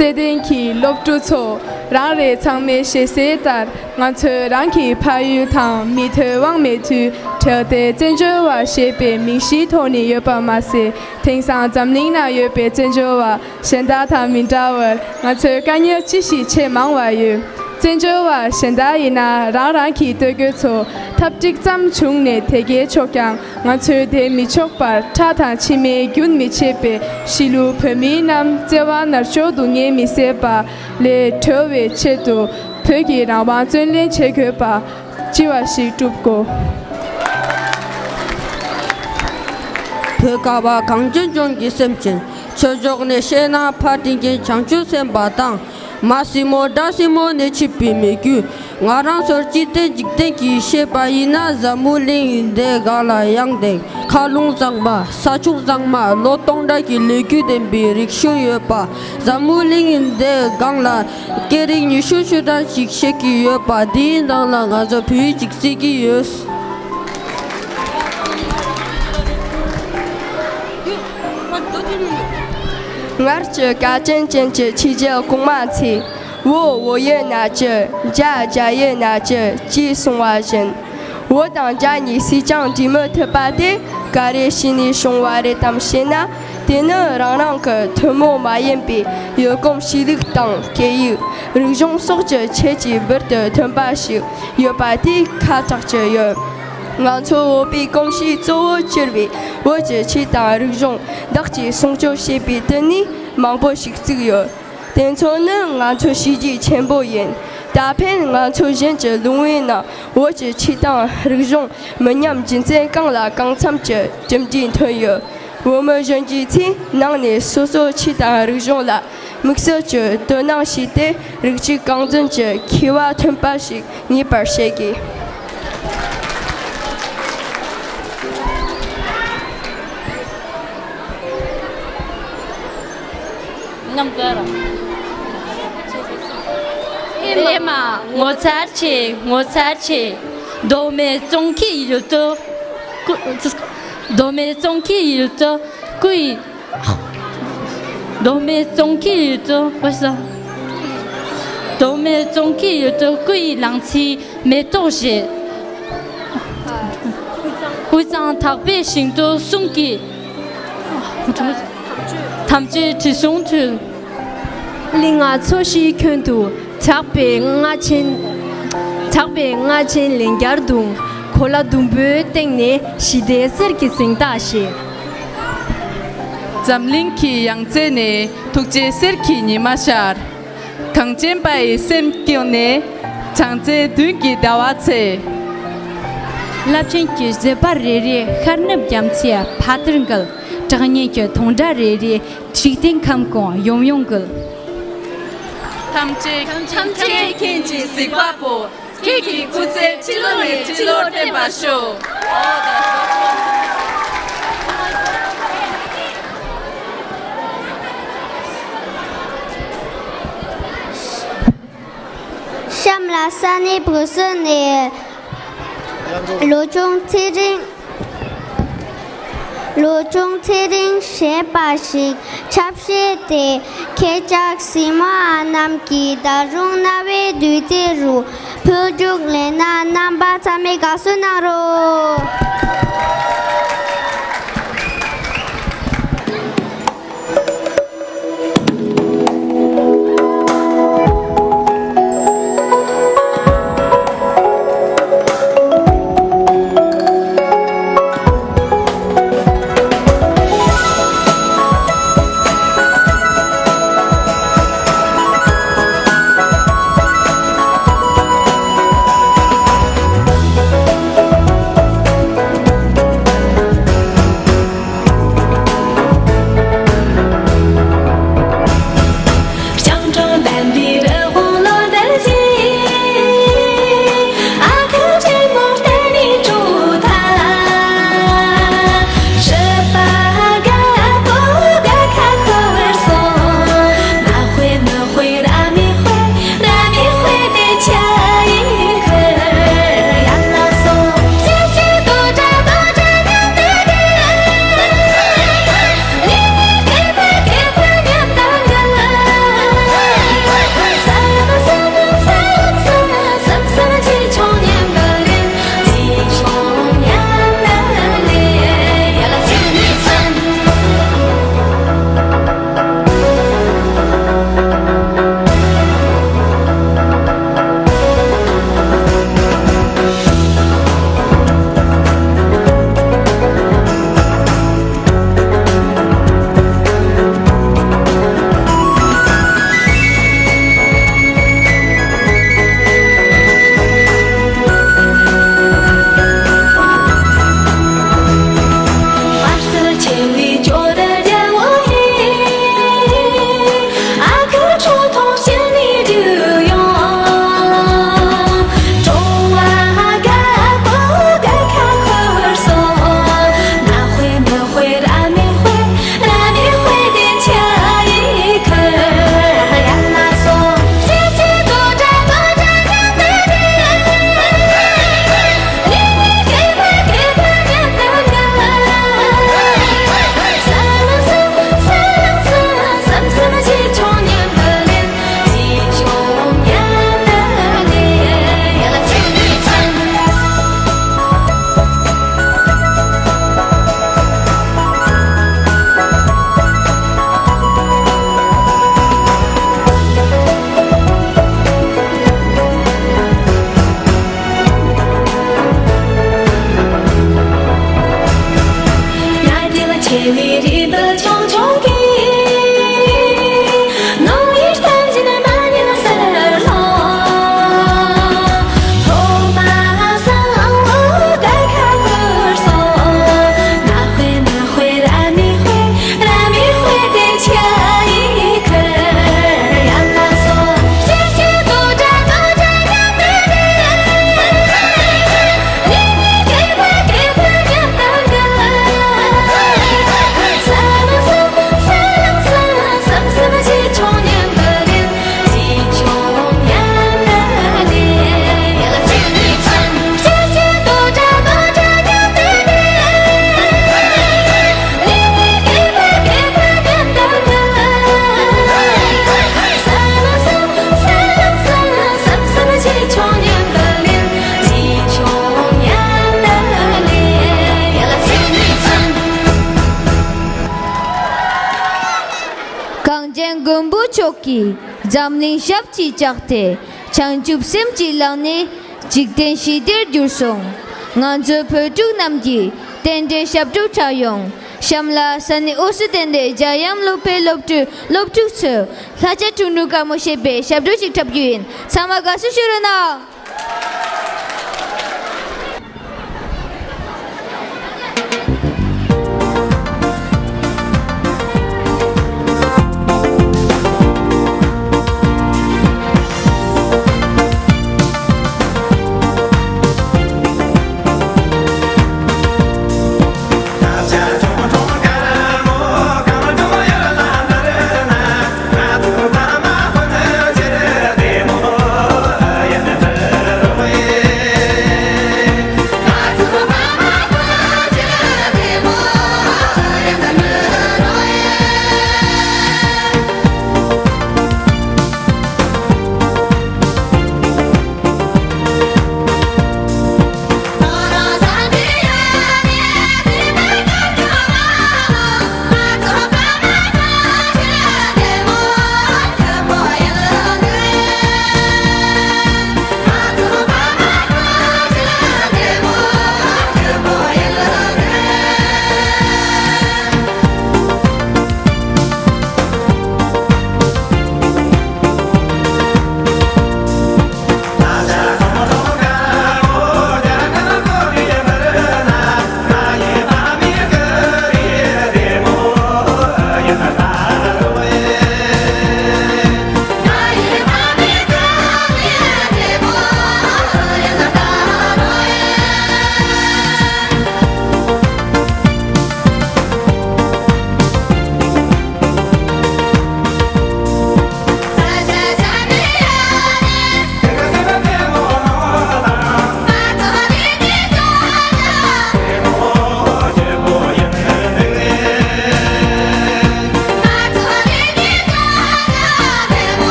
བརྩེ་ལྡན་གྱི་སློབ་ཕྲུག་ཚོ། རང་རེ་ཚང་མས་ཤེས་གསལ་ལྟར། ང་ཚོས་རང་གི་ཕ་ཡུལ་དང་མི་ཐོན་དབང་མེད་དུས་བྲལ་ཏེ་བཙན་བྱོལ་བ་ཞེས་པའི་མིང་གཞིའི་ཐོག་ནས་ཡོད་པ་མ་ཟད། དེང་སང་འཛམ་གླིང་ན་ཡོད་པའི་བཙན་བྱོལ་བ་གཞན་དག་དང་མི་འདྲ་བར་ང་ཚོས་དཀའ་ངལ་ཅི་ཞིག་འཕྲད་མང་བ་ཡོད། བཙན་བྱོལ་བ་གཞན་དག་ཡིན་ན་རང་རང་གི་ལྟོ་གོས་ཚོ་ཐབས་འགྲིག་ཙམ་བྱུང་ནས་དེ་གས་ཆོག་ཀྱང་། ང་ཚོས་དེ་མི་ཆོག་པར་ཁྲག་དང་མཆི་མས་རྒྱུན་མི་ཆད་པའི་གཞིས་ལུས་བོད་མི་རྣམས་བཙན་དབང་ནར་འགྱོག་སྡུག་བསྔལ་མི་བཟད་པ་ལས་སྒྲོལ་བའི་ཆེད་དུ་བོད་ཀྱི་རང་དབང་བརྩོན་ལེན་བྱེད་དགོས་པ་ཅི་བ་ཞིག་བསྒྲུབ་དགོས། བོད་ཁ་བ་གངས་ཅན་ལྗོངས་ཀྱི་སེམས་ཅན། ཆོས་ཕྱོགས་ནས་བཤད་ན་ཕར་འགྲིམ་མཁན་བྱང་ཆུབ་སེམས་དཔའ་དང་། མ་སྲིན་མོ་དགྲ་སྲིན་མོ་ནས་ཆིབས་པའི་མི་རྒྱུད། ང་རང་ཚོར་ཅི་སྟེ་འཇིག་རྟེན་གྱིས་བཤད་པ་ཡིན་ན། འཛམ་བུ་གླིང་འདིའི་སྒང་ལ་ཡང་དེང་མཁའ་རླུང་གཙང་མ། ས་ཕྱོགས་གཙང་མ། ལོ་སྟོང་ཕྲག་གི་ལོ་རྒྱུས་ལྡན་པའི་རིག་གཞུང་ཡོད་པ། འཛམ་བུ་གླིང་འདིའི་སྒང་ལ་སྐད་རིགས་ཉི་ཤུ་ཞེ་གྲངས་ཤིག་བཤད་ཀྱི་ཡོད་པ། དེའི་ནང་ལ་ང་ཚོ་བོད་ཡིག་ཅིག་རྩེ་གི་ཡོད། སྔར་གྱི་བཀའ་དྲིན་ཅན་གྱི་ཆོས་རྒྱལ་གོང་མ་ཚོས། བོད་བོད་ཡིན་ན་ཅི། རྒྱ་རྒྱ་ཡིན་ན་ཅི་ཅེས་གསུངས་པ་བཞིན། བོད་དང་རྒྱ་གཉིས་སུས་ཀྱང་འགྲིག་མི་ཐུབ་པ་དེ་ག་རེ་བྱས་ནས་བྱུང་བ་རེད་དམ་ཞེ་ན། དེ་ནི་རང་རང་གི་ཐུན་མོང་མ་ཡིན་པའི་ཡུལ་གོམས་གཤིས་ལུགས་དང་སྐད་ཡིག། རིག་གཞུང་སོགས་ཀྱི་ཁྱད་ཀྱིས་འབུར་དུ་ཐོན་པ་ཞིག་ཡོད་པ་དེ་ཁ་གྲགས་ཀྱི་ཡོད། ང་ཚོ་བོད་པའི་གོམས་གཤིས་གཙོ་བོ་གྱུར་པའི་བོད་ཀྱི་ཆོས་དང་རིག་གཞུང་བདག་གིས་སྲུང་སྐྱོབ་བྱེད་པའི་དོན་ནི་མང་པོ་ཞིག་བརྩིགས་ཡོད། དེ་ཚོ་ནི་ང་ཚོའི་བྱས་རྗེས་ཆེན་པོ་ཡིན། ད་ཕན་ང་ཚོ་གཞན་གྱི་ལུང་བའི་ནང་བོད་ཀྱི་ཆོས་དང་རིག་གཞུང་མི་ཉམས་རྒྱུན་འཛིན་གང་ལ་གང་འཚམ་གྱི་གྲུབ་འབྲས་ཐོན་ཡོད། བོད་མི་གཞོན་སྐྱེས་ཚོས་ནང་ནས་སོ་སོའི་ཆོས་དང་རིག་གཞུང་ལ་དམིགས་བསལ་གྱི་དོ་སྣང་བྱས་ཏེ། རིགས་གཅིག་རྐང་འཛིན་གྱི་མཁས་པ་ཐོན་པ་ཞིག་ངེས་པར་བྱེད་དགོས། ཨེ་མ། ངོ་མཚར་ཆེ། ངོ་མཚར་ཆེ། མདོ་སྨད་ཙོང་ཁའི་ཡུལ་དུ། ཀུ། མདོ་སྨད་ཙོང་ཁའི་ཡུལ་དུ་སྐུ་ཡི། མདོ་སྨད་ཙོང་ཁའི་ཡུལ་དུ། ཨོ་ས། མདོ་སྨད་ཙོང་ཁའི་ཡུལ་དུ་སྐུ་ཡི་ལང་ཚོའི་མེ་ཏོག་བཞད། དབུས་གཙང་དག་པའི་ཞིང་དུ་གསུང་གི། དམ་ཆོས་དྲི་བསུང་འཐུལ། གླིང་ང་མཚོ་བཞིའི་ཁྱོན་དུ་གྲགས་པའི་རྔ་ཆེན། གྲགས་པའི་རྔ་ཆེན་ལན་བརྒྱར་བརྡུངས། གོ་ལ་ཟླུམ་པོའི་སྟེང་ནས་ཞི་བདེའི་གསེར་གྱི་གཟེངས་རྟགས་བཞད། འཛམ་གླིང་གི་ཡང་རྩེ་ནས་ཐུགས་རྗེའི་གསེར་གྱི་ཉི་མ་ཤར། གངས་ཅན་པ་ཡི་སེམས་སྐྱིད་ནས་བྱང་རྩེའི་མདུན་གྱི་ཟླ་བ་ཚེས། རླབས་ཆེན་གྱི་བཟོད་པ་རེ་རེ་ཤར་ནུབ་རྒྱ་མཚོའི་ཕ་དར་འགུལ། གྲགས་སྙན་གྱི་དུང་སྒྲ་རེ་རེ་འཇིག་རྟེན་ཁམས་གུང་ཡོམ་ཡོམ་འགུལ། ཐམས་ཅད། ཐམས་ཅད་མཁྱེན་ཅིང་གཟིགས་པ་པོ། ཁྱེད་ཀྱི་སྐུ་ཚེ་ཕྱི་ལོ་ནས་ཕྱི་ལོ་བརྟན་པར་ཤོག། གཤམ་ལ་ས་གནས་བོད་སོག་ནས་ལོ་ཆུང་ཚེ་རིང་། ལོ་ཆུང་ཚེ་རིང་ཞེས་པ་ཞིག་ཆབ་བཤད་དེ། ཁྱེད་ཅག་གཟིགས་མོ་བ་རྣམས་ཀྱིས་ད་རུང་རྣ་བའི་བདུད་རྩི་རུ་འཕོ་འཇུག་ལེན་ན་རྣམ་པ་ཚང་མས་དགའ་བསུ་གནང་རོགས། གངས་ཅན་མགོན་པོ་མཆོག་གིས་འཛམ་གླིང་ཞབས་ཀྱིས་བཅགས་ཏེ། བྱང་ཆུབ་སེམས་ཀྱི་ལམ་ནས་འཇིག་རྟེན་ཞི་བདེར་གྱུར་སོང་། ང་ཚོའི་བོད་ཕྲུག་རྣམས་ཀྱིས་རྟེན་འབྲེལ་ཞབས་བྲོ་འཁྲབ་ཡོང་། གཤམ་ལ་ས་གནས་ཨུ་སི་ཐན་ཏེ་རྒྱལ་ཡུམ་སློབ་གྲྭའི་སློབ་ཕྲུག་སློབ་ཕྲུག་ཚོས་ལྷ་བྱ་ཁྲུང་ཁྲུང་དཀར་མོ་ཞེས་པའི་ཞབས་བྲོ་ཞིག་འཁྲབ་རྒྱུ་ཡིན། ཚང་མ་དགའ་བསུ་ཞུ་རོགས་གནང་།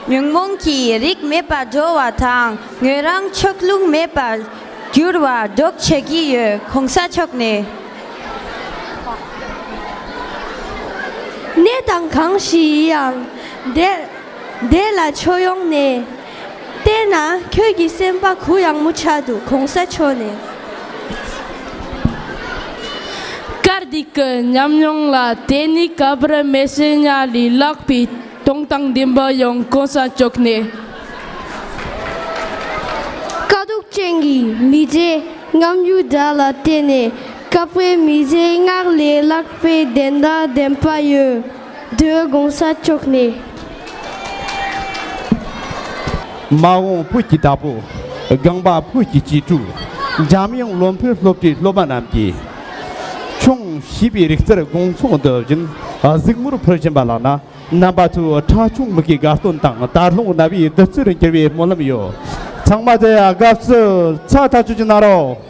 ཉོན་མོངས་ཀྱི་རིགས་མེད་པར་འགྲོ་བ་དང་། ངོས་རང་ཕྱོགས་ལྷུང་མེད་པར་འགྱུར་བ་སྒྲོག་བྱེད་ཀྱི་ཡོད། གོང་ས་མཆོག་ནས། གནས་དང་གང་ཞིག་ཡིན་ཡང་། དེ་དེ་ལ་ཁྱོད་ཡོང་ནས་བལྟས་ན། ཁྱོད་ཀྱི་སེམས་པ་གུ་ཡངས་མོ་ཆགས་འདུག། གོང་ས་མཆོག་ནས། སྐར་འདི་གི་ཉམས་མྱོང་ལ་བརྟེན་ནས། སྐབས་རེ་མི་ཚེ་ཉག་ལས་ལྷག་པའི་སྟོང་དང་ལྡན་པ་ཡོང་། གོང་ས་མཆོག་ནས། དཀའ་སྡུག་ཅན་གྱི་མི་ཚེའི་ཉམས་འགྱུར་དག་ལ་བརྟེན་ནས། སྐབས་རེ་མི་ཚེ་སྔར་ལས་ལྷག་པའི་བདེན་དང་ལྡན་པ་ཡོང་འདོད། གོང་ས་མཆོག་ནས། མ་འོངས་བོད་ཀྱི་བདག་པོ། རྒན་པ་བོད་ཀྱི་གཅེས་ཕྲུག། འཇམ་དབྱངས་བློ་འཕེལ་སློབ་གྲྭའི་སློབ་མ་རྣམས་ཀྱིས། ཁྱུང་བྱིས་པའི་རིག་རྩལ་དགོང་ཚོགས་འདི་བཞིན་གཟིགས་མོར་ཕུལ་བཞིན་པ་ལགས་ན། རྣམ་པ་ཚོས་ཁྲ་ཆུང་མིག་གི་དགའ་སྟོན་དང་། དར་ལྷུང་རྣ་བའི་བདུད་རྩིར་འགྱུར་བའི་སྨོན་ལམ་ཡོད། ཚང་མ་དེ་དགའ་བསུ་ཚ་ཐག་ཆོད་ཅིག་གནང་རོགས།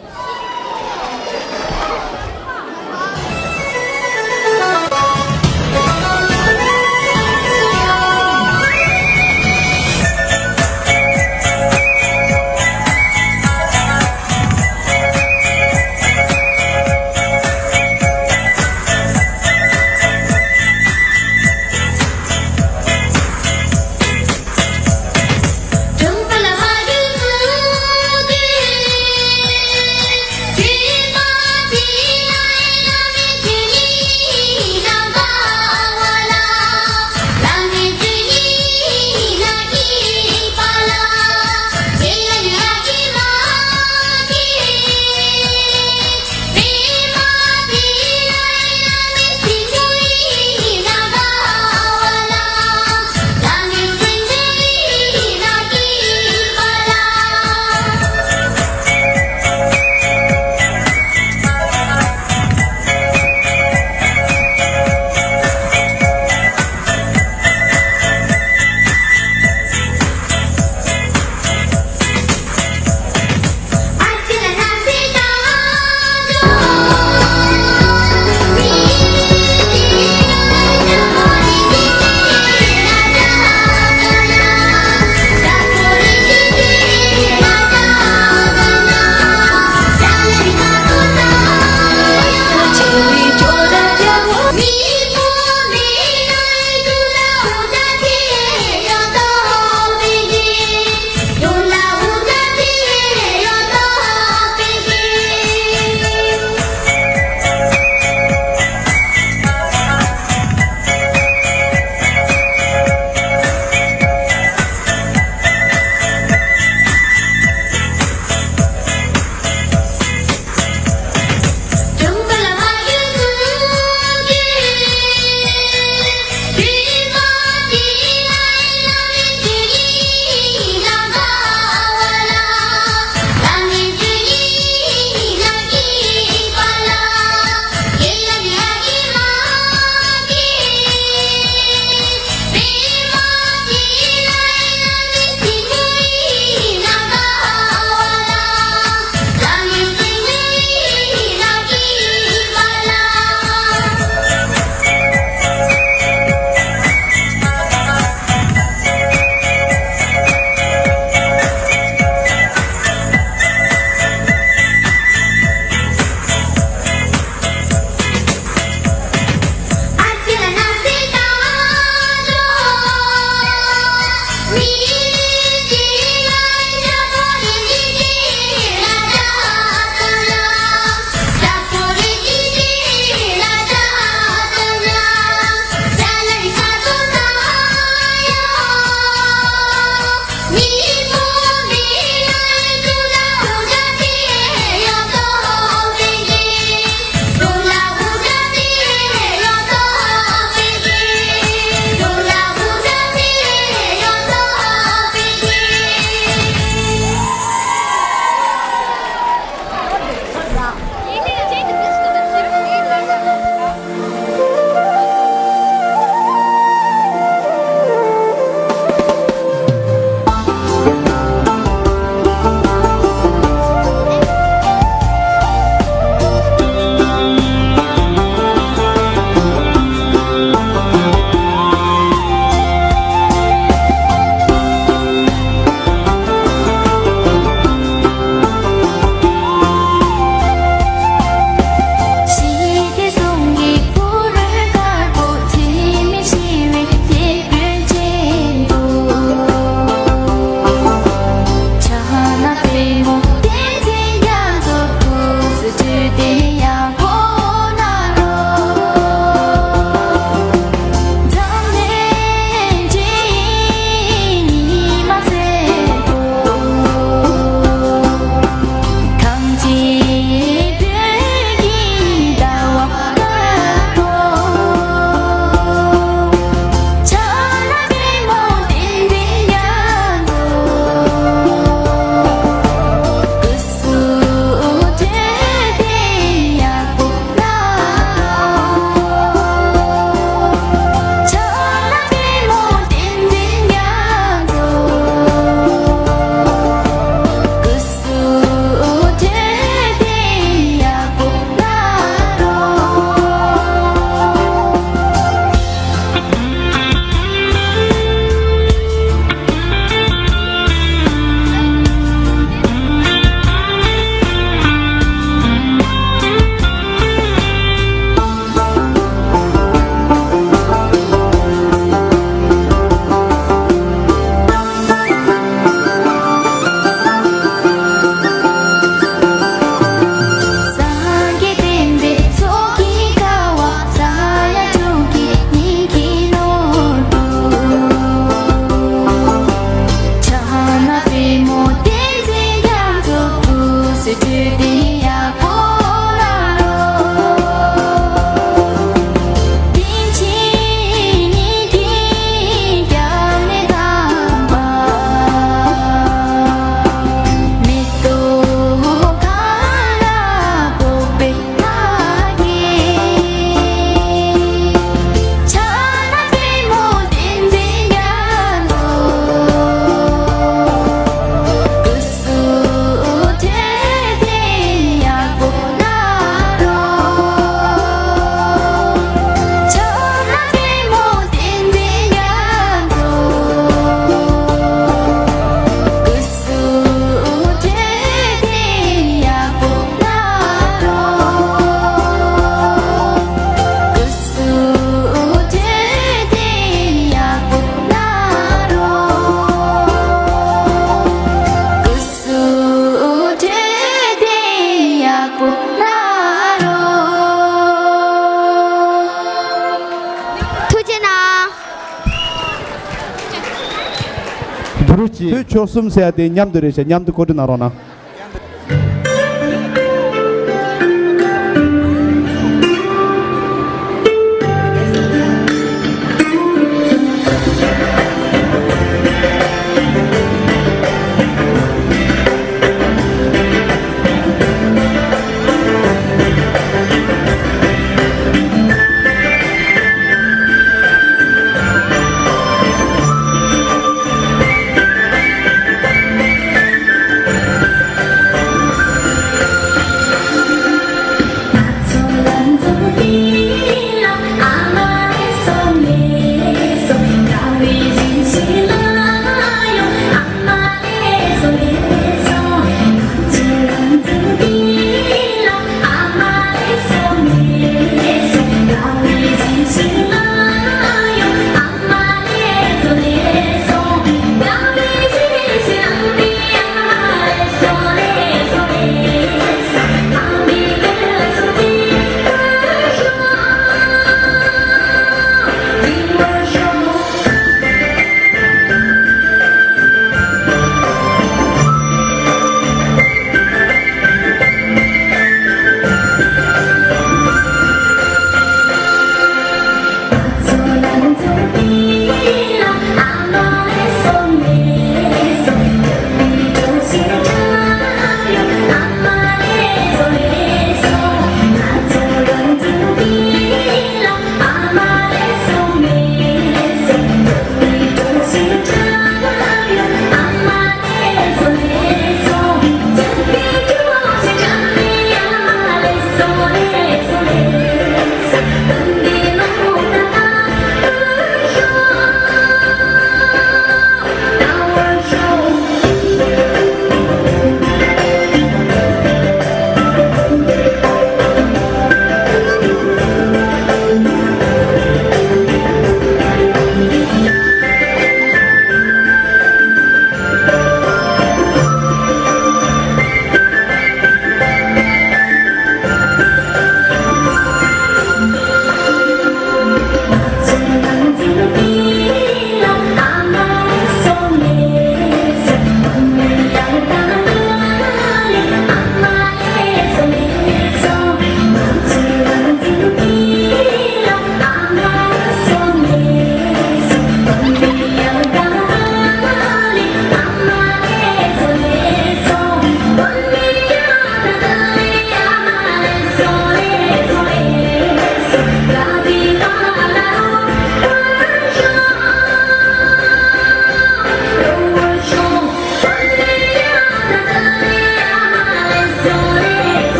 དུས་ཆོལ་གསུམ་ཟེར་ཡ་དེ་མཉམ་དུ་རེད་ཤག་མཉམ་དུ་གོ་སྒྲིག་གནང་རོགས་གནང་།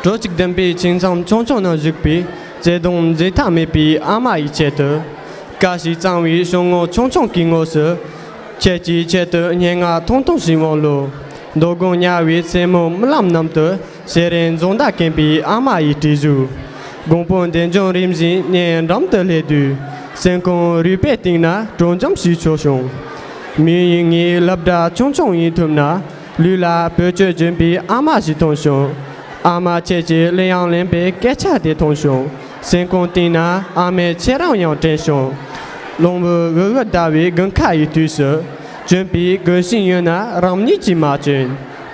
སྤྲོ་སྐྱིད་ལྡན་པའི་ཁྱིམ་ཚང་ཆུང་ཆུང་ནང་བཞུགས་པའི་བརྩེ་དུང་འཛད་མཐའ་མེད་པའི་ཨ་མ་ཡི་ཆེད་དུ། དགའ་ཞིང་གཙང་བའི་ཞོགས་ངོ་ཆུང་ཆུང་གི་ངོས་སུ། ཁྱེད་ཀྱི་ཆེད་དུ་སྙན་ངག་ཐུང་ཐུང་ཞིག་འབུལ་ལོ། མདོ་དགོང་དམྱལ་བའི་མཚན་མོ་རྨི་ལམ་རྣམས་སུ། ཞལ་རས་མཛུབ་མོ་བསྟན་པའི་ཨ་མ་ཡི་དྲི་ཟུག། དགོང་པོ་འདས་འབྱུང་རིམ་བཞིན་སྙན་འགྲམ་དུ་སླེབས་དུས། སེམས་ཁོང་རུས་པའི་གཏིང་ན་དྲོ་འཇམ་ཞིག་ཤོར་བྱུང་། མི་ཡུལ་ངའི་སློབ་གྲྭ་ཆུང་ཆུང་ཡིན་ཐུབ་ན། ལུས་ལ་བེད་སྤྱོད་འཇོན་པའི་ཨ་མ་ཞིག་མཐོང་བྱུང་། ཨ་མ་ཁྱེད་ཀྱིས་གླུ་དབྱངས་ལེན་པའི་སྐད་ཆ་དེ་མཐོང་བྱུང་། སེམས་ཁོང་གཏིང་ན་ཨ་མས་ཁྱེད་རང་ཡང་དྲན་བྱུང་། གླང་པོ་འུར་འུར་ཟླ་བའི་དགུན་ཁ་ཡི་དུས་སུ། གྱོན་པའི་གོས་ཤིང་ཡོད་ན་རང་ཉིད་ཀྱིས་མ་གྱོན།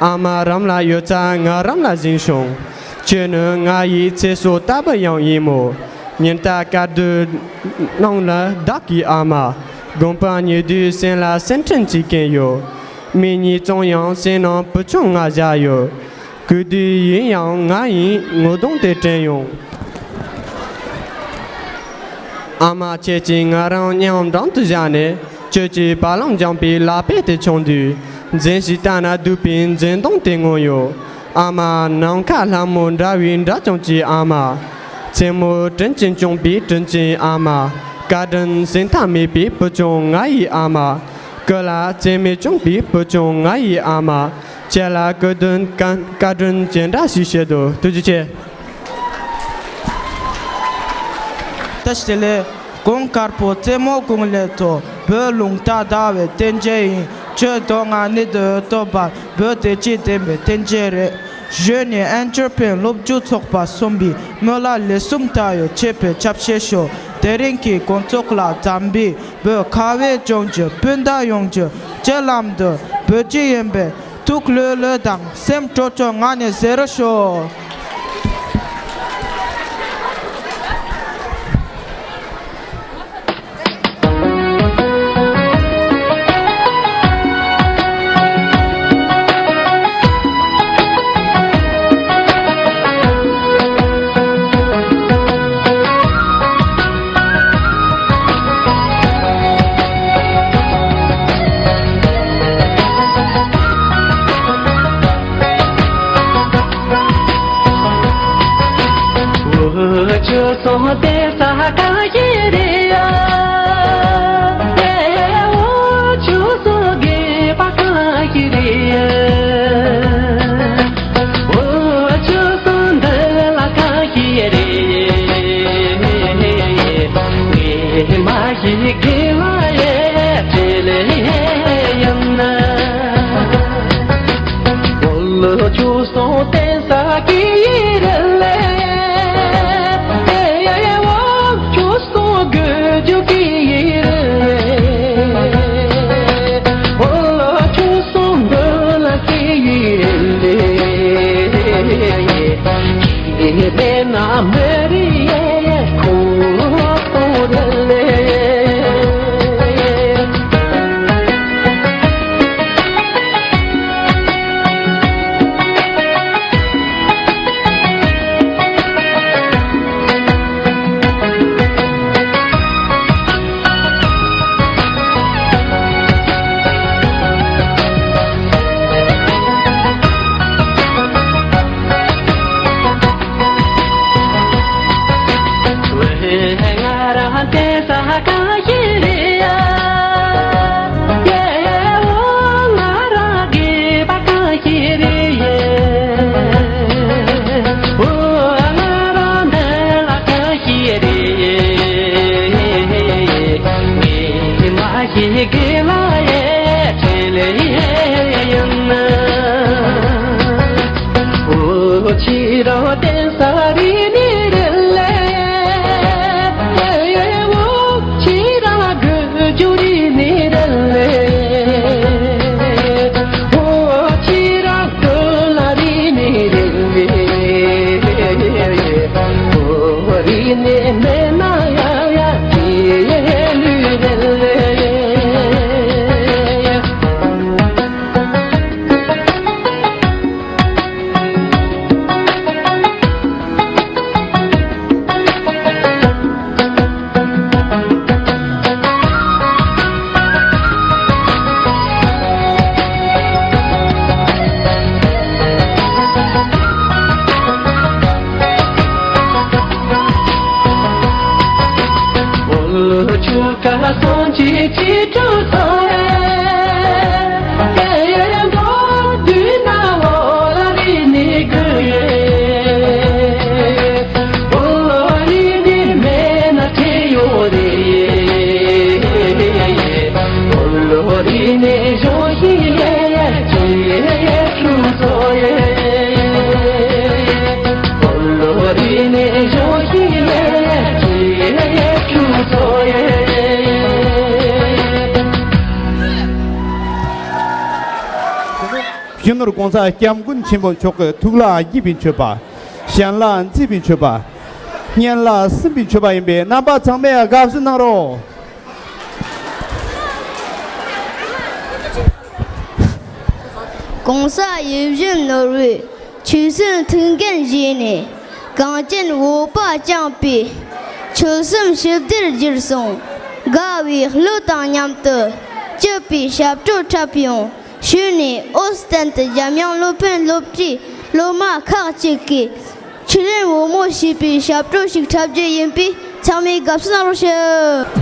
ཨ་མ་རང་ལ་ཡོད་ཙང་ང་རང་ལ་བྱིན་བྱུང་། ཁྱོད་ནི་ང་ཡི་ཚེ་སྲོག་ལྟ་བུ་ཡང་ཡིན་མོད། ཉིན་ལྟར་དཀའ་སྡུག་ནང་ལ་བདག་གི་ཨ་མ། དགོངས་པ་ཉེ་དུས་སེམས་ལ་སེམས་ཁྲལ་ཅིག་སྐྱེས་ཡོད། མིག་གཉིས་བཙུམ་ཡང་སེམས་ནང་བུ་ཆུང་ང་བཞག་ཡོད། གུས་འདུད་ཡིན་ཡང་ང་ཡི་ངོ་གདོང་དེ་དྲན་ཡོང་། ཨ་མ་ཁྱེད་ཀྱིས་ང་རང་མཉམ་འགྲམ་དུ་བཞག་ནས། ཁྱོད་ཀྱིས་བ་ལང་སྦྱངས་པའི་ལག་པས་དེ་མཆོང་དུས། འཛིན་ཞིང་ལྟ་ན་སྡུག་པའི་འཛིན་སྟངས་དེ་མངོན་ཡོད། ཨ་མ་ནམ་མཁའ་ལྷ་མོ་འདྲ་བའི་འདྲ་བྱུང་གི་ཨ་མ། མཚན་མོ་དྲིན་ཅན་བྱུང་པའི་དྲིན་ཅན་ཨ་མ། བཀའ་དྲིན་ཟད་མཐའ་མེད་པའི་བུ་ཆུང་ང་ཡི་ཨ་མ། སྐུ་ལ་བརྩེ་མེད་བྱུང་པའི་བུ་ཆུང་ང་ཡི་ཨ་མ། ཁྱེད་ལ་སྐུ་མདུན་བཀའ་བཀའ་དྲིན་ཅི་འདྲ་ཞིག་ཞུ་འདོད། ཐུགས་རྗེ་ཆེ། བཀྲ་ཤིས་བདེ་ལེགས། གོང་དཀར་པོ་རྩེ་མོ་གུང་ལས་མཐོ། བོད་ལུང་རྟ་དར་བའི་རྟེན་རྒྱལ་ཡིན། ཆོས་དོན་ལྔ་ནི་དུ་སྟོན་པ་བོད་བདེ་སྐྱིད་ལྡན་པའི་རྟེན་འབྲེལ་རེད། གཞོན་ནུའི་ཨན་ཅོར་ཕན་སློབ་ཕྲུག་ཚོགས་པ་གསུམ་པའི་སྨོན་ལམ་ལས་གསུམ་ལྟ་ཡོད་བྱེད་པའི་ཆབ་སྲིད་ཤོག་དེ་རིང་གི་དགོང་ཚོགས་ལ་འཛོམས་པའི་བོད་ཁ་བའི་ལྗོངས་ཀྱི་སྤུན་ཟླ་ཡོངས་ཀྱི་སྤྱི་ལམ་དུ་བོད་ཀྱི་ཡིན་པའི་ཐུགས་ལྷོད་ལྷོད་དང་སེམས་སྤྲོ་སྤྲོ་ངང་ནས་གཟིགས་རོགས་ཞུ། གཞོན་ནུ་གོང་ས་སྐྱབས་མགོན་ཆེན་པོ་མཆོག་གི་ཐུགས་ལ་དགྱེས་པའི་མཆོད་པ། གཞན་ལ་མཛེས་པའི་མཆོད་པ། སྙན་ལ་སིམ་པའི་མཆོད་པ་ཡིན་པས་རྣམ་པ་ཚང་མས་དགའ་བསུ་གནང་རོགས། གོང་ས་ཡིད་བཞིན་ནོར་བུའི་ཆོས་སྲིད་ཐུགས་འགན་བཞེས་ནས་གངས་ཅན་བོད་པ་བསྐྱངས་པའི་ཆོལ་གསུམ་ཞི་བདེར་གྱུར་སོང་། དགའ་བའི་གླུ་དང་མཉམ་དུ་སྐྱིད་པའི་ཞབས་བྲོ་འཁྲབ་ཡོང་། གཞུག་ནས་ཨོ་སི་ཏན་དུ་འཇམ་དབྱངས་སློབ་དཔོན་སློབ་གྲྭའི་སློབ་མ་ཁག་ཅིག་གིས་ཆུ་ལེན་བུ་མོ་ཞེས་པའི་ཞབས་བྲོ་ཞིག་འཁྲབ་རྒྱུ་ཡིན་པས་ཚང་མས་དགའ་བསུ་གནང་རོགས་ཞུ།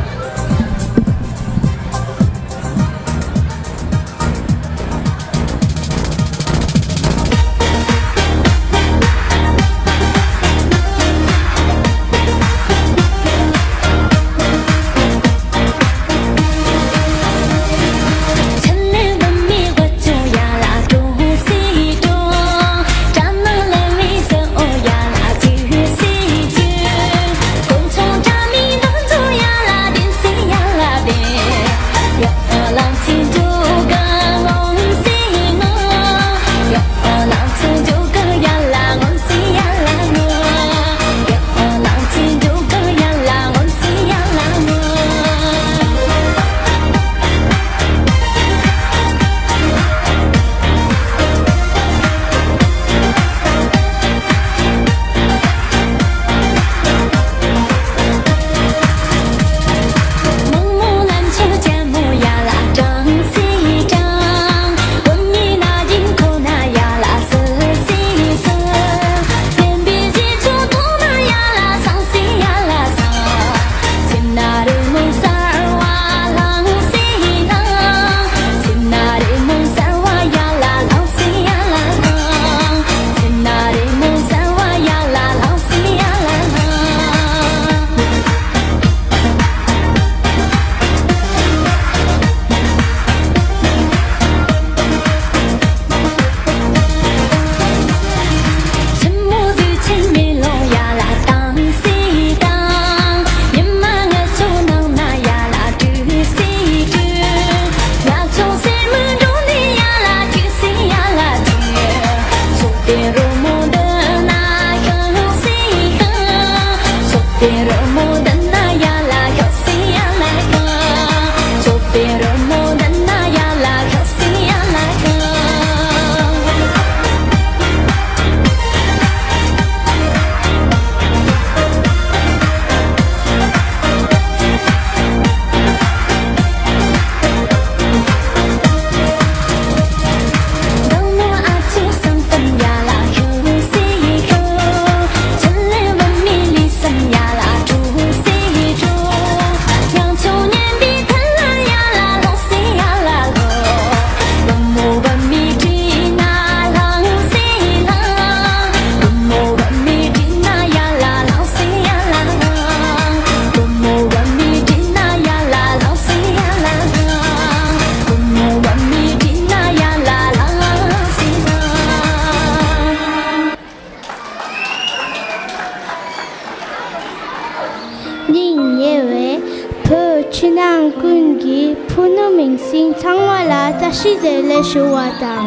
ཕྱི་ནང་ཀུན་གྱི་ཕུ་ནུ་མིང་སྲིང་ཚང་མ་ལ་བཀྲ་ཤིས་བདེ་ལེགས་ཞུ་བ་དང་།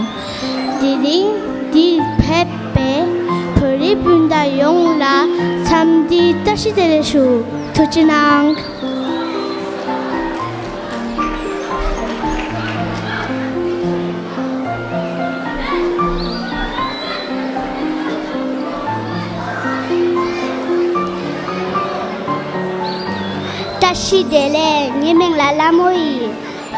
དེ་རིང་འདིར་ཕེབས་པའི་བོད་རིགས་སྤུན་ཟླ་ཡོངས་ལ་འཚམས་འདྲི་བཀྲ་ཤིས་བདེ་ལེགས་ཞུ། ཐུགས་རྗེ་གནང་། བཀྲ་ཤིས་བདེ་ལེགས། ངའི་མིང་ལ་ལྷ་མོ་ཡིན།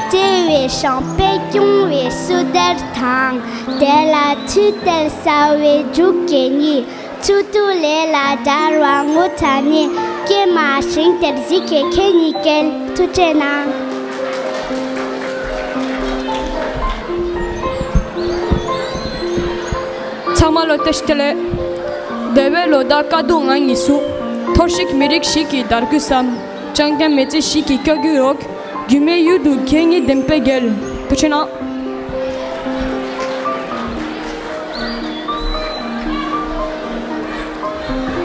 བརྩེ་བའི་ཤིང་དཔལ་སྐྱོང་བའི་སོ་དར་དང་། དེ་ལ་ཚུལ་དར་གསལ་བའི་འབྲུག་སྐད་གཉིས། ཚུལ་དུ་ལས་ལ་དར་བ་ངོ་ཚ་ནས། ཀྱེ་མ་ཤིང་དར་གཟིགས་ཀྱི་ཁྱེད་གཉིས་སྐད། ཐུགས་རྗེ་གནང་། ཚང་མ་ལ་བཀྲ་ཤིས་བདེ་ལེགས། འདས་པའི་ལོ་ཟླ་དཀའ་སྡུག་ངང་གིས་བསུ། འཐོར་ཞིག་མི་རིགས་ཤིག་གི་དར་རྒུད་བསམ། ཅང་ཀྱང་མི་ཚེ་ཞིག་གི་སྐྱོ་གུ་རོགས། སྒྱུ་མའི་ཡུལ་དུ་ཁྱེད་ཉིད་བདེན་པའི་རྒྱལ། ཐུགས་རྗེ་གནང་།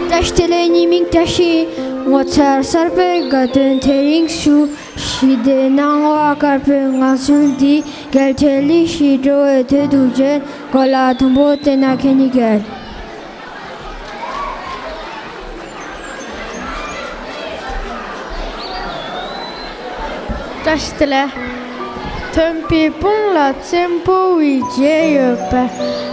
བཀྲ་ཤིས་བདེ་ལེགས། ངའི་མིང་བཀྲ་ཤིས། ངོ་མཚར་གསར་པའི་དགའ་སྟོན་དེ་རིང་ཞུ། ཞི་བདེའི་སྣང་བ་དཀར་པོའི་ངང་ཚུལ་འདི། རྒྱལ་ཁྲིམས་ལི་ཤི་འགྲོ་བའི་དོད་དུ་བྱོན། གོ་ལ་དུམ་བུ་བསྟན་ན་ཁྱེད་ཉིད་རྒྱལ། བཀྲ་ཤིས་བདེ་ལེགས། མཐོན་པོའི་དཔུང་ལ་བཙན་པོ་བའི་རྗེས་ཡོད་པས།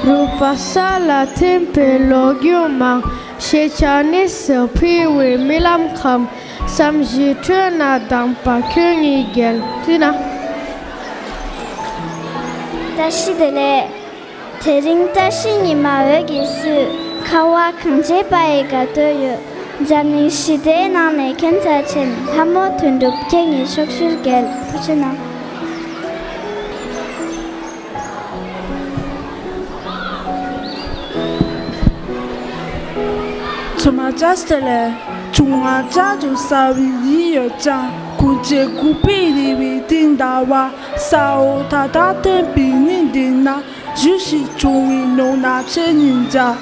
རུས་པ་ས་ལ་འཐིམ་པའི་ལོ་རྒྱུས་མང་། ཤེས་བྱ་གནས་སུ་འཕེལ་བའི་རྨི་ལམ་ཁམས། བསམ་གཞིག་ཁྲོད་ན་གདམས་པ་ཁྱོད་ཉིད་རྒྱལ། ཐུགས་རྗེ་གནང་། བཀྲ་ཤིས་བདེ་ལེགས། དེ་རིང་བཀྲ་ཤིས་ཉི་མ་འོད་ཀྱིས་བསུས། ཁ་བ་གངས་ཅན་པ་ཡི་དགའ་སྟོན་ཡོད། འཛམ་གླིང་ཞི་བདེའི་ནང་ནས་ཁྱོད་རྩ་ཆེན། ལྷ་མོ་དོན་གྲུབ་ཁྱེད་ཉིད་ཕྱོགས་བཅུར་རྒྱལ། ཐུགས་རྗེ་གནང་། ཚང་མ་བཀྲ་ཤིས་བདེ་ལེགས། བྱུང་བ་བྱ་རུ་གསལ་བའི་ཡིད་ཡོད་ཅིང་། ཀུན་བྱེད་གུས་པས་རེ་བའི་དེ་འདྲ་བ། ས་འོག་མཐའ་དག་སྟོན་པའི་གནས་འདི་ན། བཞུགས་ཤིག་བྱུང་བའི་ནོར་ནག་ཆོས་ཉིད་མཇལ།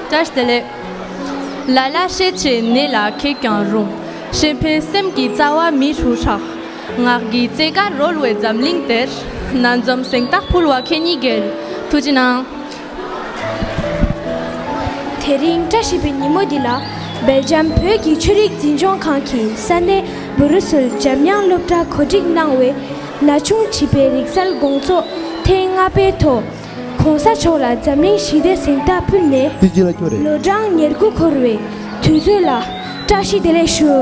བཀྲ་ཤིས་བདེ་ལེགས། ལ་ལ་ཤེས་བྱའི་གནས་ལ་ཁེགས་ཀྱང་རུང་། ཤེས་འཕེལ་སེམས་ཀྱི་རྩ་བ་མི་ཧྲུག་ཧྲག། ངག་གི་རྩེ་ཁར་རོལ་བའི་འཛམ་གླིང་འདིར། སྣ་འཛོམས་གཟེངས་རྟགས་ཕུལ་བ་ཁྱེད་ཉིད་རྒྱལ། ཐུགས་རྗེ་གནང་། དེ་རིང་བཀྲ་ཤིས་པའི་ཉིན་མོ་འདི་ལ། སྦེལ་ཇམ་བོད་ཀྱི་ཆོས་རིག་འཛིན་སྐྱོང་ཁང་གིས་ས་གནས་བུ་རུ་སུལ་འཇམ་དབྱངས་སློབ་གྲྭ་གོ་སྒྲིག་གནང་བའི་ན་ཆུང་བྱིས་པའི་རིག་གསར་དགོང་ཚོགས་ཐེངས་ལྔ་པའི་ཐོག་གོང་ས་མཆོག་ལ་འཛམ་གླིང་ཞི་བདེ་གཟེངས་རྟགས་ཕུལ་ནས། དེ་རྗེས་ལ་ཁྱོད་རེད། ལོ་གྲངས་ཉེར་དགུ་འཁོར་བའི་དུས་ཚོད་ལ་བཀྲ་ཤིས་བདེ་ལེགས་ཞུ།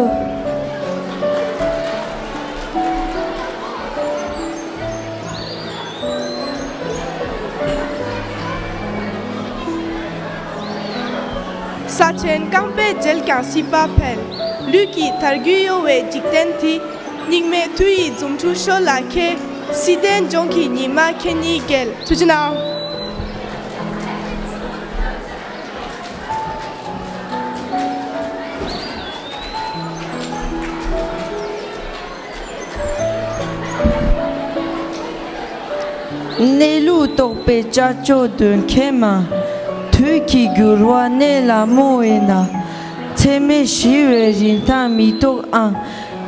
ས་ཆེན་རྐང་པས་བརྒྱལ་ཀྱང་སྲིད་པ་འཕེལ། ལུས་ཀྱི་དར་རྒུད་གཡོ་བའི་འཇིག་རྟེན་འདི། སྙིགས་མའི་དུས་ཡི་རྫུ་འཕྲུལ་ཤོ་ལ་ཁེལ། ཞི་བདེ་འབྱུང་གི་ཉི་མ་ཁྱེད་ཉིད་རྒྱལ། ཐུགས་རྗེ་གནང་། གནས་ལུགས་རྟོགས་པའི་ཅ་ཅོ་འདོན་མཁན་མ། དུས་ཀྱི་འགྱུར་བ་གནས་ལ་རྨོངས་པས་ན། འཚེ་མེད་ཞི་བའི་རིན་ཐང་མི་རྟོགས་ཨང་།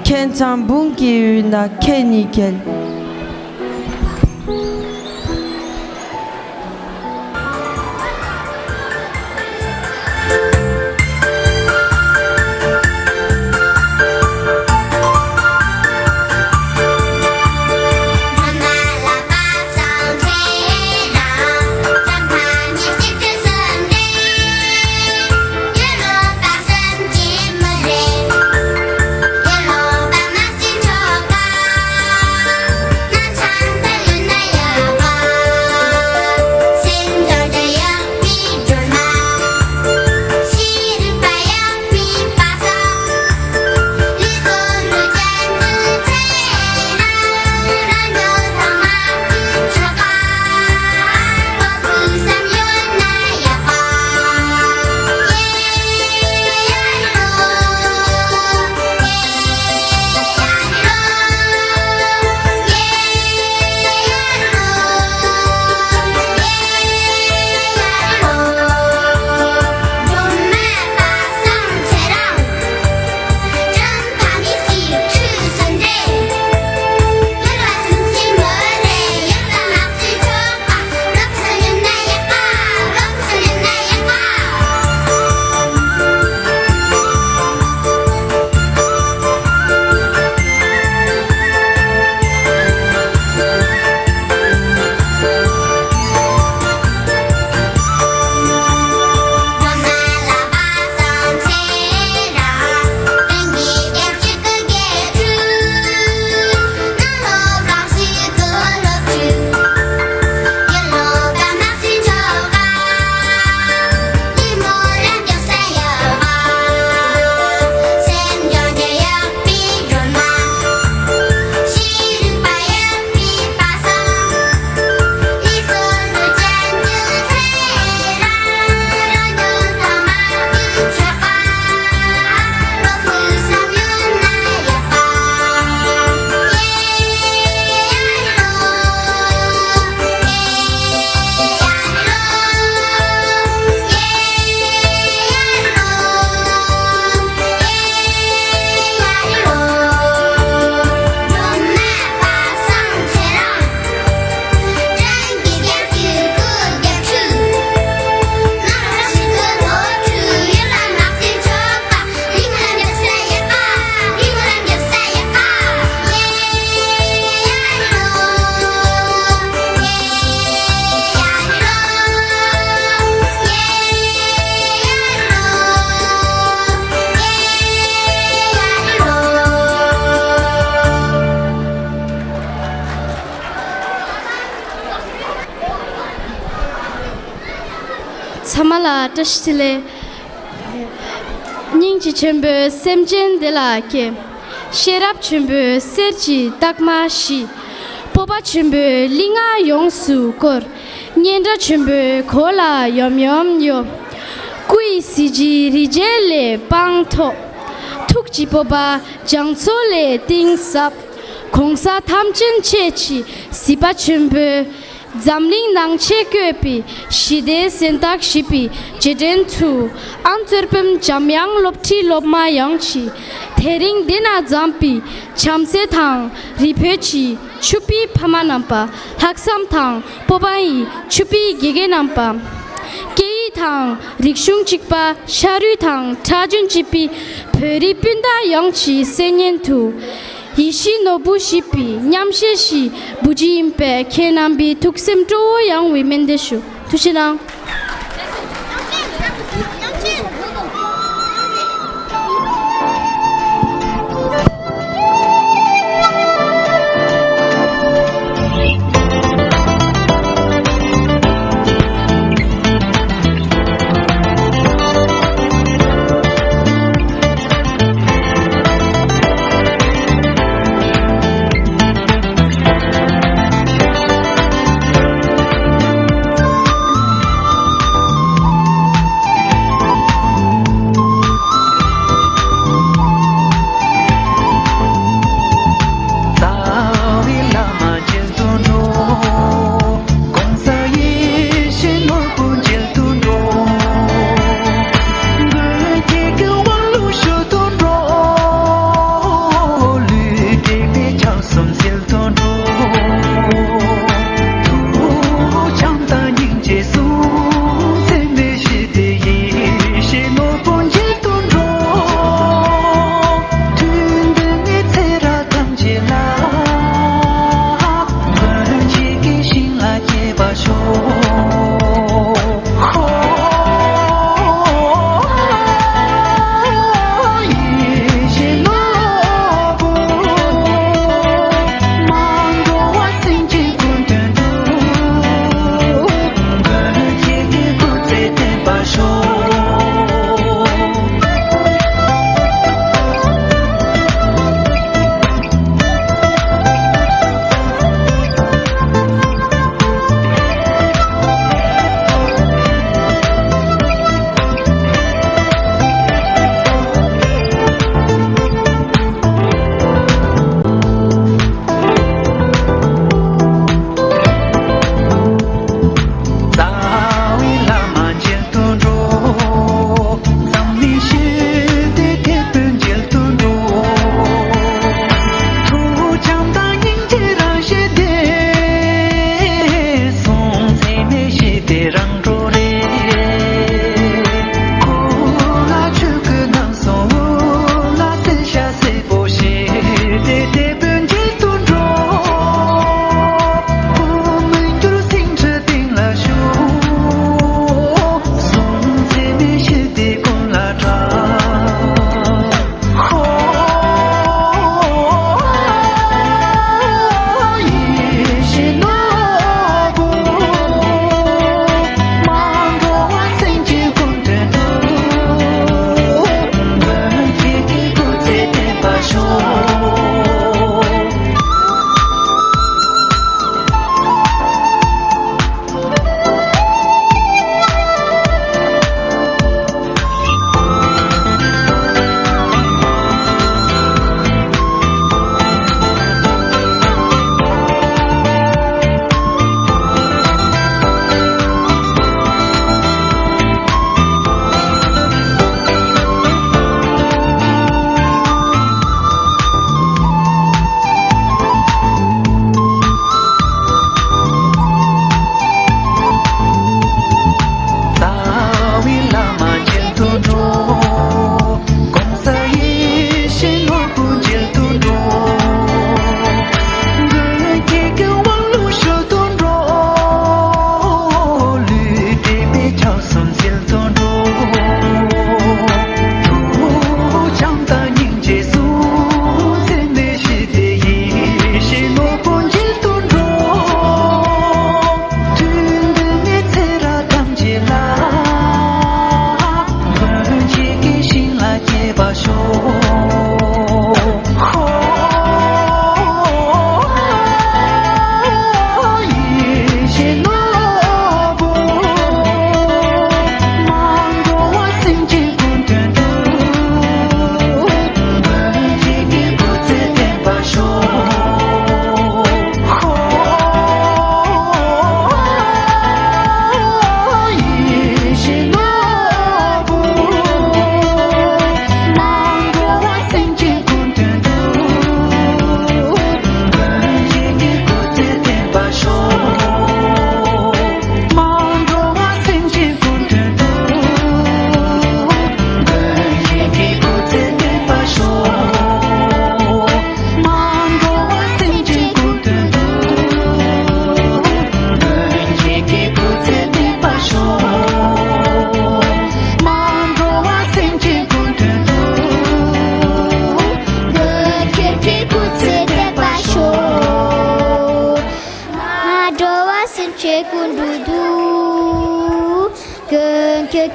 ཁྱེད་ཚང་འབུམ་གྱི་ཡུལ་ན་ཁྱེད་ཉིད་རྒྱལ། བཀྲ་ཤིས་བདེ་ལེགས། སྙིང་རྗེ་ཆེན་པོས་སེམས་ཅན་བདེ་ལ་སྐྱེ། ཤེས་རབ་ཆེན་པོས་གསེར་གྱི་རྟགས་མ་བཞི། སྤོབས་པ་ཆེན་པོས་གླིང་ང་ཡོངས་སུ་བསྐོར། སྙན་གྲགས་ཆེན་པོས་གོ་ལ་ཡོམ་ཡོམ་གཡོ། སྐུ་ཡི་གཟི་བརྗིད་རི་རྒྱལ་ལས་དཔངས་མཐོ། ཐུགས་ཀྱི་སྤོབས་པ་རྒྱ་མཚོ་ལས་གཏིང་ཟབ། གོང་ས་ཐམས་ཅད་མཁྱེན་ཅིང་གཟིགས་པ་ཆེན་པོས། འཛམ་གླིང་ནང་ཆེད་བཀོད་པའི་ཞི་བདེའི་གཟེངས་རྟགས་བཞེས་པའི་རྗེས་དྲན་དུ། ཨང་རྩེར་སྤོམ་འཇམ་དབྱངས་སློབ་ཁྲིད་སློབ་མ་ཡོངས་ཀྱིས། དེ་རིང་འདི་ན་འཛོམས་པའི་བྱམས་བརྩེ་དང་རིག་པའི་ཆུ་བོའི་ཕ་མ་རྣམ་པ། ལྷག་བསམ་དང་སྤོབས་པ་ཡི་ཆུ་བོའི་དགེ་རྒན་རྣམ་པ། སྐད་ཡིག་དང་རིག་གཞུང་གཅིག་པ། ཤ་རུས་དང་ཁྲག་རྒྱུན་གཅིག་པའི་བོད་རིགས་སྤུན་ཟླ་ཡོངས་ཀྱི་སེམས་ཉིད་དུ། ཡིད་བཞིན་ནོར་བུ་ཞེས་པའི་རྣམ་ཤེས་ཤིག་བུ་ཇི་ཡིན་པས། ཁྱེད་རྣམ་པའི་ཐུགས་སེམས་སྤྲོ་བོ་ཡོང་བའི་སྨོན་འདུན་ཞུ། ཐུགས་རྗེ་གནང་།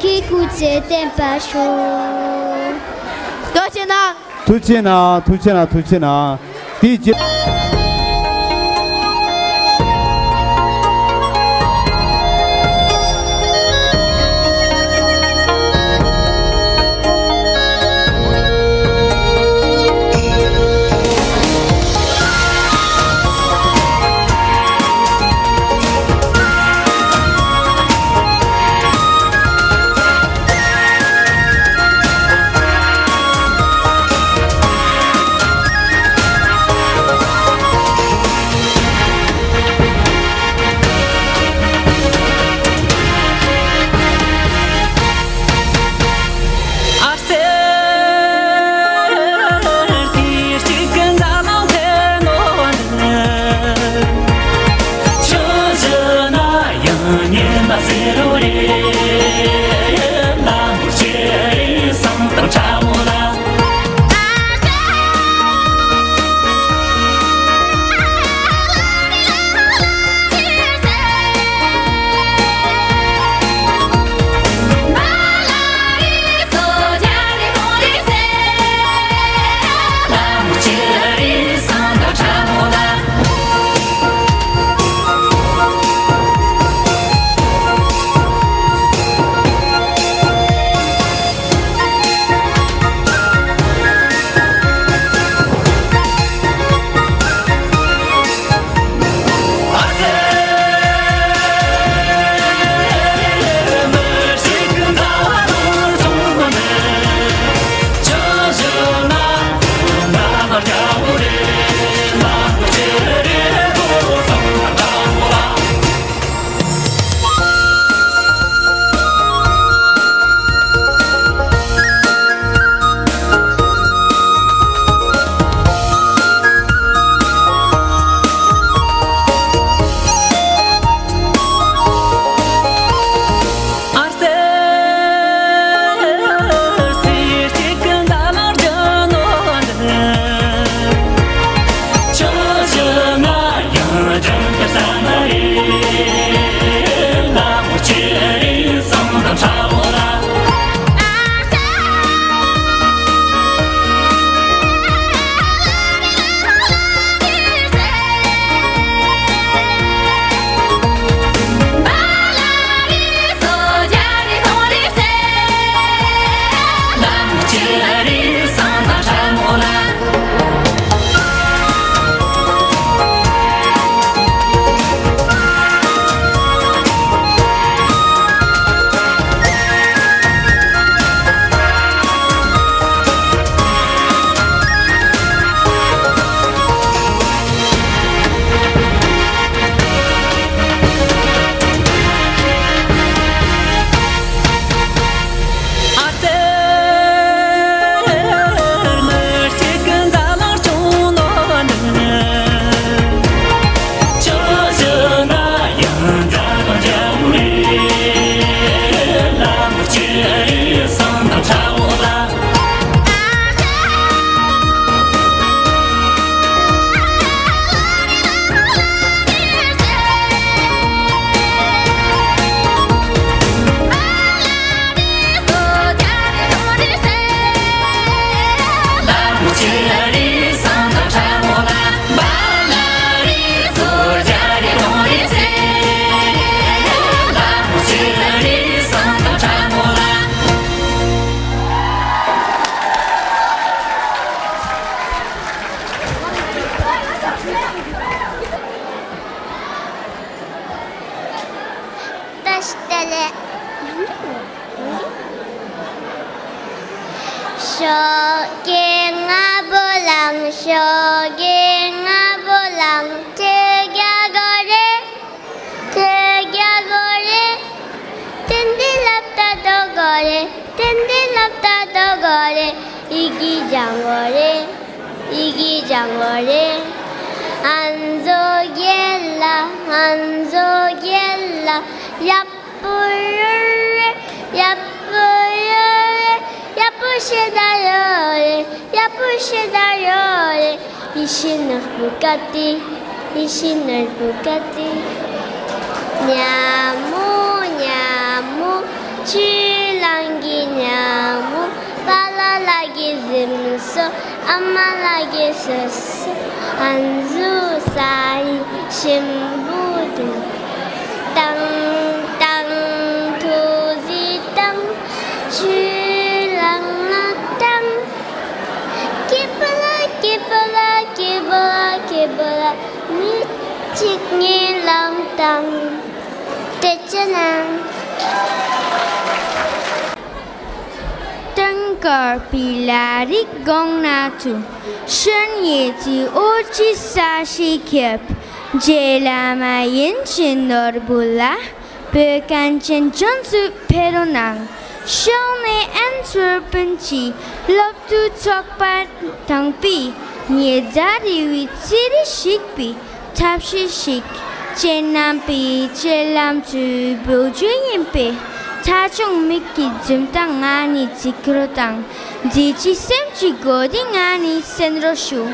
ཁྱེད་སྐུ་ཚེ་བརྟན་པར་ཤོག་ཐུགས་རྗེ་གནང་། ཐུགས་རྗེ་གནང་། ཐུགས་རྗེ་གནང་། ཐུགས་རྗེ་གནང་། དེའི་རྗེས། ད་ལྟ་ལས། ཞོགས་ཀས་སྔ་པོ་ལངས། ཞོགས་ཀས་སྔ་པོ་ལངས། ཁྲིད་རྒྱག་དགོས་རེད། ཁྲིད་རྒྱག་དགོས་རེད། ཏན་ཏན་སློབ་གྲྭ་འགྲོ་དགོས་རེད། ཏན་ཏན་སློབ་གྲྭ་འགྲོ་དགོས་རེད། ཡི་གེ་སྦྱང་དགོས་རེད། ཡི་གེ་སྦྱང་དགོས་རེད། ཨན་ཟོ་རྒན་ལགས། ཨན་ཟོ་རྒན་ལགས། ཡག་པོ་ཡོད་རེད། ཡག་པོ་ཡོད་རེད། ཡག་པོ་ཞེ་དྲག་ཡོད་རེད། ཡག་པོ་ཞེ་དྲག་ཡོད་རེད། ཡིད་བཞིན་ནོར་བུ་ག་དེ། ཡིད་བཞིན་ནོར་བུ་ག་དེ། ཉ་མོ་ཉ་མོ་ཆུ་ ཨ་མ་ལགས་ཀྱིས་ཟེར། ཨན་ཟུ་ས་ཡི་ཤིམ་བུ་དུ། ཏང་ཏང་ཐུགས་རྗེ་ཏང་། ཆུ་ལང་ན་ཏང་། སྐྱིད་པོ་ལ་སྐྱིད་པོ་ལ་སྐྱིད་པོ་ལ་སྐྱིད་པོ་ལ། མི་གཅིག་གཉིས་ལམ་ཏང་། ཏེ་ཅི་ནང་། ཏང་དཀར་པོའི་ལ་རིགས་གོང་ན་ཚུ། ཤན་ཡེ་ཙི་ཨོ་ཅི་ས་ཤི་ཁེབ། རྗེ་བླ་མ་ཡིན་ཅིང་ནོར་བུ་ལ། བོད་གངས་ཅན་ལྗོངས་སུ་འཕེལ་རོགས་གནང་། ཤོག་ནས་ཨན་ཚུར་སྤུན་གྱི་སློབ་ཕྲུག་ཚོགས་པ་དང་པོས། ཉེ་ཟླ་རི་བོའི་རྩེ་རུ་ཞིག་པའི་ཐབས་ཤེས་ཤིག་ཅན་རྣམ་པའི་སྤྱན་ལམ་དུ་འབུལ་རྒྱུ་ཡིན་པས། ཐ་ཆུང་མིག་གི་འཛུམ་མདངས་ང་ནས་གཟིགས་རོགས་དང་། མཛེས་བཅོས་སེམས་ཀྱི་གོ་བདེ་ང་ནས་གསན་རོགས་ཞུ།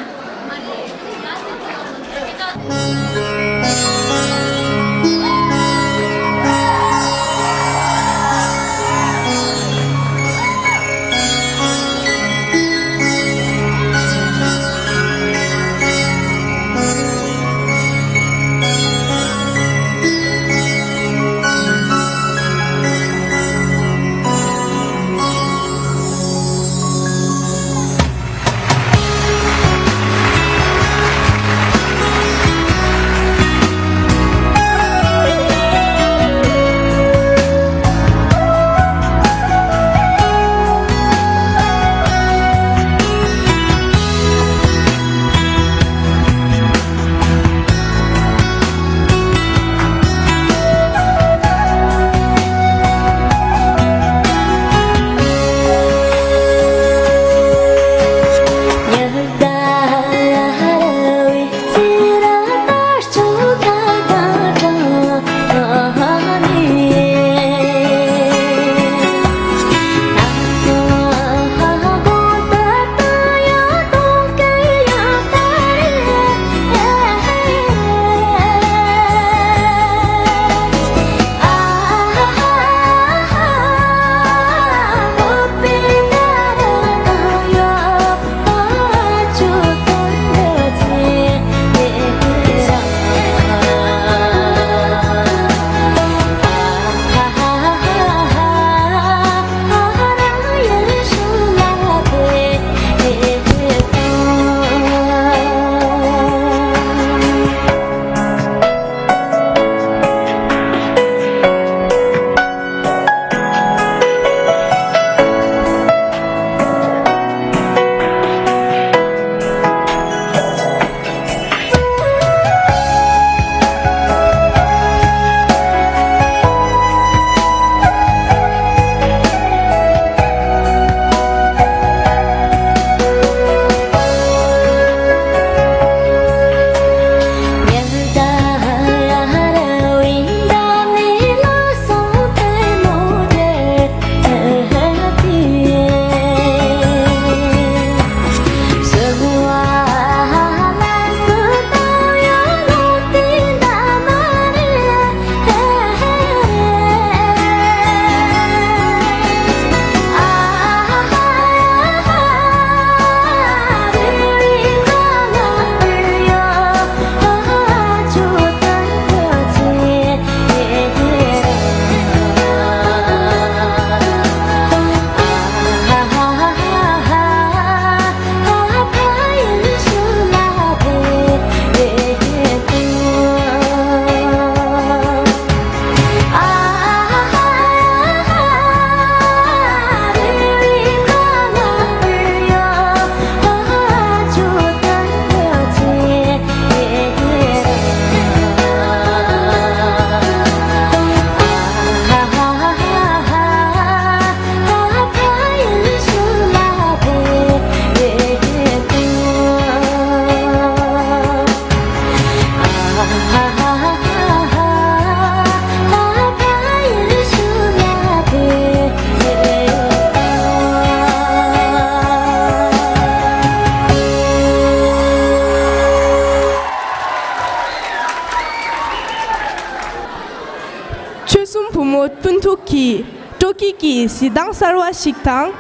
ཆོལ་གསུམ་བུ་མོ་སྤུན་ཐུག་གིས་སྤྲོ་སྐྱིད་ཀྱི་གཟི་མདངས་གསར་བ་ཞིག་དང་།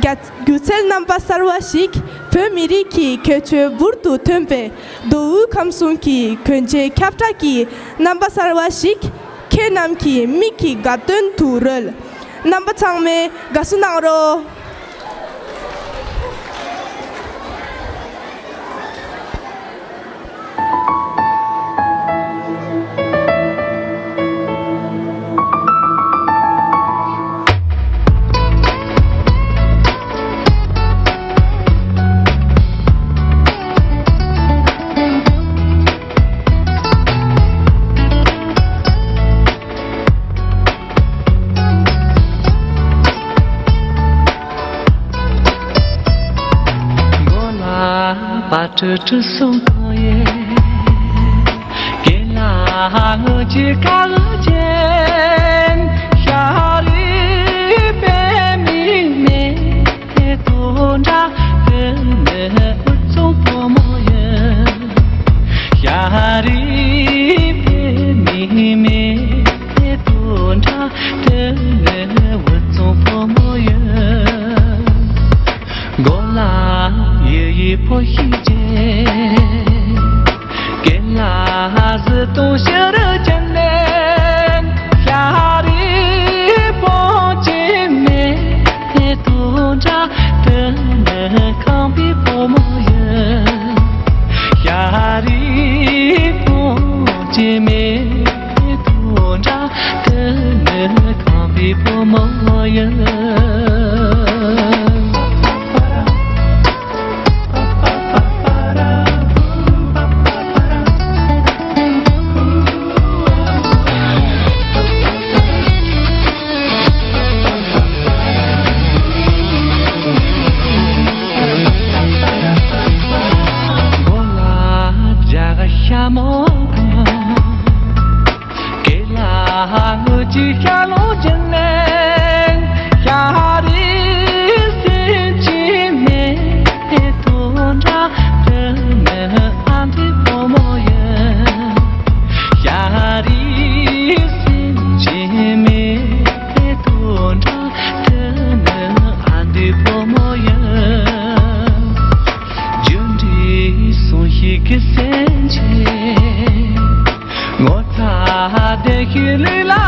རྒྱ་སྒྱུ་རྩལ་རྣམ་པ་གསར་བ་ཞིག་བོད་མི་རིགས་ཀྱི་གོས་ཆེན་འབུར་དུ་ཐོན་པའི་མདོ་དབུས་ཁམས་གསུམ་གྱི་གོན་ཆས་ཁྱབ་བསྒྲགས་ཀྱི་རྣམ་པ་གསར་བ་ཞིག་ཁྱེད་རྣམས་ཀྱི་མིག་གི་དགའ་སྟོན་དུ་རོལ། རྣམ་པ་ཚང་མས་དགའ་བསུ་གནང་རོགས། མགོ་ལ་པ་ཏྲི་ཏྲི་སུམ་ཁང་ཡེ། སྐེ་ལ་དངུལ་གྱི་ཁ་ལ་ཅན། ཤ་རི་པད་མའི་མེ་ཏོག་འདྲ། དེ་ནི་འུ་ཚོ་བུ་མོ་ཡིན། ཤ་རི་པད་མའི་མེ་ཏོག་འདྲ། དེ་ནི་འུ་ཚོ་བུ་མོ་ཡིན། མགོ་ལ་གཡུ་ཡི་ཕོ་ཤི་ཅན། སྐེ་ལ་གཟི་མདོག་ཤ་རི་ཅན། ཤ་རི་བོང་ཅན་མེ་ཏོག་འདྲ། དེ་ནི་ཁམས་པའི་བུ་མོ་ཡིན། ཤ་རི་བོང་ཅན་མེ་ཏོག་འདྲ། དེ་ནི་ཁམས་པའི་བུ་མོ་ཡིན། མགོ་ལ་རྒྱ་གར་ཤ་མོ་གོན། སྐེ་ལ་དངུལ་གྱི་ཤ་ལོ་ཅན། ཤ་རི་སེམས་ཅན་མེ་ཏོག་འདྲ། དེ་ནི་ཨ་འདི་བུ་མོ་ཡིན། ཤ་རི་སེམས་ཅན་མེ་ཏོག་འདྲ། དེ་ནི་ཨ་འདི་བུ་མོ་ཡིན། རྒྱུ་འབྲས་གསུང་ཤེས་ཀྱི་སེམས་ཅན། ངོ་ཚ་བདེ་ཤེས་ལུས་ལ་